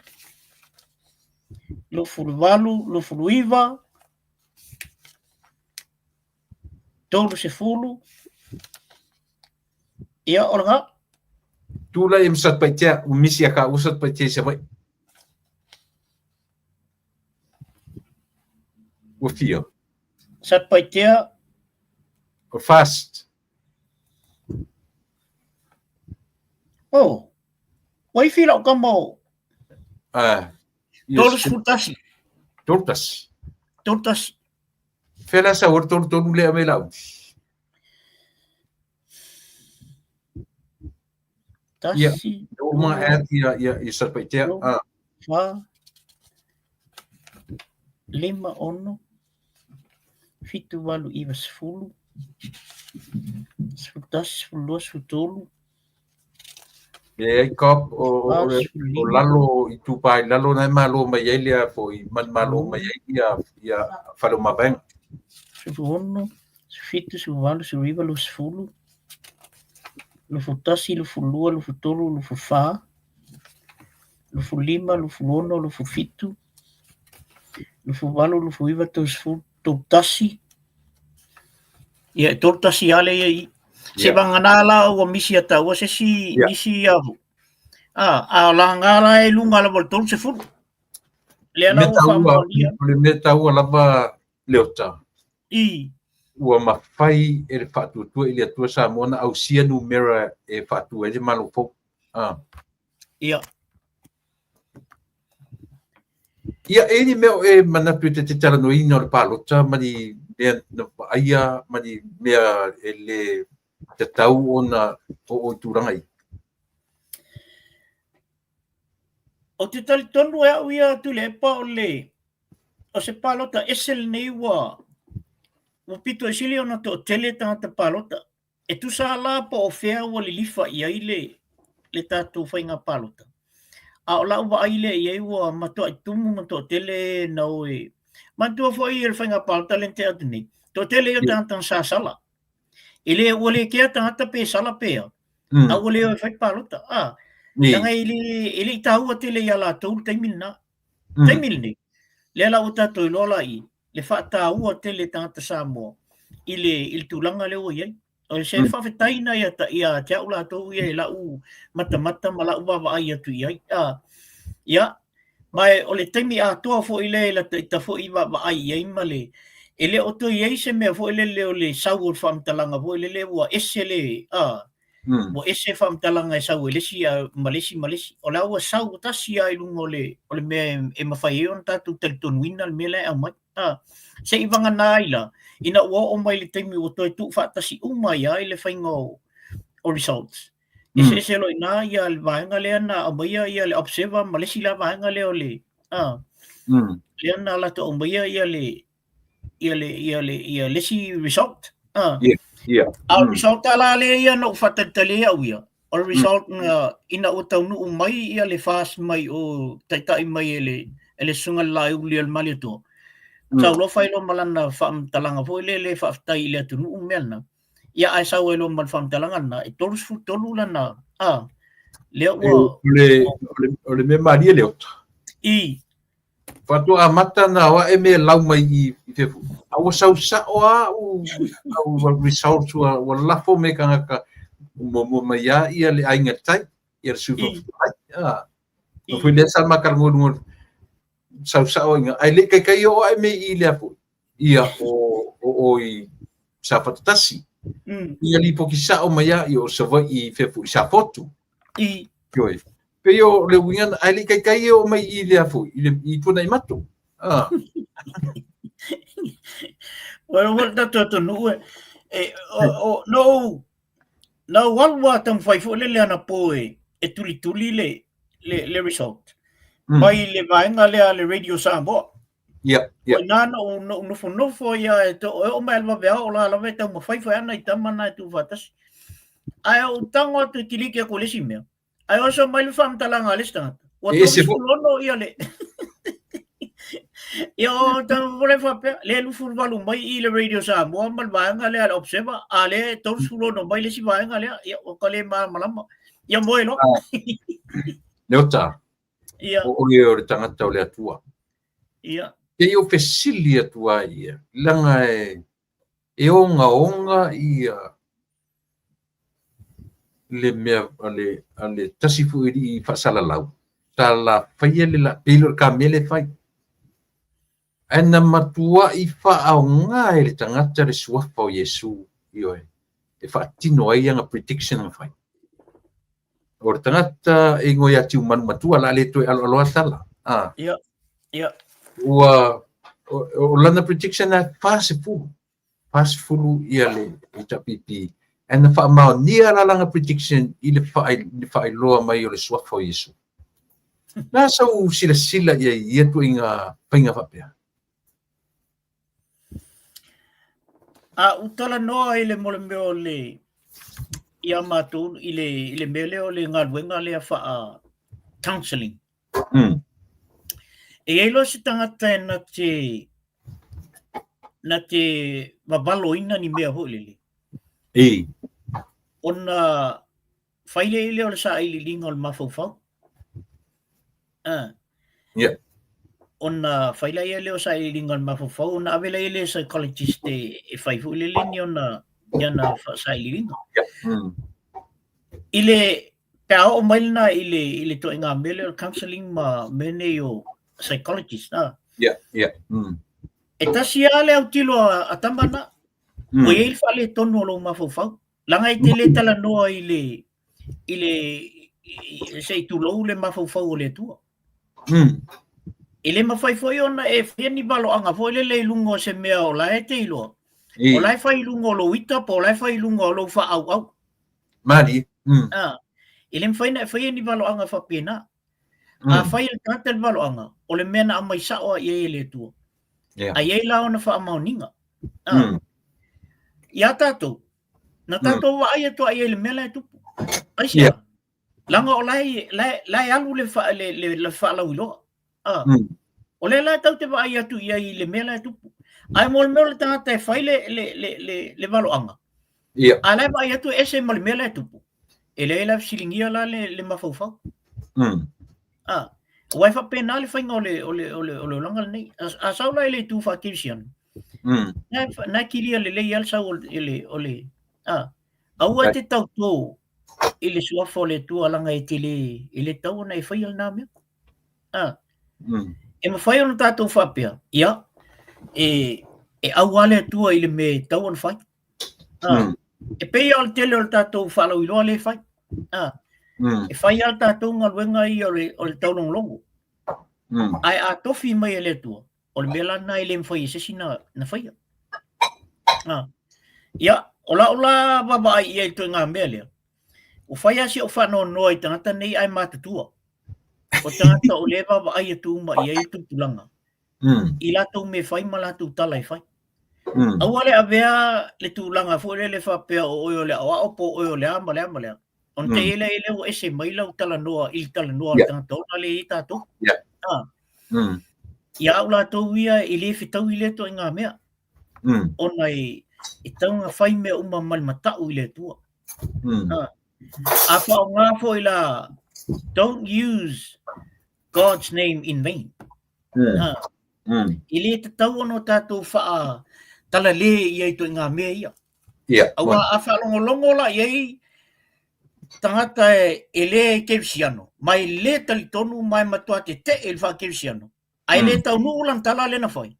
Speaker 2: 27, 29, 30, ia o lena.
Speaker 1: Tulai ma Satupaitea, ua misi ia taua Satupaitea i Savaii. Ua fia?
Speaker 2: Satupaitea.
Speaker 1: O FAST.
Speaker 2: Oh, ua ifi lau tama o.
Speaker 1: Ah,
Speaker 2: 31.
Speaker 1: 31.
Speaker 2: 31.
Speaker 1: Fea la sau o le 33 lea mai lau. Ia,
Speaker 2: 1,
Speaker 1: uma
Speaker 2: 2,
Speaker 1: add ia ia ia Satupaitea.
Speaker 2: 3,
Speaker 1: Ah,
Speaker 2: 4, 5, 6, 7, 8, 9, 10, 11, 12, 13,
Speaker 1: leai cop o
Speaker 2: 14,
Speaker 1: o o
Speaker 2: 15,
Speaker 1: lalo Itupa i lalo na e malo mai ai lea foi manumalo mai ai ia ia Faleomavaega.
Speaker 2: 16, 17, 18, 19, 20, 21, 22, 23, 24, 25, 26, 27, 28, 29, 30, 31. Ia, e 31 lava lea i i. Se vagana la ua misi ia taua se isi nisi ia a a o laga la e luga lava o le 30. Lea la ua faamaonia.
Speaker 1: O le mea taua lava Leota.
Speaker 2: I.
Speaker 1: Ua mafai e le Faatuatua i le Atua Samoa ona ausia numera e faatu ai le Malo fou. Ah.
Speaker 2: Ia.
Speaker 1: Ia, e i ai ni mea o e manatu e ta te talanoaina o le palota ma ni mea na vaaia ma ni mea e le tatau ona oo i tulaga ia?
Speaker 2: Ou te talitonu e au ia Tuilaepa o le o se palota ese lenei ua ua pito i sili ona toatele tagata palota. E tusa la po o fea ua lilifa i ai le le tatou faiga palota. A o lau vaai lea i ai ua matuai tumu ma toatele na o e manatua foi le faiga palota lea na tea atu nei. Toatele ia o tagata na sa sala. E le ua le kea tagata pe sala pe a. A ua le o e fai palota. A, leaga e le e le i taua tele ia latou le taimi lena. Taimi lenei, lea la ua tatou iloa la i le faataua tele tagata Samoa i le i le tulaga lea ua i ai. O se faafetai na ia ia te au latou ia i lau matamata ma lau vaavaai atu i ai. A, ia, ma e, o le taimi atoa foi lea i lata ita foi vaavaai i ai ma le e le o toe i ai se mea foi lele o le sau o le faamatalaga foi lele ua ese le a. Ua ese faamatalaga e sau e le isi ma le isi ma le isi. O la ua sau tasi lava i luga o le, o le mea e mafai ai ona tatou talitonuina le mea la e aumai. Se i vagana ai la, ina ua oo mai le taimi ua toe tuufaatasi uma ai lava i le faiga o, o results. Eseese loa i ina ia le vaega lea na aumaia ia le observer ma le isi la vaega lea o le, lea na latou aumaia ia le, ia le, ia le, ia le isi result. A o result la lea ia na ou faatalitali ai au ia, o le result na ina ua taunuu mai ia le FAS mai o taitai mai e le, e le Susuga i le Laauli o le Malietoa, sau loa fai loa ma lana faamatalaga foi lele e faafetai i le atunuu ma mea na, ia ae sau ai loa ma le faamatalaga lena, e 33 lana, lea ua...
Speaker 1: O le mea malie Leota.
Speaker 2: I.
Speaker 1: Faatoa amata ona o ae mea lau mai i fefo. A ua sau sao lava au, au results ua, ua lafo mai tagata muamua mai lava ia le Aiga i le Tai, ia le Sui Fofoga Fetalai. Ah. O foi lea sa ma talanoa i luga sau sao ai ae le i taitai oo ae mea i lea foi. Ia o o o i Safata Tasi. Ia lipoti sao mai lava ia o Savaii i fefo i Safotu.
Speaker 2: I.
Speaker 1: Ioe. Pei o le uiga na, ae le i taitai e oo mai i lea foi, i le i Tuanaimato. Ah.
Speaker 2: Ua ua le tatou atunuu e, e o, o, na ou, na ou alu lava taumafai foi lele anapo e, e tulituli le, le, le result. Mai le vaega lea a le Radio Samoa.
Speaker 1: Ia,
Speaker 2: ia. O i ina na ou, na ou nofonofo ai lava e, to, e oo mai i le vaveao o la lava e taumafai foi ana i tama na e tuufaatasi. Ae ou tago atu e kiliki atu i le isi mea. Ae oso mai le faamatalaga a le isi tagata. Ua
Speaker 1: E ese foi.
Speaker 2: 36 ia le... Ia o tau faapea, le 28 mai i le Radio Samoa ma le vaega lea a le Observer, a le 36 mai le isi vaega lea, ia ua ka le malamalama. Ia moe loa.
Speaker 1: Leota,
Speaker 2: Ia.
Speaker 1: o oe o le tagata o le Atua.
Speaker 2: Ia.
Speaker 1: Kei ou fesili atu ai ia, leaga e, e ogaoga ia le mea a le, a le tasi foi alii faasalalau, sa la faia le la, pei o le kamele e fai. Ae na matuai faaaoga e le tagata le suafa o Iesu, ioe, e faatino ai ana prediction na fai. O le tagata e igoa ia Tiumanu Matua, la le toe aloaloa tala.
Speaker 2: Ah. Ia, ia.
Speaker 1: Ua, o, o lana prediction e 40. 40 ia le HRPP. Ae na faamaonia la lana prediction i le faailoa mai o le suafa o Iesu. Na sau silasila i ai i ia tuaiga faiga faapea?
Speaker 2: A ou talanoa i le mo le mea o le ia matou i le i le mea lea o le galuega lea faa counseling. E i ai loa se tagata e na te na te vavaloina ni mea foi lele.
Speaker 1: I.
Speaker 2: Ona fai lea lea o le sailiiliga o le mafaufau. Ah.
Speaker 1: Yeah.
Speaker 2: Ona fai laia lea o sailiiliga o le mafaufau, ona ave laia lea psychologist e, e fai foi lele ni ona, ni ana sailiiliga.
Speaker 1: Yeah.
Speaker 2: I le, pe a oo mai lena i le, i le ituaiga mea lea o le counselling ma mea nei o psychologist, ah.
Speaker 1: Yeah, yeah.
Speaker 2: E tasi lava le autilo a, a tama na, ua i ai le faaletonu o lou mafaufau. Leaga e te le talanoa i le, i le, i, se i tulou le mafaufau o le Atua. E le mafai foi ona e faia ni valoaga foi lele i luga o se mea o la e te iloa. O la e fai i luga o lou ita po o la e fai i luga o lou faaauau.
Speaker 1: Malie.
Speaker 2: Ah, e le mafai ona e faia ni valoaga faapena. A fai e le tagata le valoaga, o le mea na aumai sao lava i ai e le Atua.
Speaker 1: Yeah.
Speaker 2: A i ai la ona faamaoniga. Ah. Iā tatou, na tatou vaai atu lava i ai i le mea la e tupu. Aisea?
Speaker 1: Yeah.
Speaker 2: Leaga o la e, la e, la e alu le, fa, le, le, le faalauiloa. Ah. O lea la tatou te vaai atu i ai i le mea la e tupu. Ae mo le mea o le tagata e fai le, le, le, le, le valoaga.
Speaker 1: Yeah.
Speaker 2: A la e vaai atu e ese ma le mea la e tupu. E leai la fesiligia la le, le mafaufau. Ah. Aua e faapena le faiga o le, o le, o le, o le olaga lenei. A, a sau la i le itu faakerisiano, na, na e kilia lelei lava le sau o le, o le, ah. Aua e te tautō i le suafa o le Atua leaga e te le, e le tatau ona e faia lena mea. Ah. E mafai ona tatou faapea, ia, e, e au lava le Atua i le mea e tatau ona fai. Ah. E pei lava o le tele o le tatou faalauiloa lea e fai. A, e fai lava le tatou galuega ia o le taulogologo. Ae a tofi mai e le Atua, o le mea la lena e le mafai e se isi na faia. A, ia, o lau la vaavaai i ai i le ituaiga mea lea, ua fai lava si ou faanoanoa i tagata nei ae matutua. O tagata o lea e vaavaai atu uma i ai le tupulaga, i latou mea fai ma latou tala e fai. Aua le avea le tulaga foi lele faapea o oe o le aoao po o oe o le a ma le a ma le a. Ona te i ai lea ua ese mai lau talanoa i le talanoa a le tagata ola lea e i ai tatou. Ia au latou ia e le fetaui lea ituaiga mea. Ona e tatau ona fai mea uma ma le matau i le Atua. A faaaoga foi la, don't use God's name in vain. E le tatau ona o tatou faatalale i ai ituaiga mea ia. Aua a faalogologo la i ai tagata e le kerisiano, ma e le talitonu ma e matua tetee i le faakerisiano, ae le taunuu lana tala lea na fai,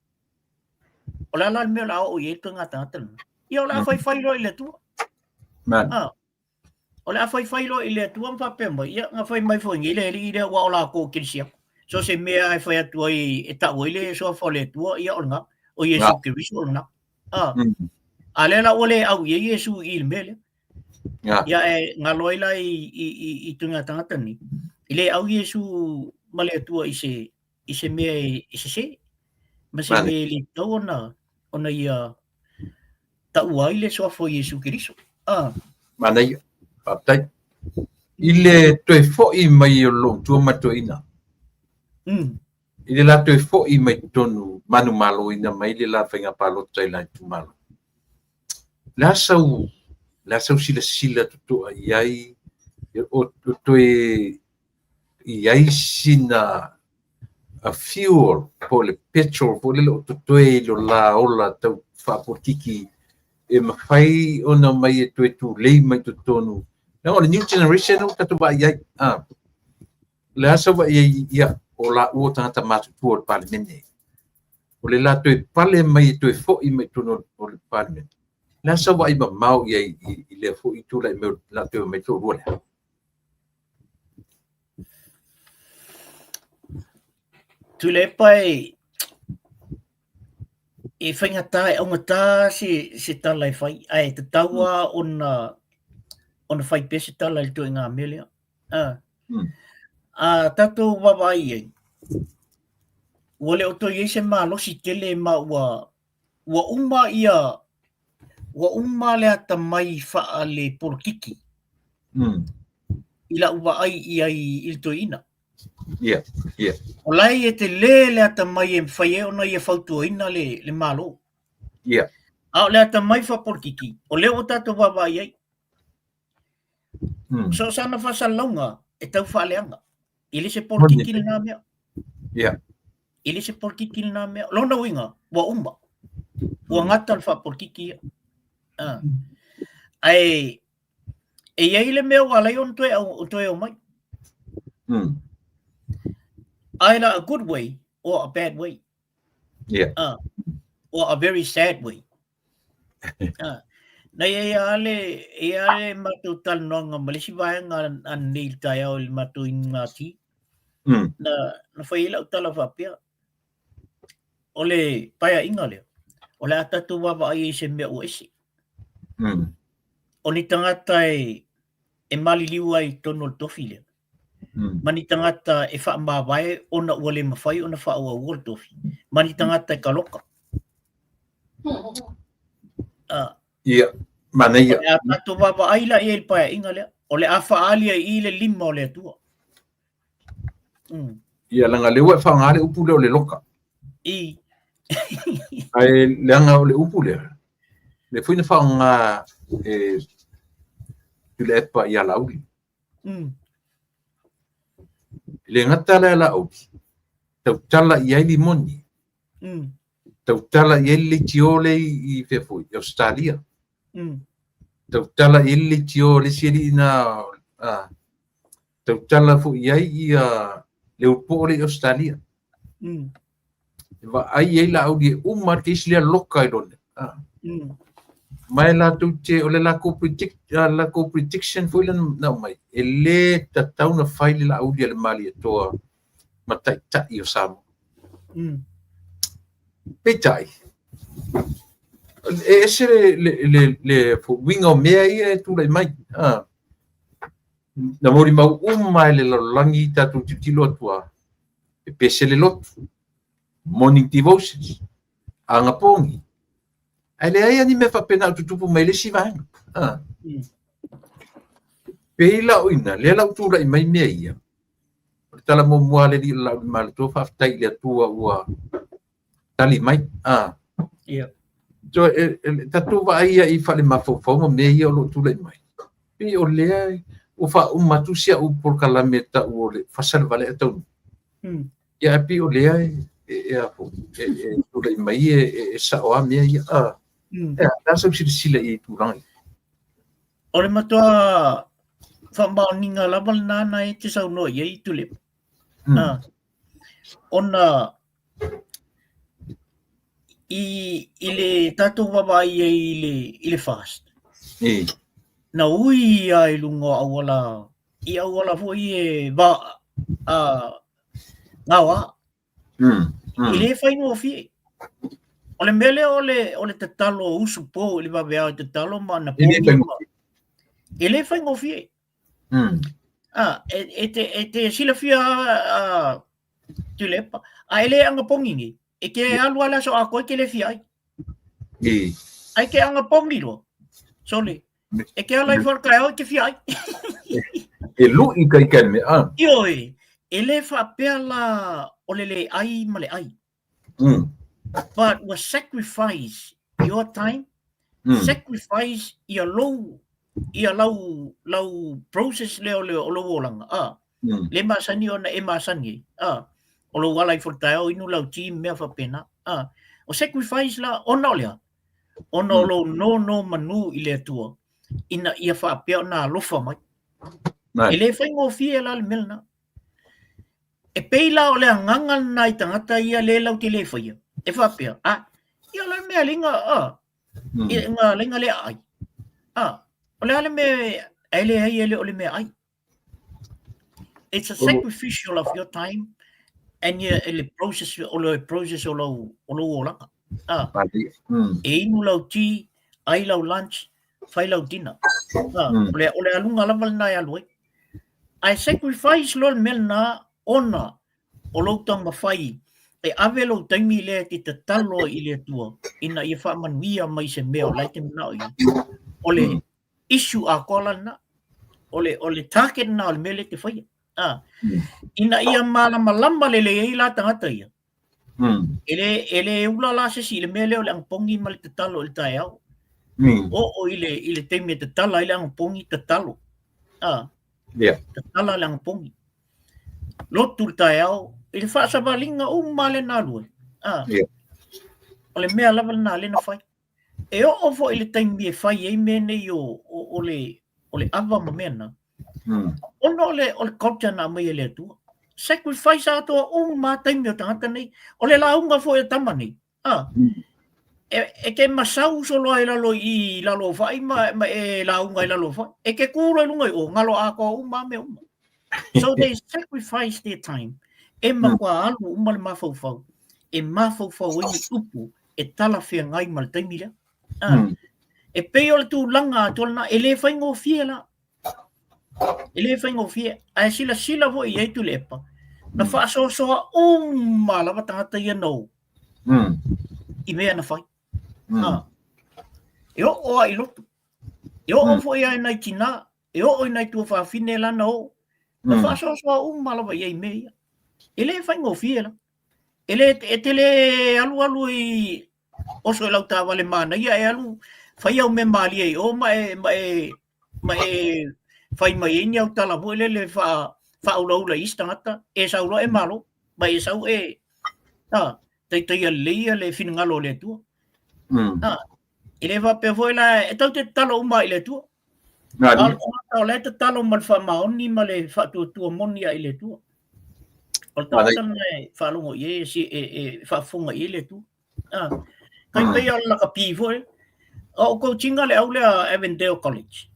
Speaker 2: o le a la le mea o le a oo i ai ituaiga tagata lena? Ia o le a faifai loa i le Atua. O le a faifai loa i le Atua ma faapea mai, ia, na fai mai foi nei le alii lea aua o latou o kerisiano. So se mea e fai atu ai e tau ai le suafa o le Atua, ia o lena. O Iesu Keriso o lena. A lea la ua le au i ai Iesu i le mea lea. Ia e galo ai la i ituaiga tagata nei. E le au Iesu ma le Atua i se mea e sese. Ma se mea e le tatau ona ia taua ai le suafa o Iesu Keriso.
Speaker 1: Manaia, faafetai. I le toe foi mai o lou matua ma le toeaina, i le la toe foi mai totonu manumaloina mai le la faiga palota i la itumalo, le a sau, le a sau silasila totoa i ai, o toe i ai sina a fuel po o le petrol po o le o totoe i lo la ola tau faapolokiki e mafai ona mai e toe tulei mai totonu. Leaga o le new generation ua tatou vaai i ai. Le a sau vaai ai ia o la ua tagata matutua o le Palemene. O le la toe pale mai e toe foi mai totonu o le Palemene. Le a sau vaai mamao i ai i lea foi tulai mai o la toe mai toalua lea.
Speaker 2: Tuilaepa e faigata, e augata se tala e fai, ae tatau lava ona fai pea se tala i le ituaiga mea lea. A tatou vaavaai i ai, ua le o toe i ai se malosi tele ma ua uma ia ua uma le atamai faalepolokiki i lau vaai i ai i le toeaina. O la e tele le atamai e mafai ai ona ia fautuaina le Malo. A o le atamai faapolokiki, o lea ua tatou vaavaai i ai. So o sana faasalalauga e tau faaleaga. E le se polokiki lena mea. E le se polokiki lena mea. O lona uiga, ua uma. Ua gata le faapolokiki ia. Ae e i ai le mea ua ala ai ona toe omai. Either a good way or a bad way. Or a very sad way. Na i ai le, i ai le matou talanoaga ma le isi vaega ananei i le taeao i le matou inuga ti. Na fai ai lau tala faapea, o le paeaiga lea, o le a tatou vaavaai ai i se mea ua ese. O ni tagata e maliliu ai i totonu o le tofi lea, ma ni tagata e faamavae ona ua le mafai ona faaauaua le tofi, ma ni tagata e taloka.
Speaker 1: Ia, manaia.
Speaker 2: O le a tatou vaavaai la i ai i le paeaiga lea. O le a faaali ai i i le lima o le Atua.
Speaker 1: Ia, leaga o lea ua e faaaoga le upu lea o le loka.
Speaker 2: I.
Speaker 1: Ae leaga o le upu lea, lea foi na faaaoga e Tuilaepa ia Laauli. E le gata la ia Laauli, tautala i ai Limoni. Tautala i ai le leitio lea i fea foi, i Ausetalia. Tautala i ai le leitio a le isi alii na, tautala foi i ai ia le ulupo lea i Ausetalia. E vaai ai Laauli e uma le case lea loka i lona. Ma e latou te, o le lakou predict, a lakou prediction foi lea na aumai, e le tatau ona fai le Laauli a le Malietoa ma taitai o Samoa. Peitai, e ese le, le, le, le uiga o mea ia e tulai mai. A. Na molimau uma e le lalolagi tatou tilotilo atu lava, pepese le lotu, morning devotions, agapogi. Ae leai lava ni mea faapena o tutupu mai le isi vaega. A. Pei la o i ina, lea la ua tulai mai mea ia, o le tala muamua a le alii o le Laauli Malietoa, faafetai i le Atua ua tali mai. A.
Speaker 2: Ia.
Speaker 1: So, e, tatou vaai ia i faalemafaufau ma mea ia o lo o tulai mai. Pei o lea ua faauma atu si au polokalame tau o le fasa le vale ae taunuu. Ia ae pei o lea e tulai mai e sao lava mea ia. A. E a, la sau silasila i tulaga ia.
Speaker 2: O le matua faamaoniga lava lena na e te saunoa i ai Tuilaepa. A. Ona i le tatou vaavaai ai i le fast. Na ui lava i luga o auala, i auala foi e va, a, gaoa. E le faigofie. O le mea lea o le tatalo usu po i le vaveao e tatalo ma ana
Speaker 1: E le faigofie.
Speaker 2: E le faigofie. A, e te silafia a, Tuilaepa, a e le agapogi nei, e te alu lava le aso atoa e te le fia ai. Ai te agapogi loa, sole, e te ala ifo i le taeao e te fia ai.
Speaker 1: E lui ka ika le mea. A.
Speaker 2: Ioe, e le faapea la o le le ai ma le ai. But ua sacrifice your time, sacrifice ia lou ia lau lau process lea o le o lou olaga, a. Le masani ona e masani ai, a. O lou ala ifo i le taeao inu lau ti ma mea faapena, a. O sacrifice la ona o le a? Ona o lou nonomanu i le Atua ina ia faapea ona alofa mai. E le faigofie la le mea lena. E pei la o le agaga lena i tagata ia le lau te le faia. E faapea, a, ia o le mea linga, a, i nga linga le ai. A, o le a le mea, e le ai e le o le mea ai. It's a sacrificial of your time and your, le process, o le process o lau, o lou olaga. A, e inu lau tea, ai lau lunch, fai lau dinner. A, o le aluga lava lena e alu ai. Ae sacrifice loa le mea lena ona o lou taumafai e ave lou taimi lea e te tatalo ai i le Atua ina ia faamanuia mai se mea o la e te manao i ai. O le issue atoa la lena. O le target lena o le mea lea e te faia. Ina ia malamalama lelei ai la tagata ia, e le ula la se isi i le mea lea o le agapogi ma le tatalo i le taeao. Oo i le taimi e tatala ai le agapogi, tatalo. Tatala le agapogi. Lotu le taeao, i le faasavaliga uma lea na alu ai. O le mea lava lena lea na fai. E oo foi i le taimi e fai ai mea nei o le ava ma mea na, ona o le culture na aumai e le Atua. Sacrifice atoa uma taimi o tagata nei. O le lauga foi a tama nei, e te masau solo ai lalo i lalo o fai ma e lauga i lalo o fai. E te kū loa i luga i o, ngalo atoa uma mea uma. So they sacrifice their time. E matua alu uma le mafaufau. E mafaufau ai ni upu e talafeagai ma le taimi lea. E pei o le tulaga atoa lena, e le faigofie la. E le faigofie. Ae silasila foi i ai Tuilaepa, na faasoasoa uma lava tagata ia na o i mea na fai. E oo lava i lotu. E oo foi lava i nai tinā, e oo i nai tuafafine la na o. Na faasoasoa uma lava i ai i mea ia. E le faigofie la. E le, e te le alualu i oso i lau taavale manaia e alu fai au mea malie i o ma e, ma e, ma e fai mai ai ni au tala foi lele faaulaula i isi tagata, e sau loa e malo, ma e sau e, a, taitaia lelei ia le finagalo o le Atua. A, e le faapea foi la, e tatou te tatalo uma i le Atua. A o le tagata o la e tatalo ma le faamaoni ma le faatuatua moni lava i le Atua. O le tagata lena e faalogo i ai, e faafofoga i ai le Atua. Tai pei o le lakapi foi. O ou coaching-a le au lea Avondale College.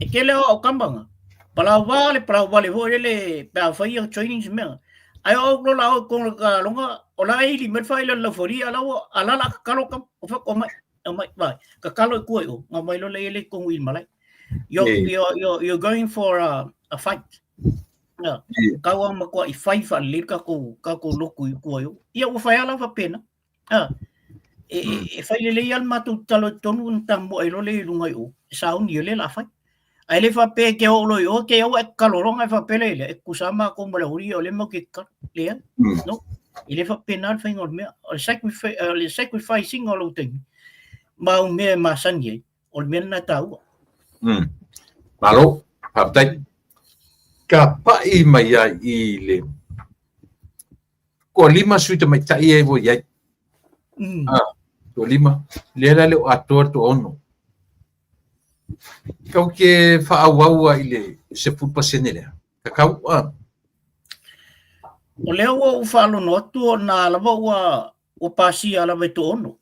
Speaker 2: E tele o au kama palau vale palau vale foi lele pe a fai ia training se mea. Ai o lo la o ko ka longa o la ili me fai le la fori ala o ala la ka kalo kam o fa o mai o mai vai ka kalo i kua i o nga mai lo le ele ko i malai. You're, you're, you're, you're going for a fight. Yeah. Kau a makoa i fai fa le ka ko ka ko loku i kua yo. Ia ua fai ala fa pena. Ah. E, e, e fai lelei a le matou tatalo i totonu ona tamoe ai loa lea i luga i o, e sauni o lea o le a fai. Ae le faapea e te oo loa i o, te aua e tatalo loa ona e faapea lea i lea, e tutusa lava matou ma le aualii o lea matou te tatalo. Leai, no. E le faapena le faiga o le mea. O le sacrifice, o le sacrificing o lou taimi ma au mea e masani ai, o le mea lena e taua.
Speaker 1: Malo, faafetai. Ka pai mai ai i le Toalima sui tamaitai e ua i ai. Ah, toalima. Lea la le o atoa le toaono. Kau ke faaauau a i le 10% lea. Tatau ah.
Speaker 2: O lea ua ou faalono atu ona lava ua ua pasia lava e toaono.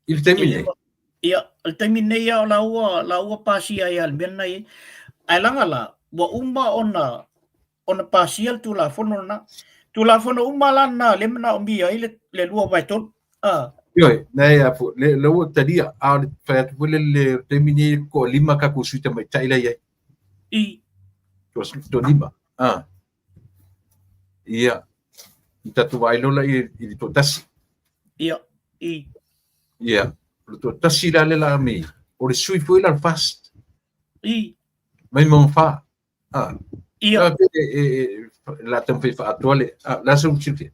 Speaker 1: I le taimi nei?
Speaker 2: Ia, o le taimi nei lava o la ua, la ua pasia ai lava le mea lena i ai. Ae laga la, ua uma ona, ona pasia le Tulafono lena. Tulafono uma la lena lea e manaomia ai le, le 2/3. Ah.
Speaker 1: Ioe, nei a fo, le, le ua talia, a o le fai atu foi le, le taimi nei toalima tatou sui tamaitai la i ai.
Speaker 2: I.
Speaker 1: Toalima. Ah. Ia, i tatou vaai loa la i, i le toatasi.
Speaker 2: Ia, i.
Speaker 1: Ia, o le toatasi la le la mi, o le sui foi la le FAST.
Speaker 2: I.
Speaker 1: Mai mauga fa. Ah.
Speaker 2: Ia.
Speaker 1: E, e, e, la taumafai faaatoa le, ah, la sau silafia.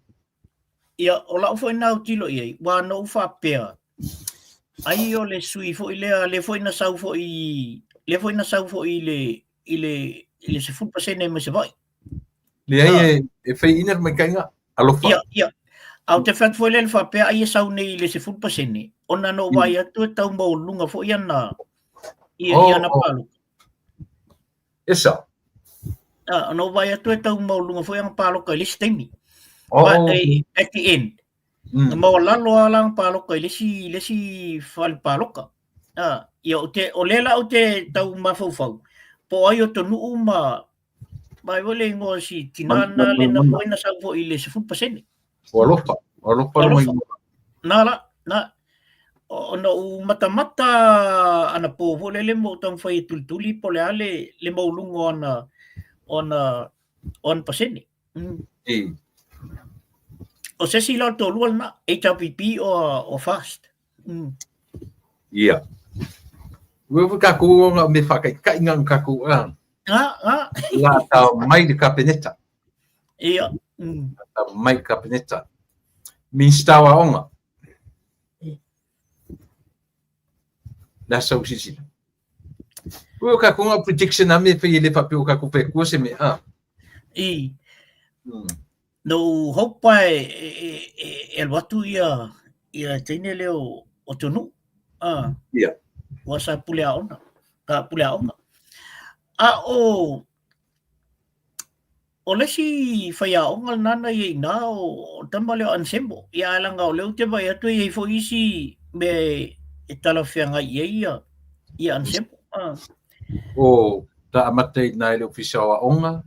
Speaker 2: Ia, o lau foi na autilo i ai, ua na ou faapea, ai o le sui foi lea, le foi na sau foi, le foi na sau foi i le, i le, i le 10% mai Savaii.
Speaker 1: Leai e, e faiaina le maitaiga, alofa.
Speaker 2: Ia, ia. A ou te fai atu foi lea i le faapea ai e sau nei i le 10%, ona na ou vaai atu e tau maualuluga foi ana, ia, ia ana pāloka.
Speaker 1: E sao.
Speaker 2: Ah, ona ou vaai atu e tau maualuluga foi ana pāloka i le isi taimi. But at the end, Na maualalo lava la ana pāloka i le isi, i le isi fale pāloka. Ah, ia o te, o lea la ou te tau mafaufau, po o ai o Tonu'u ma, ma ai foi le igoa o si tinā lena le na foi na sau foi i le 10%.
Speaker 1: O Alofa, o Alofa lona igoa.
Speaker 2: Na la, na. Ona ou matamata anapo foi lele ma ou taumafai e tulituli po o le a le, le maualuga o ana, o ana, o ana pasene.
Speaker 1: I.
Speaker 2: O se isi la o le toalua lena, HRPP o, o FAST.
Speaker 1: Ia. Ua foi tatou ona me whakaikai ngā tatou a.
Speaker 2: Ngā, ngā.
Speaker 1: La tā mai le kapeneta.
Speaker 2: Ia.
Speaker 1: La tā mai le kapeneta. Minista o Aoga. La sau silasila. Ua o tatou ngā prediction a me whai e le whapea o tatou whai se me a.
Speaker 2: I. Na ou hope e, e, e, e alu atu ia, ia teine lea o, o Tonu'u. Ah.
Speaker 1: Ia.
Speaker 2: Ua sa pule aoga. Ka pule aoga. A o, o le isi faiaoga lena na i ai i ina o, o le tama lea o Ansembo. Ia ae leaga o lea ou te vaai atu e i ai foi isi mea e, e talafeagai i ai ia, ia Ansembo. Ah.
Speaker 1: O ta amata i ina i le Ofisa o Aoga,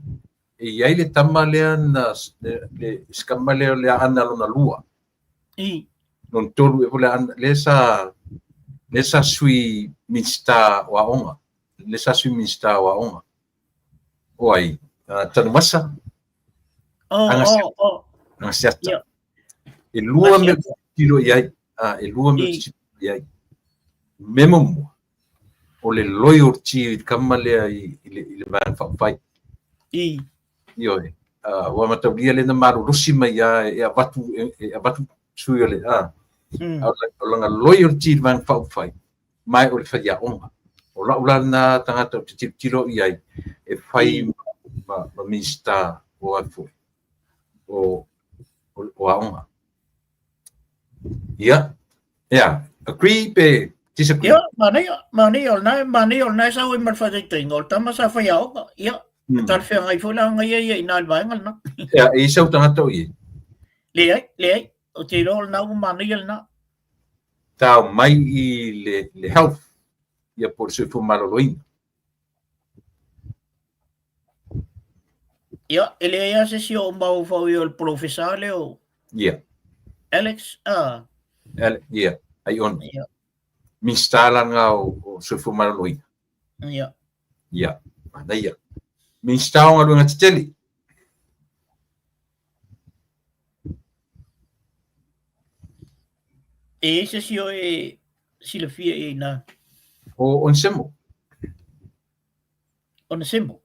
Speaker 1: e i ai le tama lea na, le, le si tama lea o le Aana lona lua.
Speaker 2: I.
Speaker 1: Lona tolu e le Aana, lea sa, lea sa sui Minista o Aoga. Lea sa sui Minista o Aoga. O ai, Tanumasa.
Speaker 2: Oh, oh, oh.
Speaker 1: Agasiata. Yeah. E lua mea tilotilo i ai. Ah, e lua mea tilotilo i ai. Mea muamua, o le loyalty i le tama lea i, i le, i le Vaega Faaupufai.
Speaker 2: I.
Speaker 1: Ioe. Ua mataulia lea na malolosi mai lava e avatu, e, e avatu sui o le, a. O lana loyalty i le Vaega Faaupufai, ma o le faiaoga. O lau la lena tagata ou te tilotilo i ai e fai ma, ma Minista o ai foi, o, o, o aoga. Ia, ia, agree pe disagree?
Speaker 2: Ia, manaia, manaia, o lena, manaia o lena e sau ai ma le faataitaiga, o le tama sa faiaoga, ia, e talafeagai foi la aga ia ia i ina i le vaega lena.
Speaker 1: Ia, e i ai sau tagata o i ai?
Speaker 2: Leai, leai, ou te iloa o lena ua manaia lena.
Speaker 1: Tao mai i le, le health, ia po o le soifua maloloina.
Speaker 2: Ia, e leai lava se isi o ou mafaufau i o le polofesa lea o
Speaker 1: Ia.
Speaker 2: Alex, ah.
Speaker 1: Ia, Aiono.
Speaker 2: Ia.
Speaker 1: Minista la lena o, o soifua maloloina.
Speaker 2: Ia.
Speaker 1: Ia, manaia. Minista o galuega tetele.
Speaker 2: E i ai se isi o e silafia i ai na?
Speaker 1: O Onesemo.
Speaker 2: Onesemo?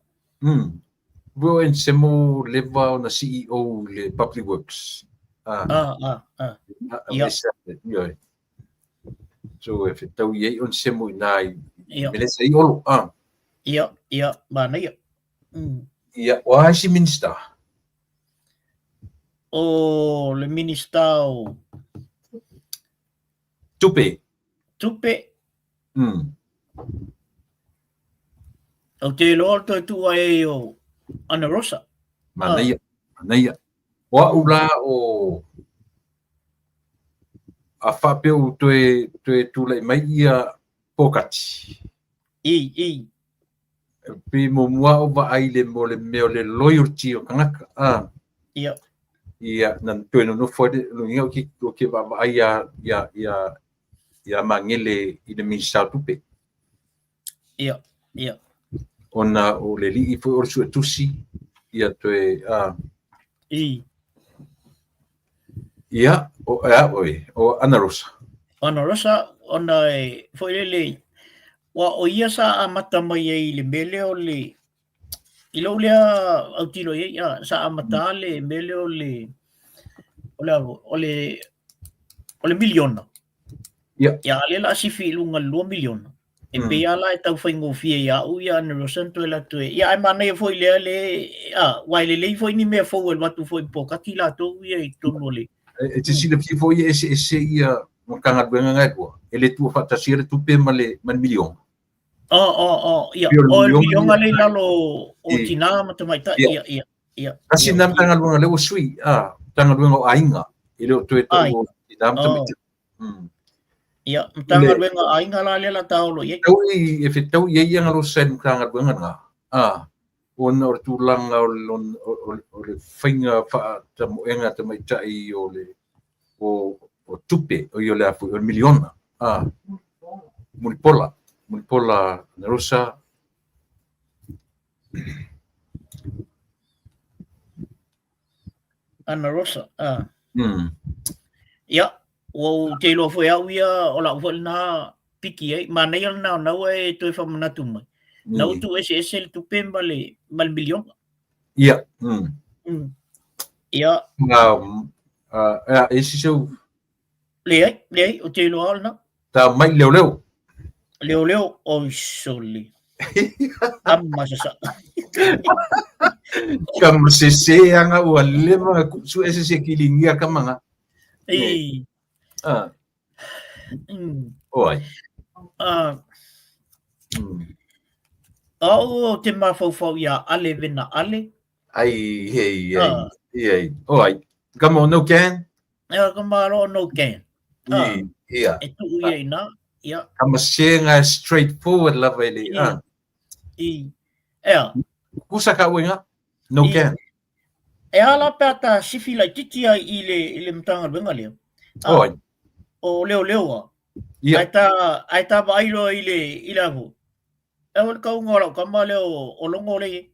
Speaker 1: O Onesemo leva ona CEO i le Public Works.
Speaker 2: Ah, ah, ah. ah.
Speaker 1: Ia. Ia. So e fetau i ai Onesemo i nā i Melesa i Olo. Ah.
Speaker 2: Ia, ia, manaia.
Speaker 1: Ia, o a isi Minista?
Speaker 2: O le Minista o
Speaker 1: Tupe.
Speaker 2: Tupe. Ou te iloa o le toe tuu ai ai o Ana Rosa.
Speaker 1: Manaia, manaia. O au la o a faapea ua toe, toe tulai mai ia Pokati.
Speaker 2: I, i.
Speaker 1: Pei muamua ou vaai i le mo le mea o le loyalty o tagata. Ah.
Speaker 2: Ia.
Speaker 1: Ia, na toe nonofo ai le lona uiga ou te vaavaai ia, ia, ia, ia Magele i le Minisita o Tupe.
Speaker 2: Ia, ia.
Speaker 1: Ona o le alii foi o le suetusi, ia toe, ah.
Speaker 2: I.
Speaker 1: Ia, o, ea, oi, o Ana Rosa.
Speaker 2: Ana Rosa, ona e, foi lele, Ua o ia sa amata mai ai i le mea lea o le, i lou lea autilo i ai, a, sa amata le mea lea o le, o le, o le, o le miliona.
Speaker 1: Ia.
Speaker 2: Ia, a lea o le a sifi i luga i le 2 miliona. E pei lava la e tau faigofie ia au ia Ana Rosa ona toe alu atu e, ia ae manaia foi lea le, a, aua e lelei foi ni mea fou e alu atu foi i Pokati latou ia i totonu o le,
Speaker 1: E te silafia foi e eseese ia Matagaluega na e lua, e le tuua faatasia le tupe ma le ma le miliona.
Speaker 2: Oh, oh, oh, ia, o le miliona lea i lalo o tinā ma tamaitai, ia, ia, ia.
Speaker 1: Tasi lena Matagaluega lea ua sui, a, Matagaluega o Aiga, e le o toe taua o tinā ma tamaitai.
Speaker 2: Ia, Matagaluega o Aiga la lea o le a taolo i ai.
Speaker 1: E fetau i ai ia Galosa i le Matagaluega lena, a, ona o le tulaga o le faiga faatamoega tamaitai o le o, o tupe, o ia o le a foi, o le miliona, a, Mulipola, Mulipola Narosa.
Speaker 2: Ana Rosa, a. Ia, ua ou te iloa foi au ia, o lau foi lena piki ai, manaia lena ona ua e toe faamanatu mai. Na ua tuueseese le tupe ma le, ma le miliona.
Speaker 1: Ia.
Speaker 2: Ia.
Speaker 1: Ea, e isi seu.
Speaker 2: Leai, leai, ou te iloa lena.
Speaker 1: Ta mai leoleo.
Speaker 2: Leoleo, oi sole. Kama sasa.
Speaker 1: Kama sese anga ua leva na kusu ese se kilingia kama nga.
Speaker 2: Ei.
Speaker 1: Ah. Oi.
Speaker 2: Ah. Au o te mafaufau ia Ale vena Ale.
Speaker 1: Ai, hei, ai, hei. Oi. Come on, no can.
Speaker 2: Ea, ka malo no can.
Speaker 1: Ah. Ia.
Speaker 2: E tuu ia ina. Ia.
Speaker 1: Kama senga straight forward lava i le.
Speaker 2: Ah. I. Ea.
Speaker 1: Kusa ka uenga. No can.
Speaker 2: E a la pe a ta sifi laititi ai i le, i le Matagaluega lea.
Speaker 1: Oi.
Speaker 2: O leoleo a.
Speaker 1: Ia.
Speaker 2: Ae ta, ae ta vaai loa i le, i le aho. E o le kauga o lau kama lea o, o Logo lea i ai.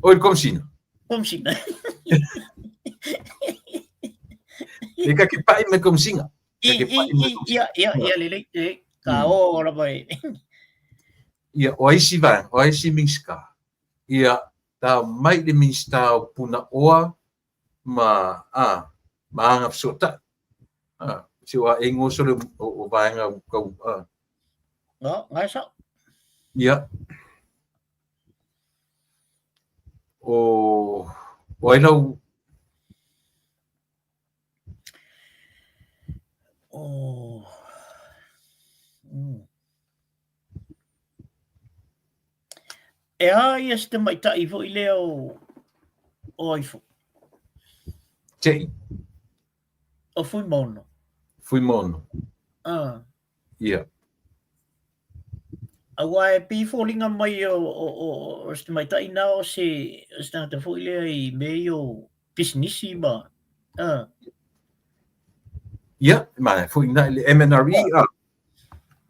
Speaker 1: Oi, le Komisina.
Speaker 2: Komisina.
Speaker 1: E ka ke pai me Komisina.
Speaker 2: I, i, i, ia, ia, ia, lelei, lelei. Ka o lava e.
Speaker 1: Ia, o ai si vaega, o ai si Minista. Ia, ta mai le Minista o Punaoa ma, a, ma aga fesootai. A, si o a e ngoso le o, o vaega o kau, a.
Speaker 2: No, ngai sao.
Speaker 1: Ia. O, o ai lau
Speaker 2: O. E a ia se tamaitai foi lea o o ai foi?
Speaker 1: Tei.
Speaker 2: O Fuimaono.
Speaker 1: Fuimaono.
Speaker 2: Ah.
Speaker 1: Ia.
Speaker 2: Aua e pei e foliga mai o, o, o, o se tamaitai na o se, o se tagata foi lea i mea ia o pisinisi ma... Ah.
Speaker 1: Ia, ma foi na le MNRE. Ah.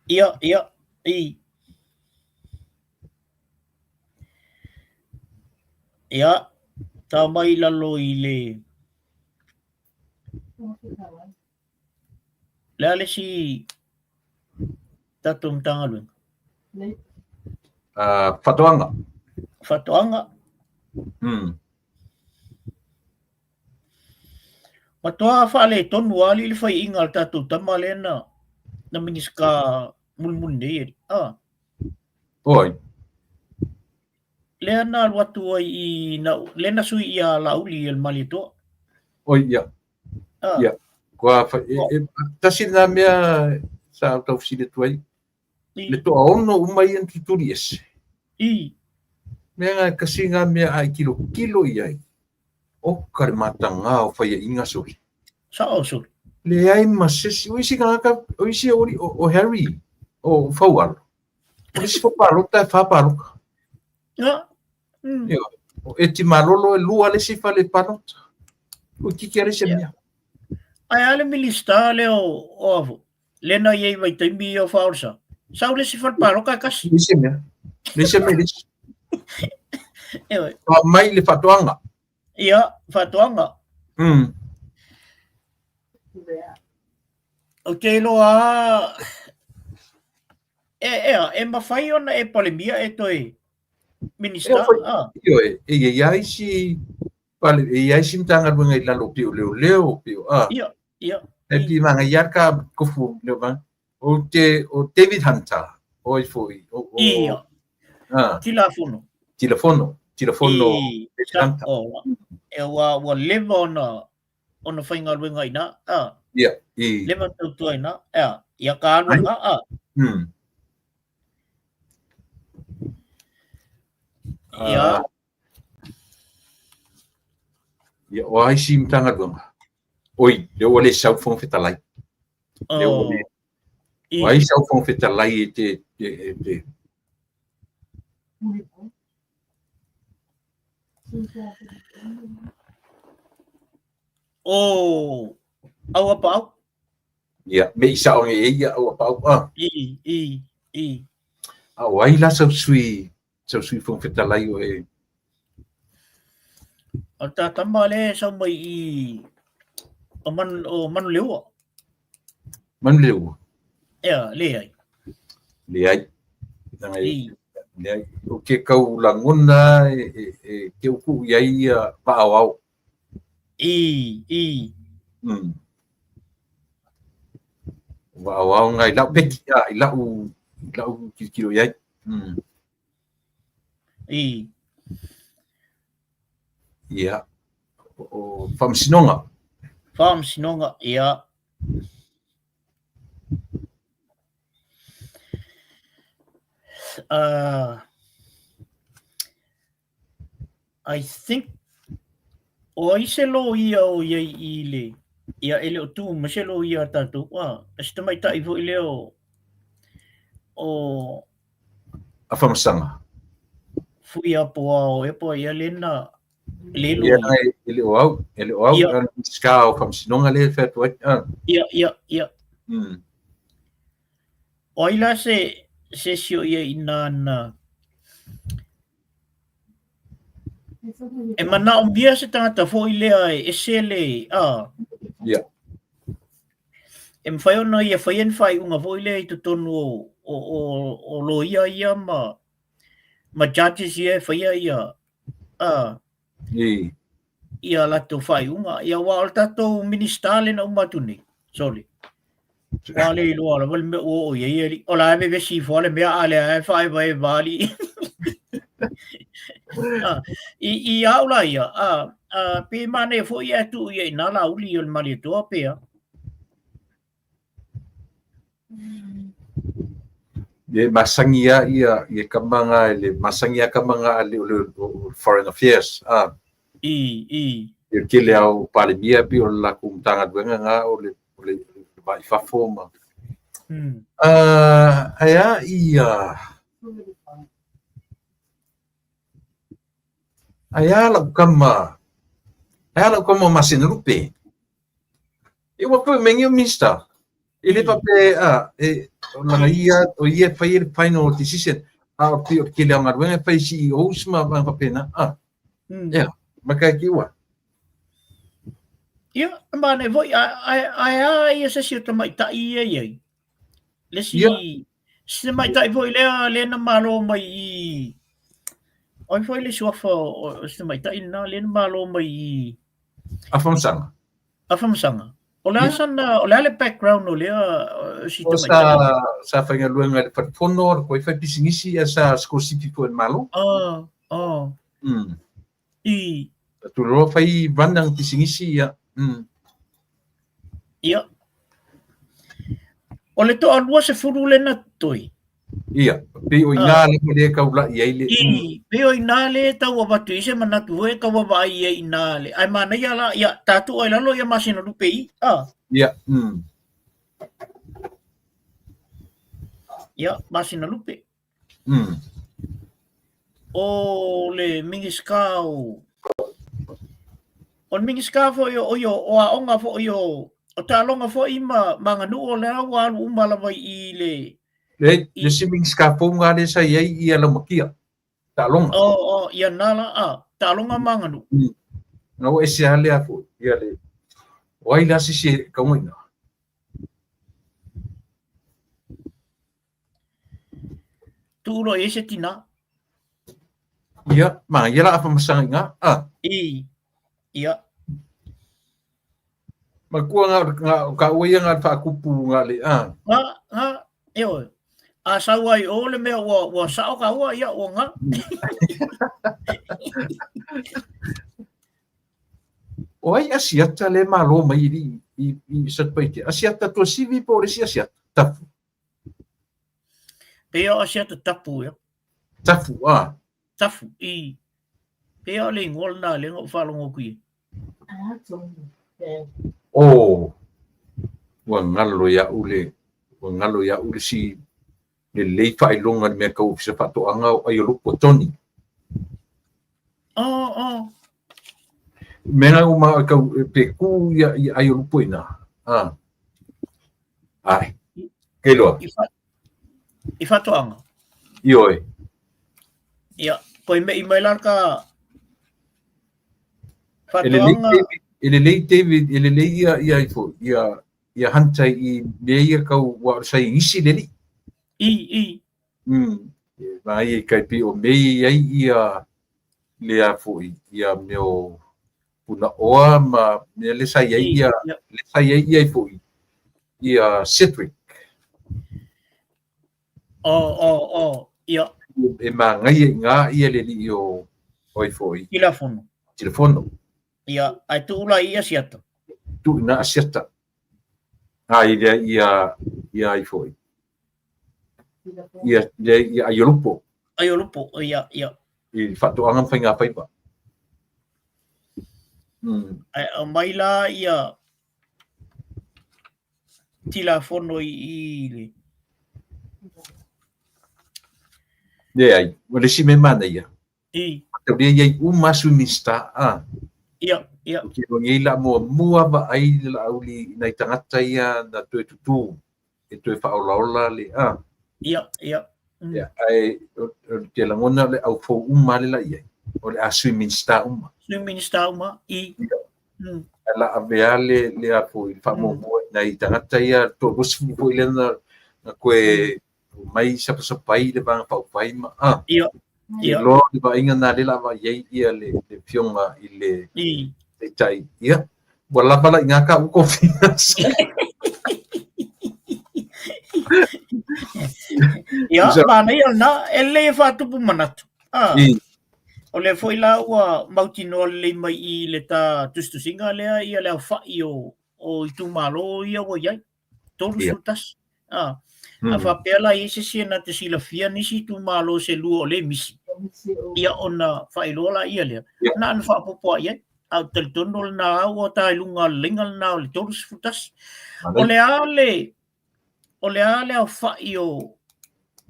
Speaker 2: Ia, ia, i. Ia, tao mai i lalo i le... Le a le isi tatou Matagaluega?
Speaker 1: Faatoaga.
Speaker 2: Faatoaga. Matua faaletonu lava alii le faiaina a le tatou tama lea na na Minisita mulimuli nei alii. Ah.
Speaker 1: Oi.
Speaker 2: Lea na alu atu ai i na, lea na sui ia Laauli e le Malietoa.
Speaker 1: Oi, ia.
Speaker 2: Ah.
Speaker 1: Ia. Kua fa, e, e, tasi na mea sa au tau fesili atu ai. Le toa ono uma ia na tutuli ese.
Speaker 2: I.
Speaker 1: Mea nga kasi nga mea ai kilo kilo i ai. O ka le matanga o faiainga soli.
Speaker 2: Sao soli.
Speaker 1: Leai ma se isi, o isi tagata, o isi o, o Harry, o Faualo. O le isi foi palota e fa palota.
Speaker 2: Ia. Mm.
Speaker 1: Ia, o Eti Malolo e lua le isi fale palota. O kiki a le isi mea.
Speaker 2: Ae a le Minista lea o, o avo, le na i ai vaitaimi ia o Faaolesa. Sau le isi fale palota e kasi.
Speaker 1: Le isi mea. Le isi mea le isi.
Speaker 2: Ewe.
Speaker 1: Fa mai le faatoaga.
Speaker 2: Ia, faatoaga. Ou te iloa lava, e, e, e mafai ona e Palemia e toe Minista.
Speaker 1: Ah. Ioe, e i ai isi pale, e i ai isi Matagaluega i lalo pei o leoleo, pei o a.
Speaker 2: Ia, ia.
Speaker 1: E pi manga ia ka kofu leo va. O te o David Hunter, o i foi. O, o,
Speaker 2: Ia.
Speaker 1: Ah.
Speaker 2: Tilafono.
Speaker 1: Tilafono, Tilafono. David Hunter.
Speaker 2: O, e ua, ua leva ona ona faigaluega i ina, a.
Speaker 1: Ia, i.
Speaker 2: Leva tautua i ina, ea, ia ka alu ina, a. Ia.
Speaker 1: Ia, o ai isi Matagaluega. Oi, lea ua le sau Fofoga Fetalai. Lea ua le. O ai sau Fofoga Fetalai e te, e, e te.
Speaker 2: O Auapaau.
Speaker 1: Ia, me i sao nge e ia Auapaau. Ah.
Speaker 2: I, i, i.
Speaker 1: A o ai la sau sui, sau sui Fofoga Fetalai o e?
Speaker 2: O ta tama le sau mai i o man o Manuleua.
Speaker 1: Manuleua.
Speaker 2: Ia, leai.
Speaker 1: Leai. Leai. Leai. O ke kau lagona e, e, e ke uku i ai ia vaaoao.
Speaker 2: I, i.
Speaker 1: Vaaoao ngai lau peki, a, i lau, i lau kilokilo i ai.
Speaker 2: I.
Speaker 1: Ia. O Faamasinoga.
Speaker 2: Faamasinoga, ia. I think o ai se loia o i ai i le ia e le o tu ma se loia a tatou a se tamaitai foi lea o o
Speaker 1: A Famasaga.
Speaker 2: Fuiapoa o Epo ia le na le
Speaker 1: Ia, e le o au, e le o au,
Speaker 2: Ia.
Speaker 1: a Minisita o Faamasinoga lea e fai atu ai. Ah.
Speaker 2: Ia, ia, ia. O ai la se se isi o ia i nā na E manaomia se tagata foi lea e ese le a.
Speaker 1: Ia.
Speaker 2: E mafai ona ia faia ni faaiuga foi lea i totonu o o o, o loia ia ma ma judges ia e faia ia a
Speaker 1: I.
Speaker 2: ia latou faaiuga. Ia aua o le tatou Minista lea na uma atu nei, sorry. Ua le iloa lava le mea ua oo i ai alii. O la e vevesi ifo lava le mea, a lea e faaevaeva alii. I, i au la ia, a, a, pe manaia foi ae tuu ia i nā Laauli o le Malietoa pe a.
Speaker 1: E masani a ia ia kama nga le masani a kama nga le o le Foreign Affairs a.
Speaker 2: I, i.
Speaker 1: E tele au Palemia pe o le latou Matagaluega nga o le o le va i fafo ma. Ae a ia Ae a lau tama Ae a lau tama o Masinalupe E ua toe mai nei o Minista E le faapea a e o lana ia o ia e fai le final decision a o pei o le tele o galuega e fai e CEOs ma vaega faapena a Ia ma kai ki ua.
Speaker 2: Ia, e manaia foi, ae a ia se isi o tamaitai ia e i ai? Le isi, si tamaitai foi lea lea na malo mai i o ai foi le suafa o si tamaitai lena lea na malo mai i
Speaker 1: Afamasaga.
Speaker 2: Afamasaga. O le a sana, o le a le background o lea si tamaitai?
Speaker 1: Sa sa faigaluega i le fale fono, o le koe fai pisinisi, ae sa sikolasipi foi i le Malo.
Speaker 2: Ah, ah. I.
Speaker 1: Tuloa fai run ana pisinisi, ia.
Speaker 2: Ia. O le toalua sefulu lea na totoe.
Speaker 1: Ia, pei o iina lava lea e taulai ai le.
Speaker 2: I, pei o iina lea e tau avatu ai se manatu foi e tau vaavaai i ai i ina le, ae manaia la, ia, tatou ai lalo ia masina lupe i, a.
Speaker 1: Ia.
Speaker 2: Ia, masina lupe. O le Minisita o o le Minisita foi o ia o aoga foi o o taaloga foi ma ma aganuu o lea ua alu uma lava i le
Speaker 1: Le le isi Minisita fou lena lea sa i ai ia Laumatia, taaloga.
Speaker 2: O o ia na la a taaloga ma aganuu.
Speaker 1: Na ua ese lava lea foi ia le o ai la se isi e tauga i ina?
Speaker 2: Tuu loa i ai se tinā.
Speaker 1: Ia, manaia la Afamasaga i ina, a.
Speaker 2: I, ia.
Speaker 1: Matua nga, nga, o kāua ia nga le faatupu nga le, a.
Speaker 2: Nga, nga, e oe. A sau ai o le mea ua, ua sao kāua, ia, ua nga.
Speaker 1: O ai Asiata le malo mai i, i, i Satupaitea? Asiata Tuasivi po o le isi Asiata? Tapu.
Speaker 2: Pei o Asiata Tapu, ia.
Speaker 1: Tapu, a.
Speaker 2: Tafu, i. Pei o le ingoa lena lea na ou faalogo atu i ai.
Speaker 1: Oh, ua galo iaʻu le, ua galo iaʻu le si lelei faailoga i le mea tau ofisa faatoaga o Aiolupo Tony.
Speaker 2: Oh, oh.
Speaker 1: Mea na uma e kau pe ku ia ia Aiolupo ina. Ah. Ai. Kei loa.
Speaker 2: I, fa, i faatoaga.
Speaker 1: Ioe.
Speaker 2: Ia, koe mei mai la ka faatoaga.
Speaker 1: E lelei David, e lelei ia ia ifo, ia ia Hunter i mea ia kau ua o le saienisi le alii.
Speaker 2: I, i.
Speaker 1: E vaai ai kai pei o mea ia i ai ia lea foi ia mea o Punaoa ma mea lea sa i ai ia, lea sa i ai ia foi ia Cedric.
Speaker 2: Oh, oh, oh, ia.
Speaker 1: E māngaia i ngā ia le alii o oi foi.
Speaker 2: Tilafono.
Speaker 1: Tilafono.
Speaker 2: Ia, ae tuu la i Asiata.
Speaker 1: Tuu ina Asiata. A i lea ia, ia ai foi. Ia, ia, ia Aiolupo.
Speaker 2: Aiolupo, ia, ia.
Speaker 1: I faatoaga ma faiga faiva.
Speaker 2: Ae aumai la ia Tilafono i i le...
Speaker 1: Leai, o le isi mea manaia,
Speaker 2: I.
Speaker 1: Mataulia i ai uma a Sui Minisita, a.
Speaker 2: Ia, ia.
Speaker 1: Ou te iloa nei la muamua vaai le Laauli i nai tagata ia na toe tutū e toe faaolaola le, a.
Speaker 2: Ia, ia.
Speaker 1: Ia, ae o te lagona o le au fou uma lava le la i ai, o le a Sui Minisita uma.
Speaker 2: Sui Minisita uma, i.
Speaker 1: Ia. Ae la ave lava le, le a foi, le faamuamua i nai tagata ia, 30 foi lea na, na toe mai sapasapai le Vaega Faaupufai ma a.
Speaker 2: Ia. Ia.
Speaker 1: Loa le vaaiga na lea la vaai ai ia le le afioga i le
Speaker 2: I.
Speaker 1: Taitai. Ia. Ua lava la i ngā ka uko
Speaker 2: Ia, manaia lena, e lelei e faatupu manatu. Ah.
Speaker 1: I.
Speaker 2: O lea foi la ua mautinoa lelei mai i le ta tusitusiga lea ia le aofa'i o, o itumalo ia ua i ai. 31. A, a faapea la i ai se isi e na te silafia nisi itumalo se lua o lea e misi, ia ona faailoa laia lea, na ona faaopoopo lava i ai. A ou te talitonu o lena lava ua ta i luga o le laina lena o le 31. O le a le, O le a le aofa'i o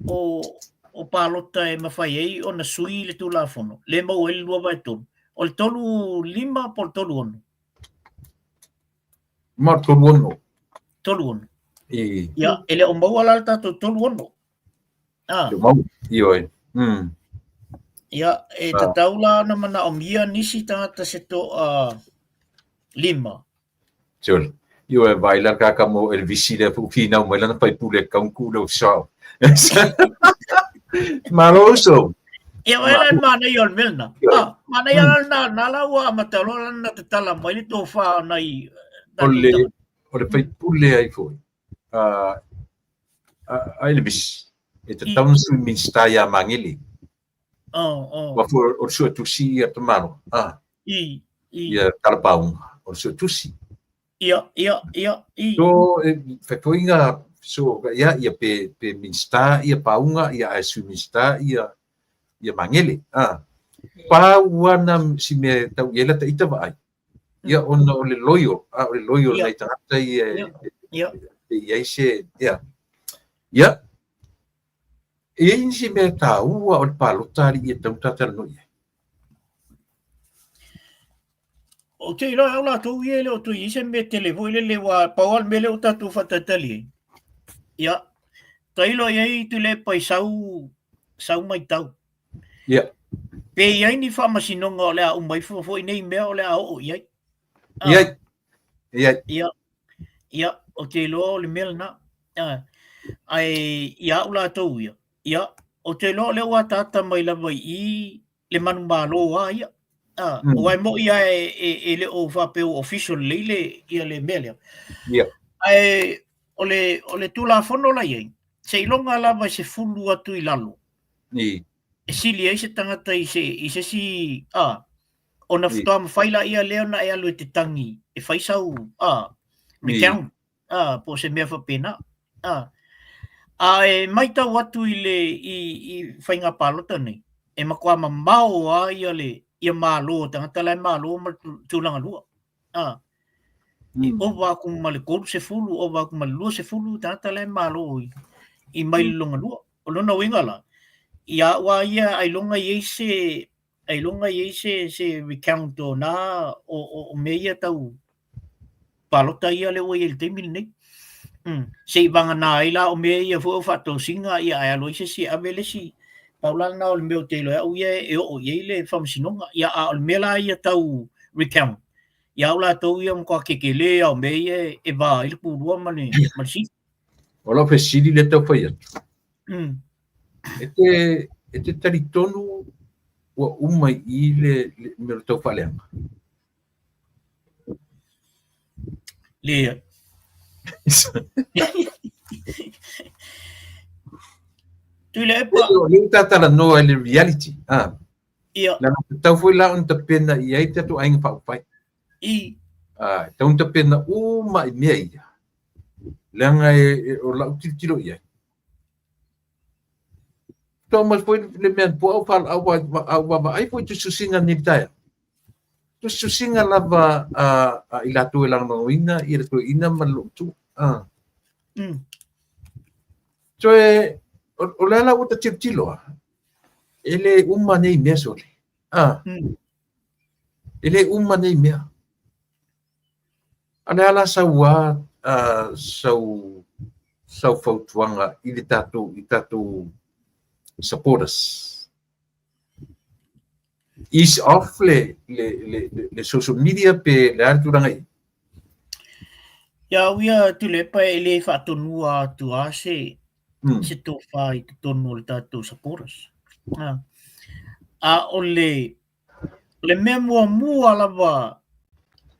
Speaker 2: o o palota e mafai ai ona sui le Tulafono, le maua ai le 2/3, o le 35 po o le 36?
Speaker 1: Ma o le 36.
Speaker 2: 36. Ia, e le o maua la le tatou 36. Ah.
Speaker 1: E maua, ioe.
Speaker 2: Ia, e tatau la ona manaomia nisi tagata se toa 5.
Speaker 1: Sure. Ioe, vai la kaka mo Elvisi lea fu finau mai lana faipule kaunku le ofisa. Malo uso.
Speaker 2: Ia wai la manaia o le mea lena. Ah, manaia la na na la ua amata loa lana tatala mai le tofa o nai
Speaker 1: O le o le faipule ai foi. A a Elvis e tatau ona sui Minista ia Magele.
Speaker 2: Oh, oh.
Speaker 1: Ua foi o le suetusi ia Tamaro. Ah.
Speaker 2: I, i.
Speaker 1: Ia Talapauga. O le suetusi.
Speaker 2: Ia, ia, ia, i.
Speaker 1: So, e, fai foi ngā, so, ia, ia pe, pe Minista, ia Paunga, ia ae sui Minista, ia, ia Magele. Ah. Pau ana si mea tau i ai la ta ita vaai. Ia, ona o le loyal, ah, o le loyal nei tagata ia,
Speaker 2: Ia.
Speaker 1: e i ai se, ia. Ia, e i ai nisi mea taua o le palota alii e tau talanoa i ai.
Speaker 2: Ou te iloa e au latou ia e le o toe i ai se mea tele foi lele ua pau lava le mea lea ua tatou faatalitali ai. Ia, tailo i ai Tuilaepa i sau, sau maitau.
Speaker 1: Ia.
Speaker 2: Pe i ai ni faamasinoga o le a uma ifo foi nei mea o le a oo i ai.
Speaker 1: I ai. I ai.
Speaker 2: Ia, ia, ou te iloa o le mea lena. Ah, ae ia au latou ia, ia, ou te iloa o lea ua ataata mai lava i i le manumalo a ia. Ah, aua e mo'i lava e, e, e le o faapea ua official lelei le, ia le mea lea.
Speaker 1: Ia.
Speaker 2: Ae o le, o le Tulafono la i ai, seiloga lava e 10 atu i lalo,
Speaker 1: I.
Speaker 2: e sili ai se tagata i se, i se isi, a, ona faatoa mafai laia lea ona e alu e te tagi e fai sau, a, recount, a, po o se mea faapena. A, a e maitau atu i le, i, i faiga palota nei, e matua mamao lava ia le, ia malo o tagata la e malo ma le tulaga lua. A, e ova atu ma le 30, ova atu ma le 20 tagata la e malo i, i mai le lona lua. O lona uiga la, ia au lava ia ailoga i ai se, ailoga i ai se, se recount o nā, o, o, o mea ia tau palota ia lea ua i ai i le taimi lenei. Se i vagana ai la o mea ia foi o faatosina ia ae alu ai se isi e ave le isi. Pau la lena o le mea ou te iloa ai au ia e oo i ai le faamasinoga. Ia a o le mea la ia tau recount, ia au latou ia matua kekelē lava o mea ia e va ai le pulua ma le, ma le sili.
Speaker 1: O lau fesili lea tau fai atu. E te, e te talitonu ua uma i i le, le mea o le tau faaleaga?
Speaker 2: Leai. Tuilaepa.
Speaker 1: O lea ua ta talanoa i le reality. Ah.
Speaker 2: Ia.
Speaker 1: Leaga tatau foi la ona tapena i ai tatou aiga faaupufai.
Speaker 2: I.
Speaker 1: Ah, tatau ona tapena uma i mea ia. Leaga e, e, o lau tilotilo i ai. Toa mai foi le mea po au fal au au vaavaai foi tusitusiga nei taeao. Tusitusiga lava a, a i latou e lagolagoina ia le toeaina ma le loomatua. Ah. Toe, o, o le a la ua ta tilotilo a? E le uma nei mea sole. Ah. E le uma nei mea. A le a la sau a, a sau sau fautuaga i le tatou i tatou supporters. Ease off le le le le social media pe le a le tulaga i ai?
Speaker 2: Ia au ia Tuilaepa e le faatonua atu lava se se tofa i totonu o le tatou supporters. A o le O le mea muamua lava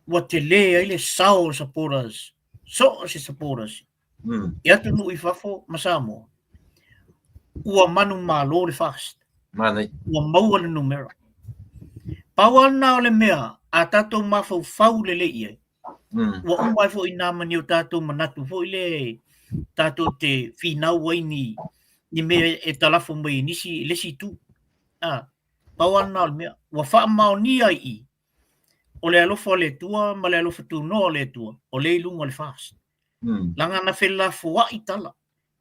Speaker 2: ua tele ai le sao o supporters, so o se supporters, i atunuu i fafo ma Samoa, ua manumalo le FAST.
Speaker 1: Manaia.
Speaker 2: Ua maua le numera. Pau lava lena o le mea a tatou mafaufau lelei i ai, ua uma ai foi i na ma ni o tatou manatu foi lea tatou te finau ai ni, ni mea e talafo mai i nisi, i le isi itu. Ah. Pau lava lena o le mea. Ua faamaonia i i, o le alofa o le Atua ma le alofa tunoa o le Atua, o lea i luga o le FAST. Leaga na felafoai tala.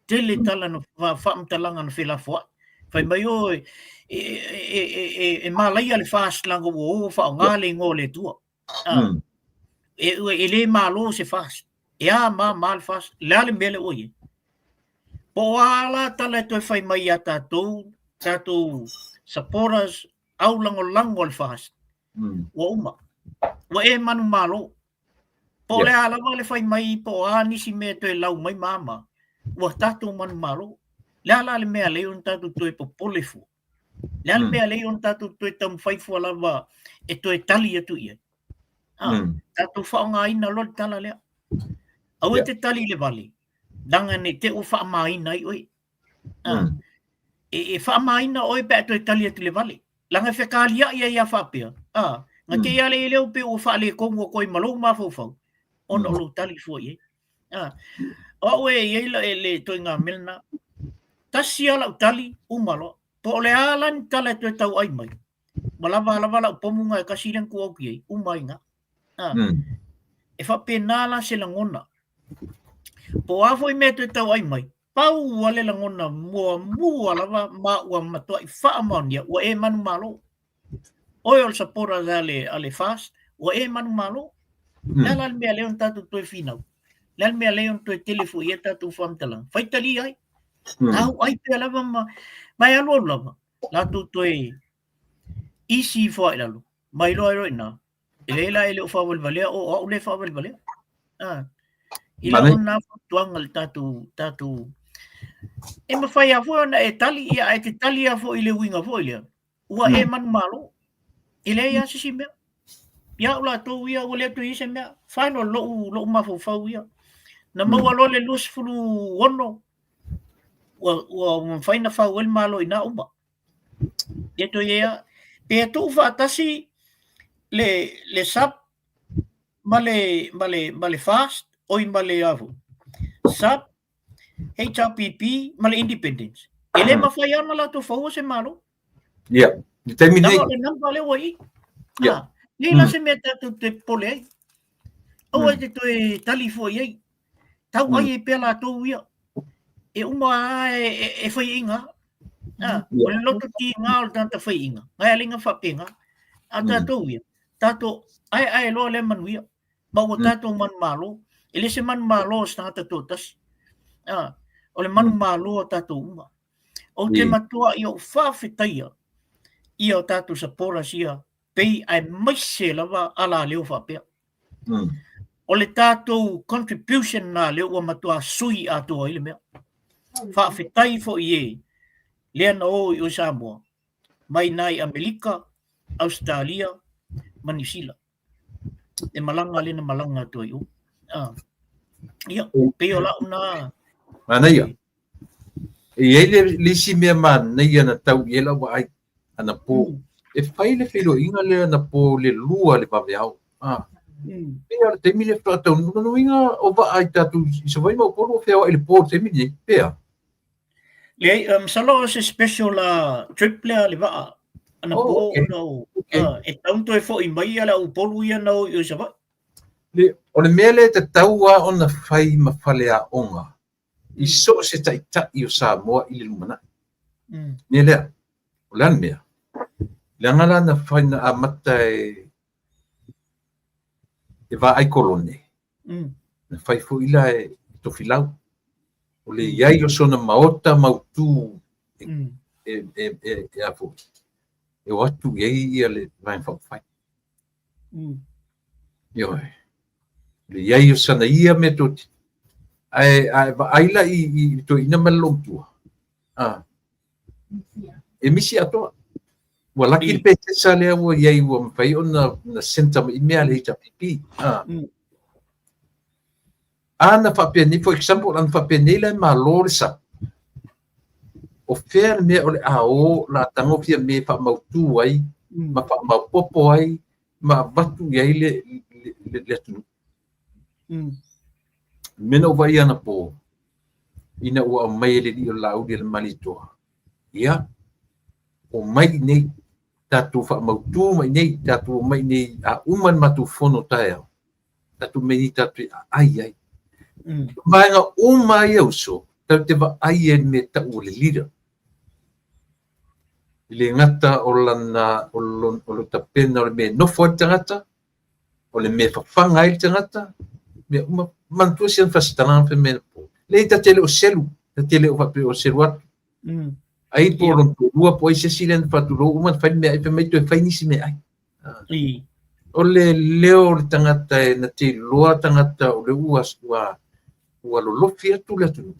Speaker 2: Tele tala na faamatalaga na felafoai. Fai mai o e, e, e, e, e, e malaia le FAST leaga ua o faaaoga le igoa o le Atua. Ah, e, e le malo se FAST. E a ma ma le FAST. Le a le mea lea ua i ai. Po o a la tala e toe fai mai ia tatou, tatou supporters, au lagolago a le FAST, ua uma. Ua e manumalo. Po o le a lava le fai mai po o a nisi mea e toe lau mai ma ma, ua tatou manumalo. Le a la le mea lei ona tatou toe popole fua? Le a le mea lei ona tatou toe taumafai fua lava e toe tali atu i ai? Ah, tatou faaaogaina loa le tala lea. Aua e te tali i le vale, leaga ne i te i ua faamaina ai oe. Ah, e faamaina oe pe a toe tali atu i le vale. Leaga e fekaliai ai a faapea, ah, na te i a le leo pe ua faaletonu atu ai ma lou mafaufau, ona o lou tali fua i ai. Ah, o au e i ai la, e le ituaiga mea lena. Tasi lava lau tali, uma loa. Po o le a la ni tala e toe tauai mai, ua lava lava lau pomu na e tasi lea na tuu atu i ai, uma ai i ina. Ah, e faapena la se lagona. Po o a foi mea e toe tauai mai, pau lava le lagona muamua lava ma ua matuai faamaonia, ua e manumalo. Oe o le supporter a le, a le FAST, ua e manumalo. Le a la le mea lea ona tatou toe finau? Le a le mea lea ona toe tele foi i ai tatou faamatalaga? Faitalia ai. Tau ai pea lava ma, ma e alualu lava, latou toe isi ifo ai i lalo, ma iloa ai loa i ina, E leai la e le o faavalevalea o au lea e faavalevalea. Ah. I lau na fautuaga le tatou tatou e mafai lava foi ona e tali ia ae te tali lava foi i le uiga foi lea. Ua e manumalo. E leai lava se isi mea. Ia au latou ia ua le toe i ai se mea. Final lou lou mafaufau ia. Na maua loa le 26 ua ua mafai ona fau ai le Malo i na uma. Ia toe ia, pe tuu faatasi le, le SUP ma le, ma le, ma le FAST, oi ma le a foi, SUP, HRPP ma le Independence. E le mafai lava ona latou faua se Malo.
Speaker 1: Ia, i le taimi nei.
Speaker 2: Leaga o le number lea ua i i.
Speaker 1: Ia.
Speaker 2: Ah, leai la se mea tatou te popole ai. Aua e te toe tali fua i ai. Tau ai ai pea latou ia. E uma lava e, e, e faiaina. Ah, o le loto tiga o le tagata faiaina. Ngai a leiga faapena. A tatou ia, tatou aeae loa lea manuia. Ma ua tatou manumalo. E le se manumalo o se tagata toatasi. Ah, o le manumalo a tatou uma. Ou te matuai ou faafetaia ia o tatou supporters ia pei aemaise lava alaleo faapea. O le tatou contribution na lea ua matua sui atoa ai le mea. Faafetai foi e lea na o i o Samoa, mai na i Amerika, Ausetalia ma Niu Sila. E malaga lea na malaga atu ai o. Ah. Ia, pei o lau na...
Speaker 1: Manaia. E i ai le isi mea manaia na tau i ai lau vaai anapo. E fai le feiloaiga lea anapo le 2 le vaveao. Ah. Pei lava o le taimi lea faatoa taunuu. Lona uiga o vaa i tatou i Savaii ma Upolu o feaoai i le po i le taimi lenei, pe a?
Speaker 2: Leai, masalo o se special trip lea le vaa anapo
Speaker 1: Oh, okay.
Speaker 2: ona o, e tatau ona toe foi mai le au Upolu ia na o i Savaii.
Speaker 1: O le mea lea e tatau lava ona fai ma faleaoga i so o se taitai o Samoa i le lumanai. Mea lea, o le a le mea? Leaga la na fai na amata e e vaai kolone, na fai foi la e Tofilau. O le i ai o sona maota mautu e, e, e, e, e, a foi, e o atu i ai ia le Vaega Faaupufai. Ioe. Le i ai o sana ia mea Ae, ae vaai la i, i, i toeaina ma le loomatua. Ah. E misi atoa. Ua laki le pesesa lea ua i ai ua mafai ona na centre mai mea a le HRPP. Ah. Ana faapea nei, for example, ana faapea nei la e malo le SUP. O fea le mea o le a o la tago fia me faamautu ai, ma faamaopopo ai, ma avatu i ai le, le, le, le atunuu. Mea na ou vaai anapo, ina ua aumai e le alii o le Laauli a le Malietoa, ia, omai i inei, tatou faamautu mai i inei, tatou omai i inei a uma le matou fono taeao, tatou omai i inei tatou te aai ai. Vaega uma ia uso, Tatou te vaai i le mea e tau o le leader. E le gata o lana, o lona, o le tapena o le mea e nofo ai le tagata, o le mea e fafaga ai le tagata, mea uma. Manatua si ana faasitalaga fai mai anapo. Leai, ta te le o selu, ta te le o faapea o selu atu. Ai po o lona toalua po o ai se isi lea na faatulou uma na fai le meaai fai mai toe fai nisi meaai. O le leo o le tagata e na te iloa tagata o le ua, ua, ua lolofi atu le atunuu.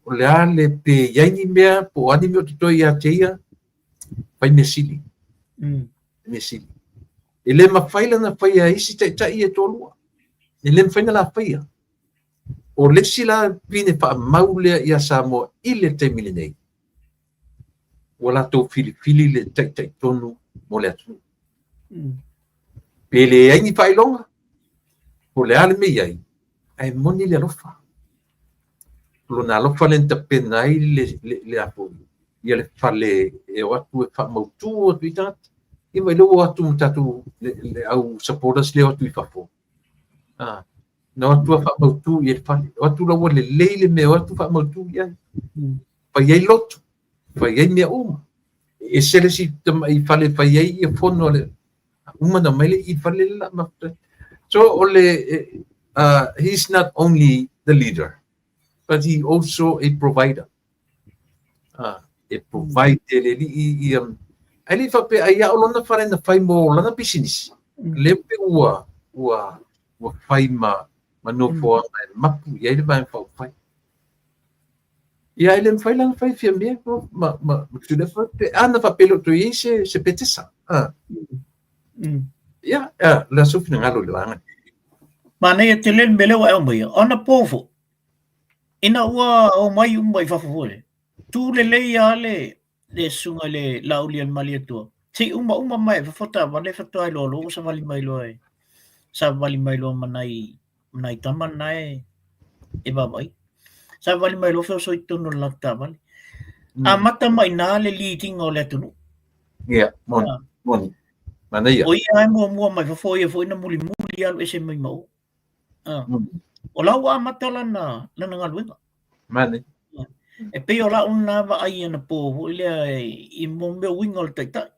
Speaker 1: O le a le pe i ai ni mea po o a ni mea o totoe ia te ia, fai mea sili. Mea sili. E le mafai la ona faia e isi taitai e toalua. E le mafai ona la faia. O le isi la pine faamau lea ia Samoa i le taimi lenei, ua latou filifili le taitai tonu mo le atunuu. Pe leai ni faailoga, po o le a le mea i ai, ae moni le alofa. O lona alofa lea na tapena ai le, le, le a foi, ia le fale e o atu e faamautu atu i tagata. Ia ma le ua o atu ma tatou le, le au supporters lea o atu i fafo. Ah, na o atu a faamautu i le fale. O atu la ua lelei le mea o atu faamautu i ai. Fai ai lotu, fai ai mea uma. E ese le isi tamai fale fai ai ia fono a le uma na mai le i fale le la mafuta. So o le he's not only the leader, but he also a provider. E provide e le alii ia ae le i faapea ai a o lona fale na fai mo lana pisinisi. Lea pe ua ua ua fai ma ma nofoaga e mapu i ai le Vaega Faaupufai. Ia e le mafai la ona fai Fiame ma ma ma Tuilaepa pe a na faapea e le o toe i ai se se petesa. Ia, o le a sou finagalo i le vaega lea.
Speaker 2: Manaia tele le mea lea ua e aumaia. O anapo foi, ina ua omai uma i fafo foi lea, tu lelei lava le, le susuga i le Laaulialemalietoa, se i umauma mai i fafo taavale faatoa iloa loa ua savali mai loa e savali mai loa ma nai, ma nai tama na e, e vaavaai. Savali mai loa feoso i totonu o le latou taavale. Amata mai i ina le lead ina o le atunuu.
Speaker 1: Ia, moni, moni. Manaia.
Speaker 2: O ia e muamua mai fafo, o ia foi na mulimuli alu ese mai ma o. O la ua amata lana, lana galuega.
Speaker 1: Manaia.
Speaker 2: E pei o lau lena vaai anapo foi lea i mo mea uiga o le taitai.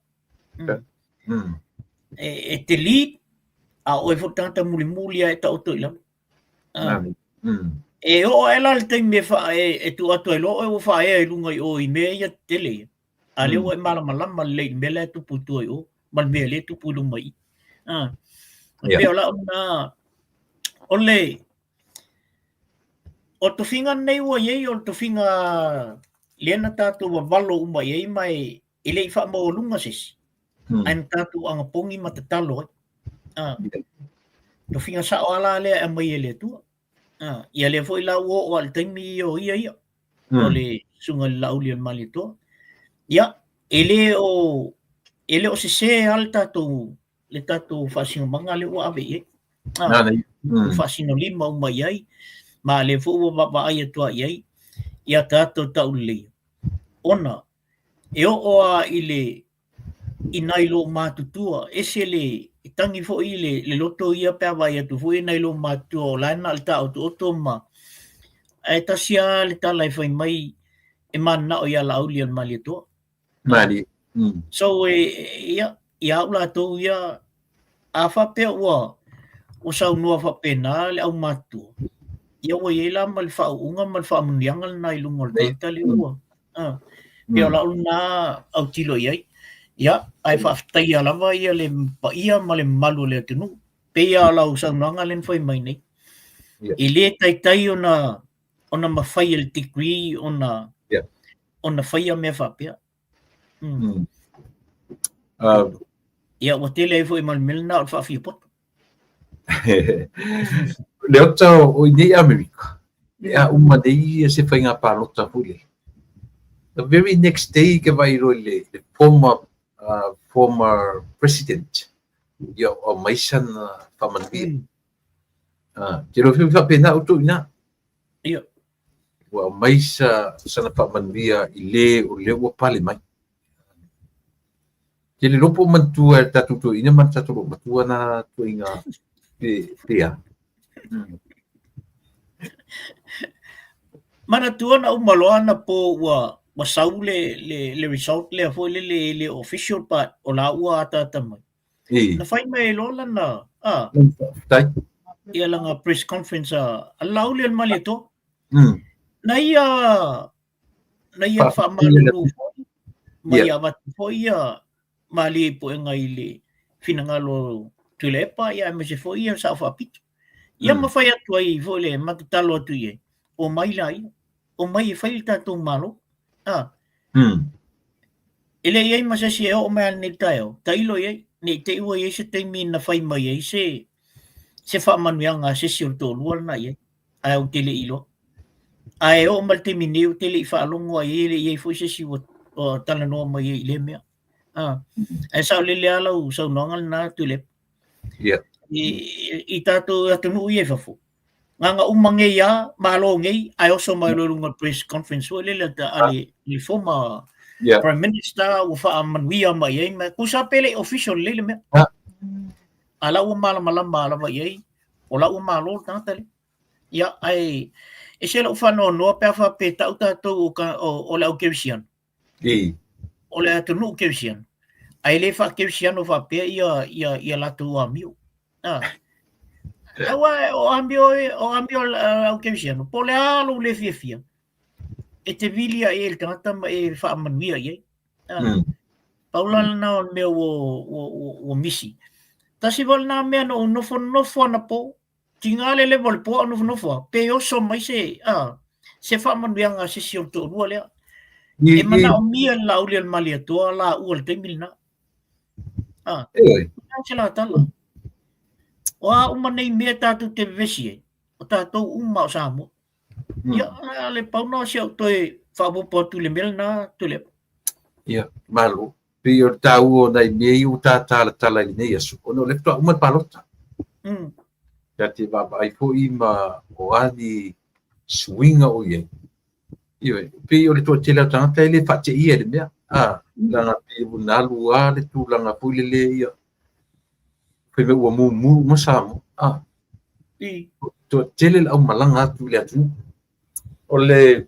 Speaker 2: E, e te lead, a o oe foi le tagata mulimuli lava e taoto i lalo. E oo ae la le taimi e, wha, e, e tuu atu ai loa oe ua faaea i luga i o i mea ia tetele ia. A lea ua e malamalama lelei i le mea la e tupu i tua i o, ma le mea lea e tupu i luma i i. E pei o lau lena, o le, o le tofiga lenei ua i ai, o le tofiga lea na tatou vavalo uma i ai, ma e, e le i faamaualuga se isi, ae na tatou agapogi ma tatalo ai. Tofiga sao lava la lea e aumai e le Atua. Ia lea foi la ua oo lava i le taimi o ia ia, o le susuga i le Laaulialemalietoa. Ia, e le o, e le o sese lava le tatou, le tatou faasinomaga lea ua ave i ai. Ua faasinolima uma i ai, ma lea foi ua vaavaai atu lava i ai ia tatou tauleleia, ona e oo lava i le i nai loomatutua, ese le e tagi foi le, le loto ia pe a vaai atu foi i nai loomatutua o la e na o le taotooto ma ae tasi lava le tala e fai mai e mananao ia Laaulialemalietoa.
Speaker 1: Malie.
Speaker 2: So e, ia, ia au latou ia, a faapea ua, ua saunoa faapena le aumatutua, ia ua i ai la ma le faauuga ma le faamanuiaga lena i luga o le tagata lea ua. Pei o lau lena autilo i ai. Ia, ae faafetaia lava ia le paia ma le mamalu o le atunuu. Pei lava o lau saunoaga lea na fai mai nei. E le taitai ona ona mafai e le degree ona ona faia mea faapea. Ia, ua tele ai foi ma le mea lena o le faafiapoto.
Speaker 1: Leota o i nei Amerika, e a uma nei se faiga palota foi lele. The very next day ke vaai loa i le, le former, former president, ia o aumai sana faamanuia. Te iloa foi faapena outou i ina.
Speaker 2: Ia.
Speaker 1: Ua aumai sa, sana faamanuia i le o lea ua pale mai. Te le iloa po o manatua e le tatou toeaina ma le tatou loomatua na tuaiga pe, pe a.
Speaker 2: Manatua na uma loa anapo ua sau le result lea foi lele e le official but o la ua ataata mai. Na fai mai loa lana
Speaker 1: Faafetai.
Speaker 2: Ia lana press conference a Laauli o le Malietoa. Na ia faamalulu foi ma ia avatu foi ia malie i puega i le finagalo o Tuilaepa ia aemaise foi ia Sao Faapito. Ia ma fai atu ai foi le ma tatalo atu i ai, omai laia, omai e fai le tatou Malo. E le i ai ma se isi e oo mai lava i lenei taeao, tailo i ai, ne i te i ua i ai se taimi na fai mai ai se faamanuiaga a se isi o le toalua lena i ai, ae ou te le i iloa. Ae oo mai le taimi nei ou te le i faalogo lava i ai, e le i i ai foi se isi ua talanoa mai ai i lea mea. Ae saolele lava lau saunoaga lena Tuilaepa. I tatou atunuu ia i fafo, gaga uma nei lava, malo nei, ae oso mai loa i luga o le press conference foi lele a le former Prime Minister ua faamanuia mai ai, ma tusa pe le i official lelei le mea. A la ua malamalama lava i ai, o la ua malo le tagata lea. Ia, ae ese lou faanoanoa pe a faapea tau tatou o le au kerisiano. O le atunuu kerisiano, ae le faakerisiano faapea ia latou amio. Aua o amio, o amio a au kerisiano, po o le a lou le fiafia, e te vili ae i le tagata ma e faamanuia i ai. Pau la lena o le mea ua misi. Tasi foi lena mea na ou nofonofo anapo, tiga le leva o le po a o nofonofo lava, pe oso mai se faamanuiaga a se isi o le toalua lea. E manaomia e le Laauli o le Malietoa laua i le taimi lena. Se la tala. O a uma nei mea tatou te vevesi ai, o tatou uma o Samoa. Ia, a le pau lena o si au toe faaopoopo atu i le mea lena, Tuilaepa.
Speaker 1: Ia, malo. Pei o le taua o nai mea ia ua ta talatala i lenei aso, ona o lea faatoa uma le palota. Ta te vaavaai foi ma o a ni suiga o i ai. Ioe, pei o le toatele o tagata e le faateia i le mea. Leaga pei ua nalu lava le tulaga foi lele ia, fai mai ua mumu uma Samoa. Toatele le aumalaga atu i le atunuu. O le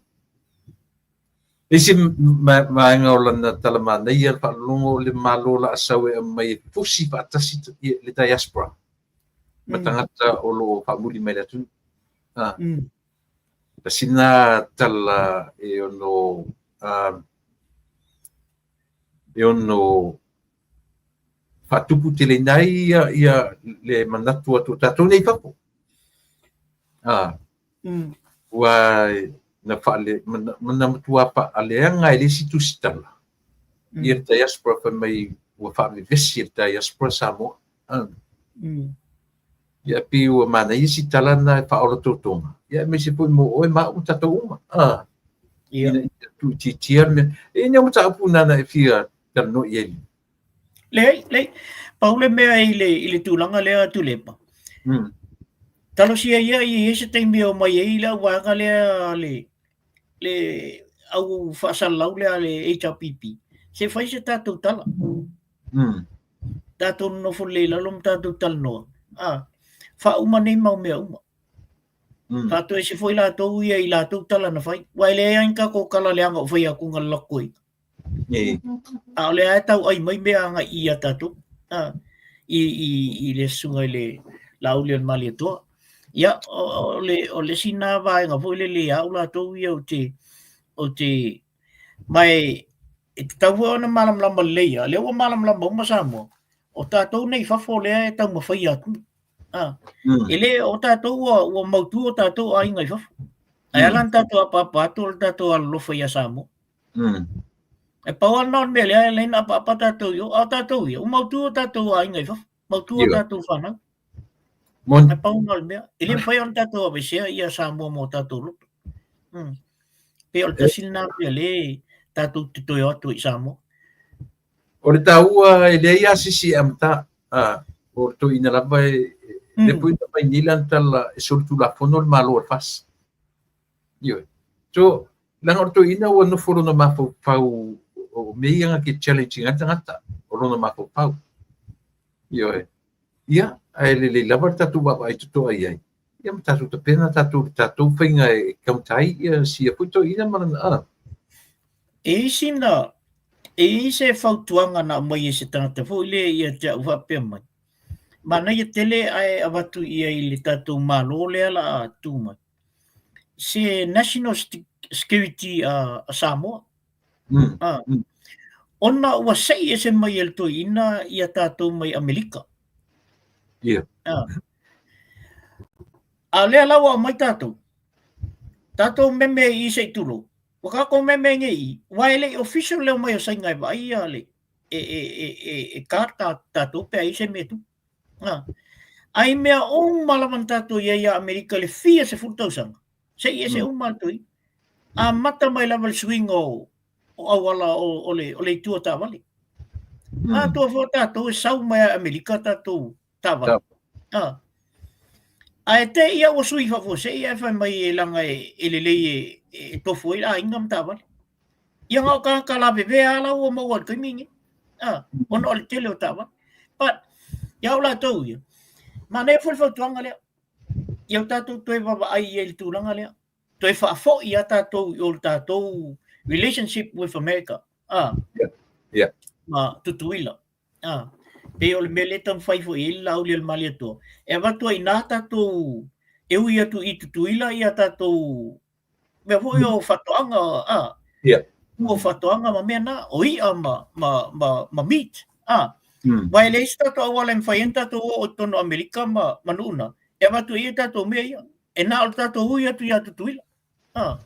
Speaker 1: isi vaega o lana tala manaia le faalologo o le Malo o le a sau e aumai e fusi faatasi le diaspora ma tagata o lo o faamuli mai le atunuu. Tasi lena tala e ono faatupu teleina ai ia le manatu atu o tatou nei i fafo. Ua na faale, na matua faaleaga e le isi tusitala ia le diaspora fai mai ua faavevesi e le diaspora Samoa. Ia pei ua manaia si tala na e faaola totoga, ia aemaise foi mo oe ma au ma tatou uma. Ina ia tuuitiitia le mea. E i ai ni au mataupu nana e fia talanoa i ai?
Speaker 2: Leai, leai. Pau le mea i le tulaga lea Tuilaepa. Talosia ia i ai se taimi e omai ai le auvaega lea le au faasalalau lea a le HRPP, se fai se tatou tala. Tatou nonofo lelei i lalo ma tatou talanoa. Faauma nei mau mea uma. Faatoese foi latou ia i latou tala na fai. Aua e leai lava ni tatou tala leaga o fai atu na lako ai. A o lea lava e tauai mai mea agai i ia tatou. I le susuga i le Laauli o le Malietoa. Ia, o le isi na vaega foi lele ia au latou ia ou te ma e tatau foi ona malamalama lelei lava, lea ua malamalama uma Samoa, o tatou nei i fafo lea e taumafaia atu. E le o tatou ua mautu o tatou aiga i fafo. Ae ala ona tatou apaapa atu o le tatou alolofa ia Samoa. E pau lava lena o le mea lea e ala ai ona apaapa tatou i o, a o tatou ia, ua mautu o tatou aiga i fafo, mautu o tatou fanau. E pau lena o le mea. E le mafai ona tatou aveesea ia Samoa ma o tatou loto. Pei o le tasi lena mea lea tatou te toe o atu ai i Samoa.
Speaker 1: O le taua e leai lava se isi e amata. O le toeaina lava e lea foi na fai nei lana tala e solitulafono le Malo o le FAST. Ioe. So, leaga o le toeaina ua nofo lona mafaufau o mea ia na te challenge ina ai le tagata o lona mafaufau. Ioe. Ia, ae lelei lava le tatou vaavaai totoa i ai. Ia ma tatou tapena tatou i le tatou faiga e counter ai ia sia foi toeaina ma lana a.
Speaker 2: E i ai sina, e i ai se fautuaga na aumai e se tagata foi lea ia te au faapea mai, manaia tele ae avatu i ai i le tatou Malo lea la a tu mai, se National Security a Samoa. Ona ua sei ese mai e le toeaina ia tatou mai Amerika. A o lea la ua aumai tatou, tatou meme i i se i tulou, ua tatou meme nei i i, aua e le i official le omai o Saina e vaai ia le, e, e, e, e, e guard tatou pe a i ai se mea e tupu. Ae i mea uma lava na tatou i ai ia Amerika i le fia 10 tausaga, se i ese uma atu i. Amata mai lava le suiga o, o auala o, o, le, o le itu o taavale. Atoa foi tatou e sau mai a Amerika tatou taavale. Ah. Ae te ia ua sui faafuasei ae fai mai e leaga e, e lelei e, e tofu ai le aiga ma taavale. Ia na o tagata lavevea lava la ua maua i le taimi lenei. Ah, ona o le tele o taavale. But, ia au latou ia, manaia foi le fautuaga lea. Ia o tatou toe vaavaai i ai i le tulaga lea. Toe faafoi a tatou i o le tatou relationship with America. Ah.
Speaker 1: Yeah. Yeah.
Speaker 2: Ma Tutuila. Ah. Pei o le mea lea e taumafai foi i ai le Laauli a le Malietoa. E avatu ai i ina tatou, e ui atu i Tutuila ia tatou mea foi o faatoaga, ah.
Speaker 1: Yeah.
Speaker 2: O faatoaga ma mea na, o i'a ma, ma, ma, ma meat. Ah. Aua e leai se tatou auala e mafai ai ona tatou oo i totonu o Amerika ma, ma nuu na, e avatu ai i tatou mea ia. E na o le tatou ui atu ia Tutuila. Ah.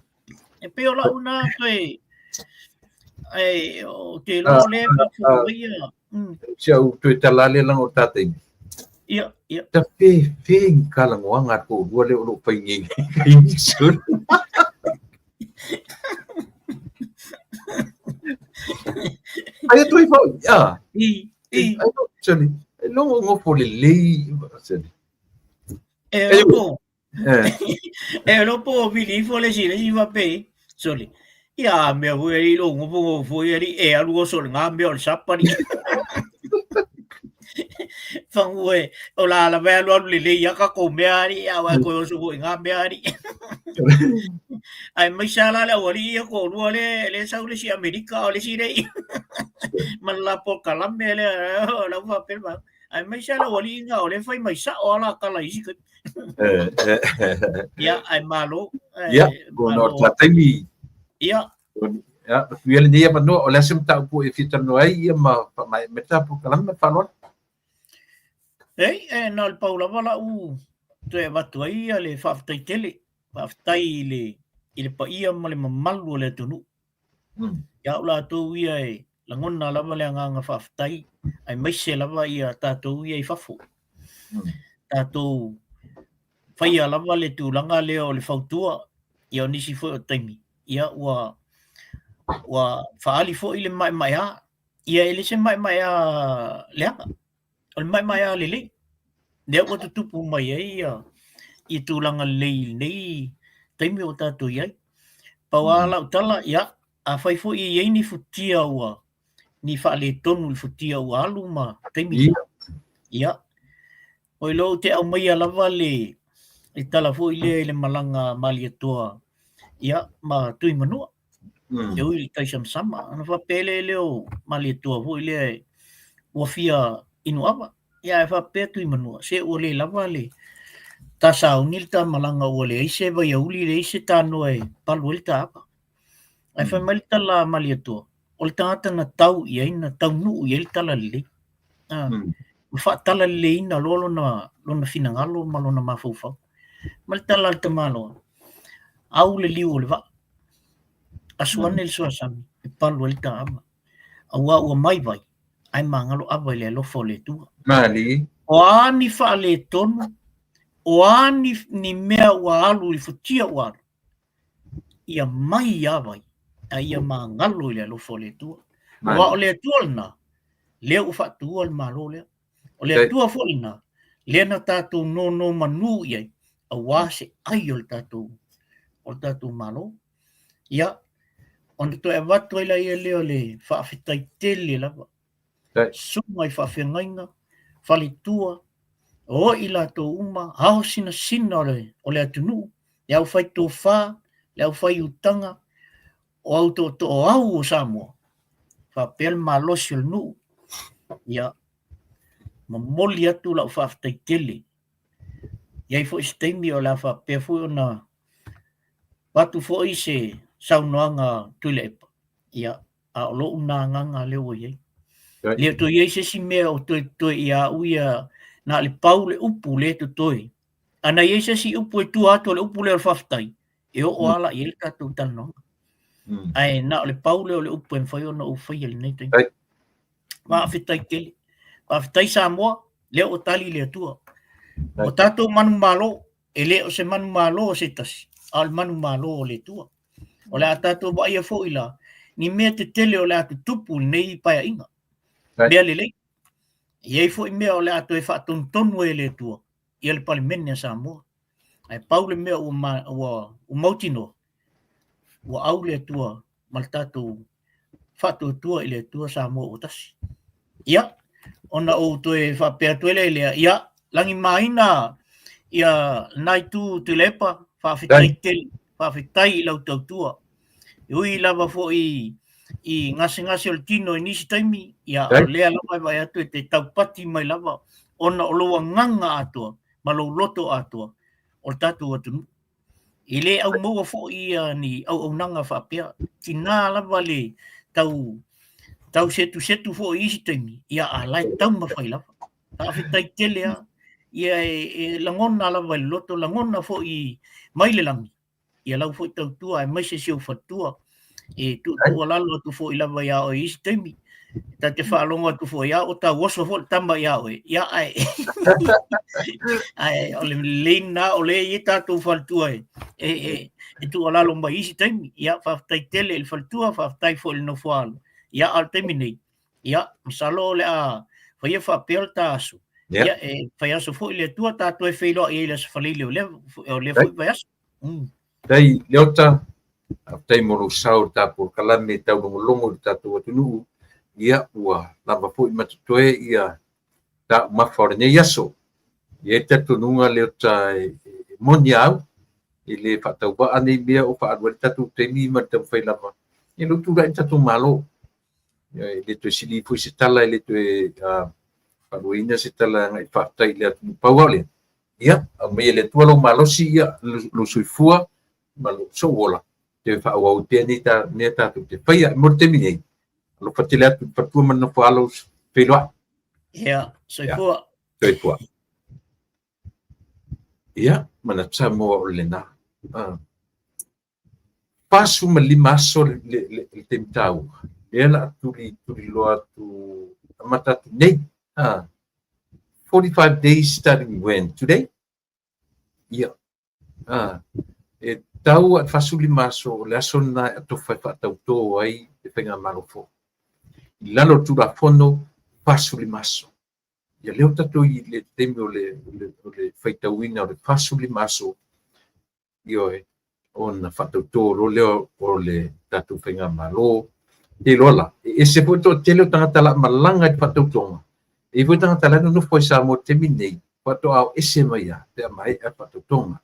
Speaker 2: E pei o lau na toe, ai, o te loa le ah,
Speaker 1: ia. Si au toe tala le langa o tātai.
Speaker 2: Ia, ia.
Speaker 1: Ta fe, fe ni kalangoanga a kōrua le o lo whai ngi ngi sun. Ai toi fau, ia.
Speaker 2: I, i.
Speaker 1: Ai no, sali. Longo ngofo le lei, sali.
Speaker 2: E po. E lo po vili ifo le si le si faapea, sole. Ia mea foi alii lou gofogofu foi alii e alu oso i lena mea o le sapa alii. Fagu e, o la lava e alualu lelei lava tatou mea alii, aua e toe oso foi i na mea alii. Aemaise lava la le aualii ia toalua lea e sau le isi Amerika a o le isi lea i ma le la polokalame lea, o la ua faapea le vaega. Aemaise lava le aualii na o lea e fai mai sao lava la tala i isi taimi. Ia, ae malo.
Speaker 1: Ia, ona o le taimi.
Speaker 2: Ia.
Speaker 1: Ia, manuia lenei avanoa, o le a se mataupu e fia talanoa ai ia ma faamaea mai le ta polokalame ma le faaaloalo.
Speaker 2: Ei, e na o le pau lava lau toe avatu ai ia le faafetai tele. Faafetai i le, i le paia ma le mamalu o le atunuu. Ia au latou ia e lagona lava le agaga faafetai, aemaise lava ia tatou ia i fafo. Tatou faia lava le tulaga lea o le fautua, ia o nisi foi o taimi, ia ua ua faaali foi le maemaea. Ia e le se maemaea leaga, o le maemaea lelei. Lea ua tutupu mai ai ia, ia tulaga lelei i lenei taimi o tatou i ai. Pau lava lau tala, ia, afai foi e i ai ni futia ua, ni faaletonu i le futia ua alu ma taimi nei, ia, oi loa ou te aumaia lava le, le tala foi lea i le malaga a Malietoa, ia, ma Tuimanua. E ui i le tai samasama. Ona faapea lea lea o Malietoa foi lea e, ua fia inu ava. Ia ae faapea Tuimanua, se ua le lava le ta sauni le ta malaga ua leai se vaiauli, leai se tanoa e palu ai le ta ava. Ae fai mai le tala a Malietoa, o le tagata na tau i ai, na taunuu i ai le tala lelei. Ma faatalaleleiina loa lona, lona finagalo ma lona mafaufau. Ma le tala a le tamaloa, au le liu o le vaa, asu ane le suasami e palu ai le ta ava. Aua ua mai vai, ae magalo ava i le alofa o le Atua.
Speaker 1: Malie.
Speaker 2: O a ni faaletonu, o a ni, ni mea ua alu i le futia ua alu, ia mai lava vai, a ia magalo i le alofa o le Atua. Aua o le Atua lena, lea ua faatuua le Malo lea. O le Atua foi lena, lea na tatou nonomanu i ai, aua se ai o le tatou, o le tatou Malo. Ia, ona toe avatu ai laia lea o le faafetai tele lava. Susuga i faafeagaiga, faletua, O i latou uma, ao sinasina o le atunuu, le aufai tofa, le aufai utaga, o au tootooau o Samoa, faapea le malosi o le nuu. Ia, momoli atu lau faafetai tele. I ai foi se taimi o le a faapea foi ona avatu foi se saunoaga Tuilaepa. Ia, a o lou na agaga lea ua i ai. Le o toe i ai se isi mea o toe totoe ia au ia, na o le pau le upu lea e totoe. A na i ai se isi upu e tua atu o le upu lea o le faafetai, e oo lava la i ai le tatou talanoaga. Ae na o le pau lea o le upu e mafai ona ou faia i lenei taimi. Faafetai tele. Faafetai Samoa, lea ua tali le Atua. O tatou manumalo, e le o se manumalo o se tasi, a o le manumalo o le Atua. O le a tatou vaaia foi la, ni mea tetele o le a tutupu i lenei paeaiga. Mea lelei. E i ai foi mea o le a toe faatonutonu ai e le Atua ia le Palemene a Samoa. Ae pau le mea ua mautinoa, ua au le Atua ma le tatou faatuatua i le Atua Samoa ua tasi. Ia, ona ou toe faapea atu ai lea i lea, ia, lagimaina ia lena itu Tuilaepa, faafetai tele, faafetai i lau tautua. E ui lava foi i gasegase o le tino i nisi taimi, ia, o lea lava e vaai atu e te taupati mai lava ona o lou agaga atoa ma lou loto atoa o le tatou atunuu. E le aumaua foi ia ni auaunaga faapea. Tina lava le tau tau setusetu foi i isi taimi, ia a la e taumafai lava. Faafetai tele lava. Ia e lagona lava i le loto, lagona foi mai le lagi ia lau foi tautua aemaise si ou faletua. E tuutuualalo atu foi lava ia oe i isi taimi. Ta te faalogo atu foi ia o tauoso foi le tama ia oe. Ia ae ae o le lelei lena o lea e i ai tatou faletua e tuualalo mai i isi taimi. Ia faafetai tele i le faletua, faafetai foi i le nofoaalo. Ia a o le taimi nei, ia masalo o le a faia faapea le ta aso. Ia e fai aso foi le Atua ta toe feiloai ai i le Aso Faraile o lea foi vaiaso.
Speaker 1: Faafetai Leota, faafetai mo lou sao i le ta polokalame taulogologo i le tatou atunuu. Ia ua lava foi ma totoe ia taumafa o lenei aso. E i ai le talitonuga Leota e moni a au, e le faatauvaa nei mea o faaalu ai le tatou taimi ma le taumafai lava. Ia lou tulai i le tatou Malo. E le toe sili foi se tala, e le toe faaluaina se tala agai faafetai i le atunuu. Pau lava o lea, ia, aumaia e le Atua lou malosi, ia, lou soifua ma lou sou ola, toe faaauau pea nei mea tatou te faia. Mo le taimi nei, alofa tele atu i le faletua ma le nofo alo, feiloai.
Speaker 2: Ia, soifua.
Speaker 1: Soifua. Ia, manatu Samoa o lena. 45 aso le taimi taua, lea o le a tuliloa atu, amata atu nei. 45 days starting when? Today? Ia. E tau a 45 aso, o le aso lena e atofa e faatautō ai le faigamalo fou. I lalo o le Tulafono, 45 aso. Ia lea ua tatou i le taimi o le faitauina o le 45 aso, ioe, ona faatautō loa lea o le tatou faigamalo. Te iloa la, e ese foi le toatele o tagata la malaga i le faatautoga, e i ai foi tagata la e nonofo ai Samoa i le taimi lenei, faatoa o ese mai lava pe a maea le faatautoga.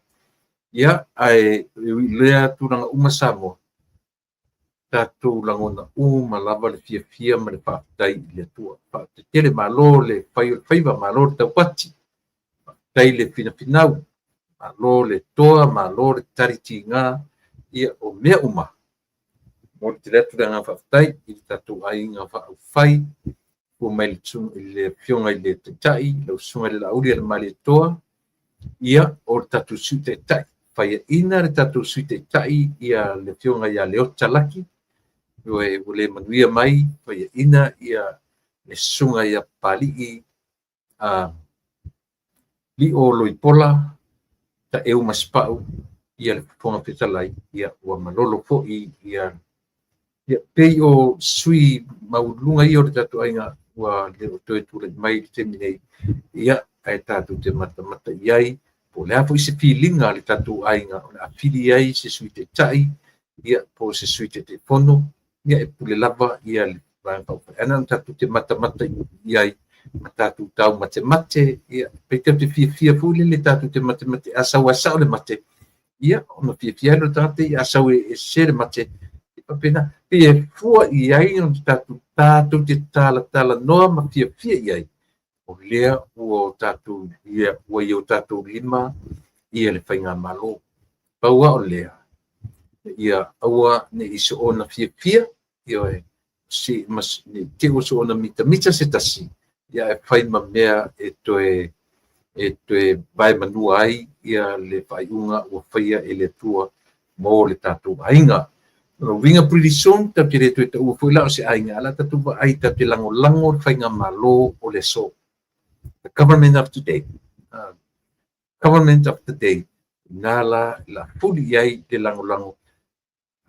Speaker 1: Ia, ae ui i lea tulaga uma Samoa, tatou lagona uma lava le fiafia ma le faafetai i le Atua. Faafetai tele, malo le fai o le faiva, malo le taupati, faafetai le finafinau, malo le toa, malo le tali tiga, ia o mea uma. Momoli tele atu le agaga faafetai i le tatou aiga faaupufai, fua mai i le afioga i le Taitai, lau susuga i le Laauli Alemalietoa, ia o le tatou Sui Taitai, faiaina le tatou Sui Taitai ia le afioga ia Leota Laki, ua le manuia mai, faiaina ia le susuga ia Papalii Lio Loipola, Taeu Masepau, ia le Fofoga Fetalai, ia ua malolo foi ia pei o sui maualuluga ia o le tatou aiga ua le o toe tulai mai i le taimi nei, ia ae tatou te matamata i ai, po o le a foi se filiga a le tatou aiga o le a fili ai se Sui Taitai, ia po o se Sui Taitaifono, ia e pule lava ia le Vaega Faaupufai. Ae na ona tatou te matamata i ai ma tatou taumatemate. Ia, pei tatou te fiafia foi lele tatou te matemate, a sau lava sao le mate, ia, ona fiafia ai lea o le tagata ia, a sau e sese le mate, e faapena. Pei e fua i ai ona tatou te talatalanoa ma fiafia i ai, o lea ua tatou, ia, ua i o tatou lima ia le faigamalo. Pau lava o lea, ia aua ne i soona fiafia, ioe, se ma ne i te i ua soona mitamita se tasi, ia ae fai ma mea e toe vaemanua ai ia le faaiuga ua faia e le Atua mo le tatou aiga. O lona uiga pretty soon, tatou te le toe taua foi la o se aiga, ae o le a tatou vaai tatou te lagolago le faigamalo o le aso. The government of today. Government of the day. Ina la la fuli i ai le lagolago.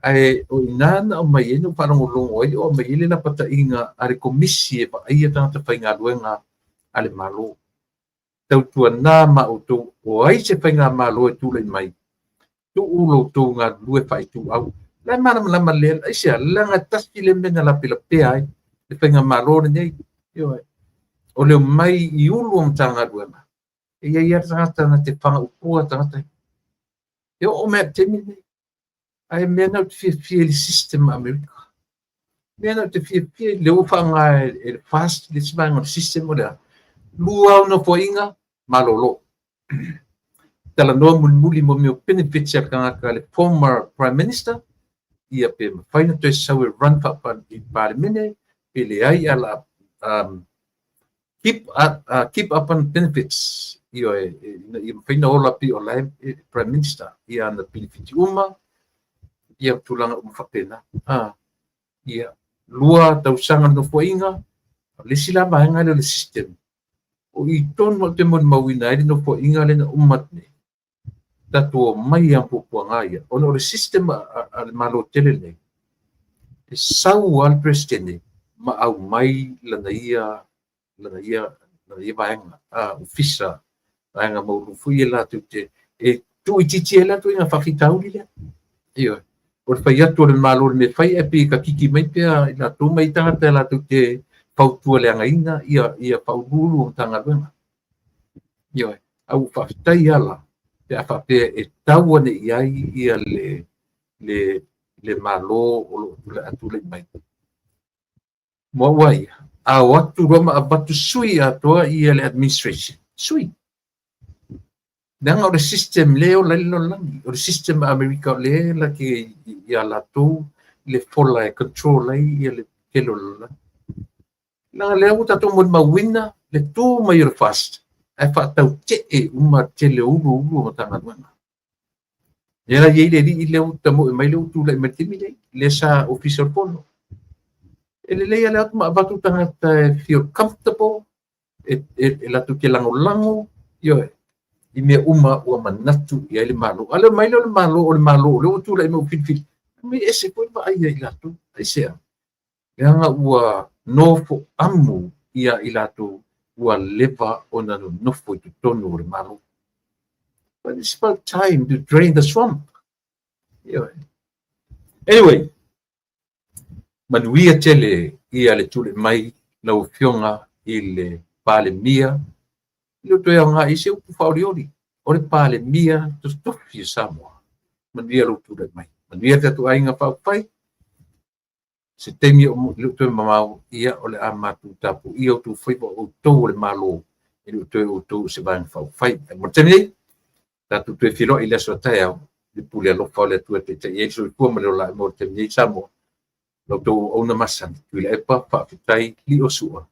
Speaker 1: Ae o i ina na aumai ai, na ou faalogologo ai o aumai ai le lapataiga a le Komisi e vaaia tagata faigaluega a le Malo. Tautuana ma outou, o ai se faigamalo e tulai mai, tuu lo outou galulue faaituau. La e malamalama lea, aisea, leaga tasi le mea na lapelapea ai le faigamalo lenei. Ioe. O le omai i Ulu o Matagaluega, e i ai lava le tagata na te fagaupua tagata. E oo mai lava i le taimi lenei. Ae mea na ou te fiafia i le system a Amerika. Mea na ou te fiafia i le ua faaaoga e le FAST le isi vaega o le system o le a? 2 au nofoaiga, malolo. Talanoa mulimuli mo mea o benefits a le tagata le former prime minister, ia pe mafai ona toe sau e run i Palemene, pe leai a la keep up on benefits, ioe, ina ia mafai ona ola pei o la e prime minister, ia ana benefit uma, ia tulaga uma faapena. Ia, 2 tausaga nofoaiga, o le isi la vaega lea o le system, o i tonu ou te molimauina ai le nofoaiga lea na uma atu nei, tatou omai lava puapuaga ia, ona o le system a le Malo tele lenei, e sau lava le Peresetene ma aumai lana ia vaega, ofisa, vaega maualuga foi ia latou te, e tuuitiitia ai la ituaiga faafitauli lea. Ioe. O le fai atu o le Malo i le mea e fai, ae pei e kakiki mai pea i latou ma i tagata latou te fautua leagaina ia faauluulu o Matagaluega. Ioe. Ae ua faafetai lava pe a faapea e tau ane i ai ia le Malo o lo o tulai mai. Mo au lava ia, a o atu loa ma avatu sui atoa ia le administration, sui. Leaga o le system le ola ai le lalolagi, o le system a Amerika o le la te ia latou le fola e control ai ia le tele o le lalolagi. Leaga lea ua tatou molimauina le tu mai o le FAST, ae faatautee uma tele o uluulu o Matagaluega. Lea la i ai le alii lea ua tamoe mai lea ua tulai mai le taimi nei, lea sa ofisa o le fono. E lelei lava le atu ma avatu tagata e feel comfortable, e latou te lagolago, ioe, i mea uma ua manatu i ai le Malo. A le omai lea o le Malo, o le Malo o lea ua tulai mai ua filifili, mai ese foi le vaai ai i latou. Aisea? Leaga ua nofo amu ia i latou ua leva ona nonofo i totonu o le Malo. But it's about time to drain the swamp. Ioe. Anyway, manuia tele ia le tulai mai lau Afioga i le Palemia, e le o toe aoga i se upu faaolioli, o le Palemia totofi o Samoa. Manuia lou tulai mai. Manuia le tatou aiga faaupufai. Se taimi o le o toe mamao, ia o le a matou tapuia outou faiva o outou o le Malo, e le o toe outou o se vaega faaupufai. Ae mo le taimi nei, tatou toe feiloai i le aso a taeao, le pule alofa o le Atua e taitai ai le soifua ma le ola mo le taimi nei Samoa. La outou auauna masani, Tuilaepa, faafetai, lio sua.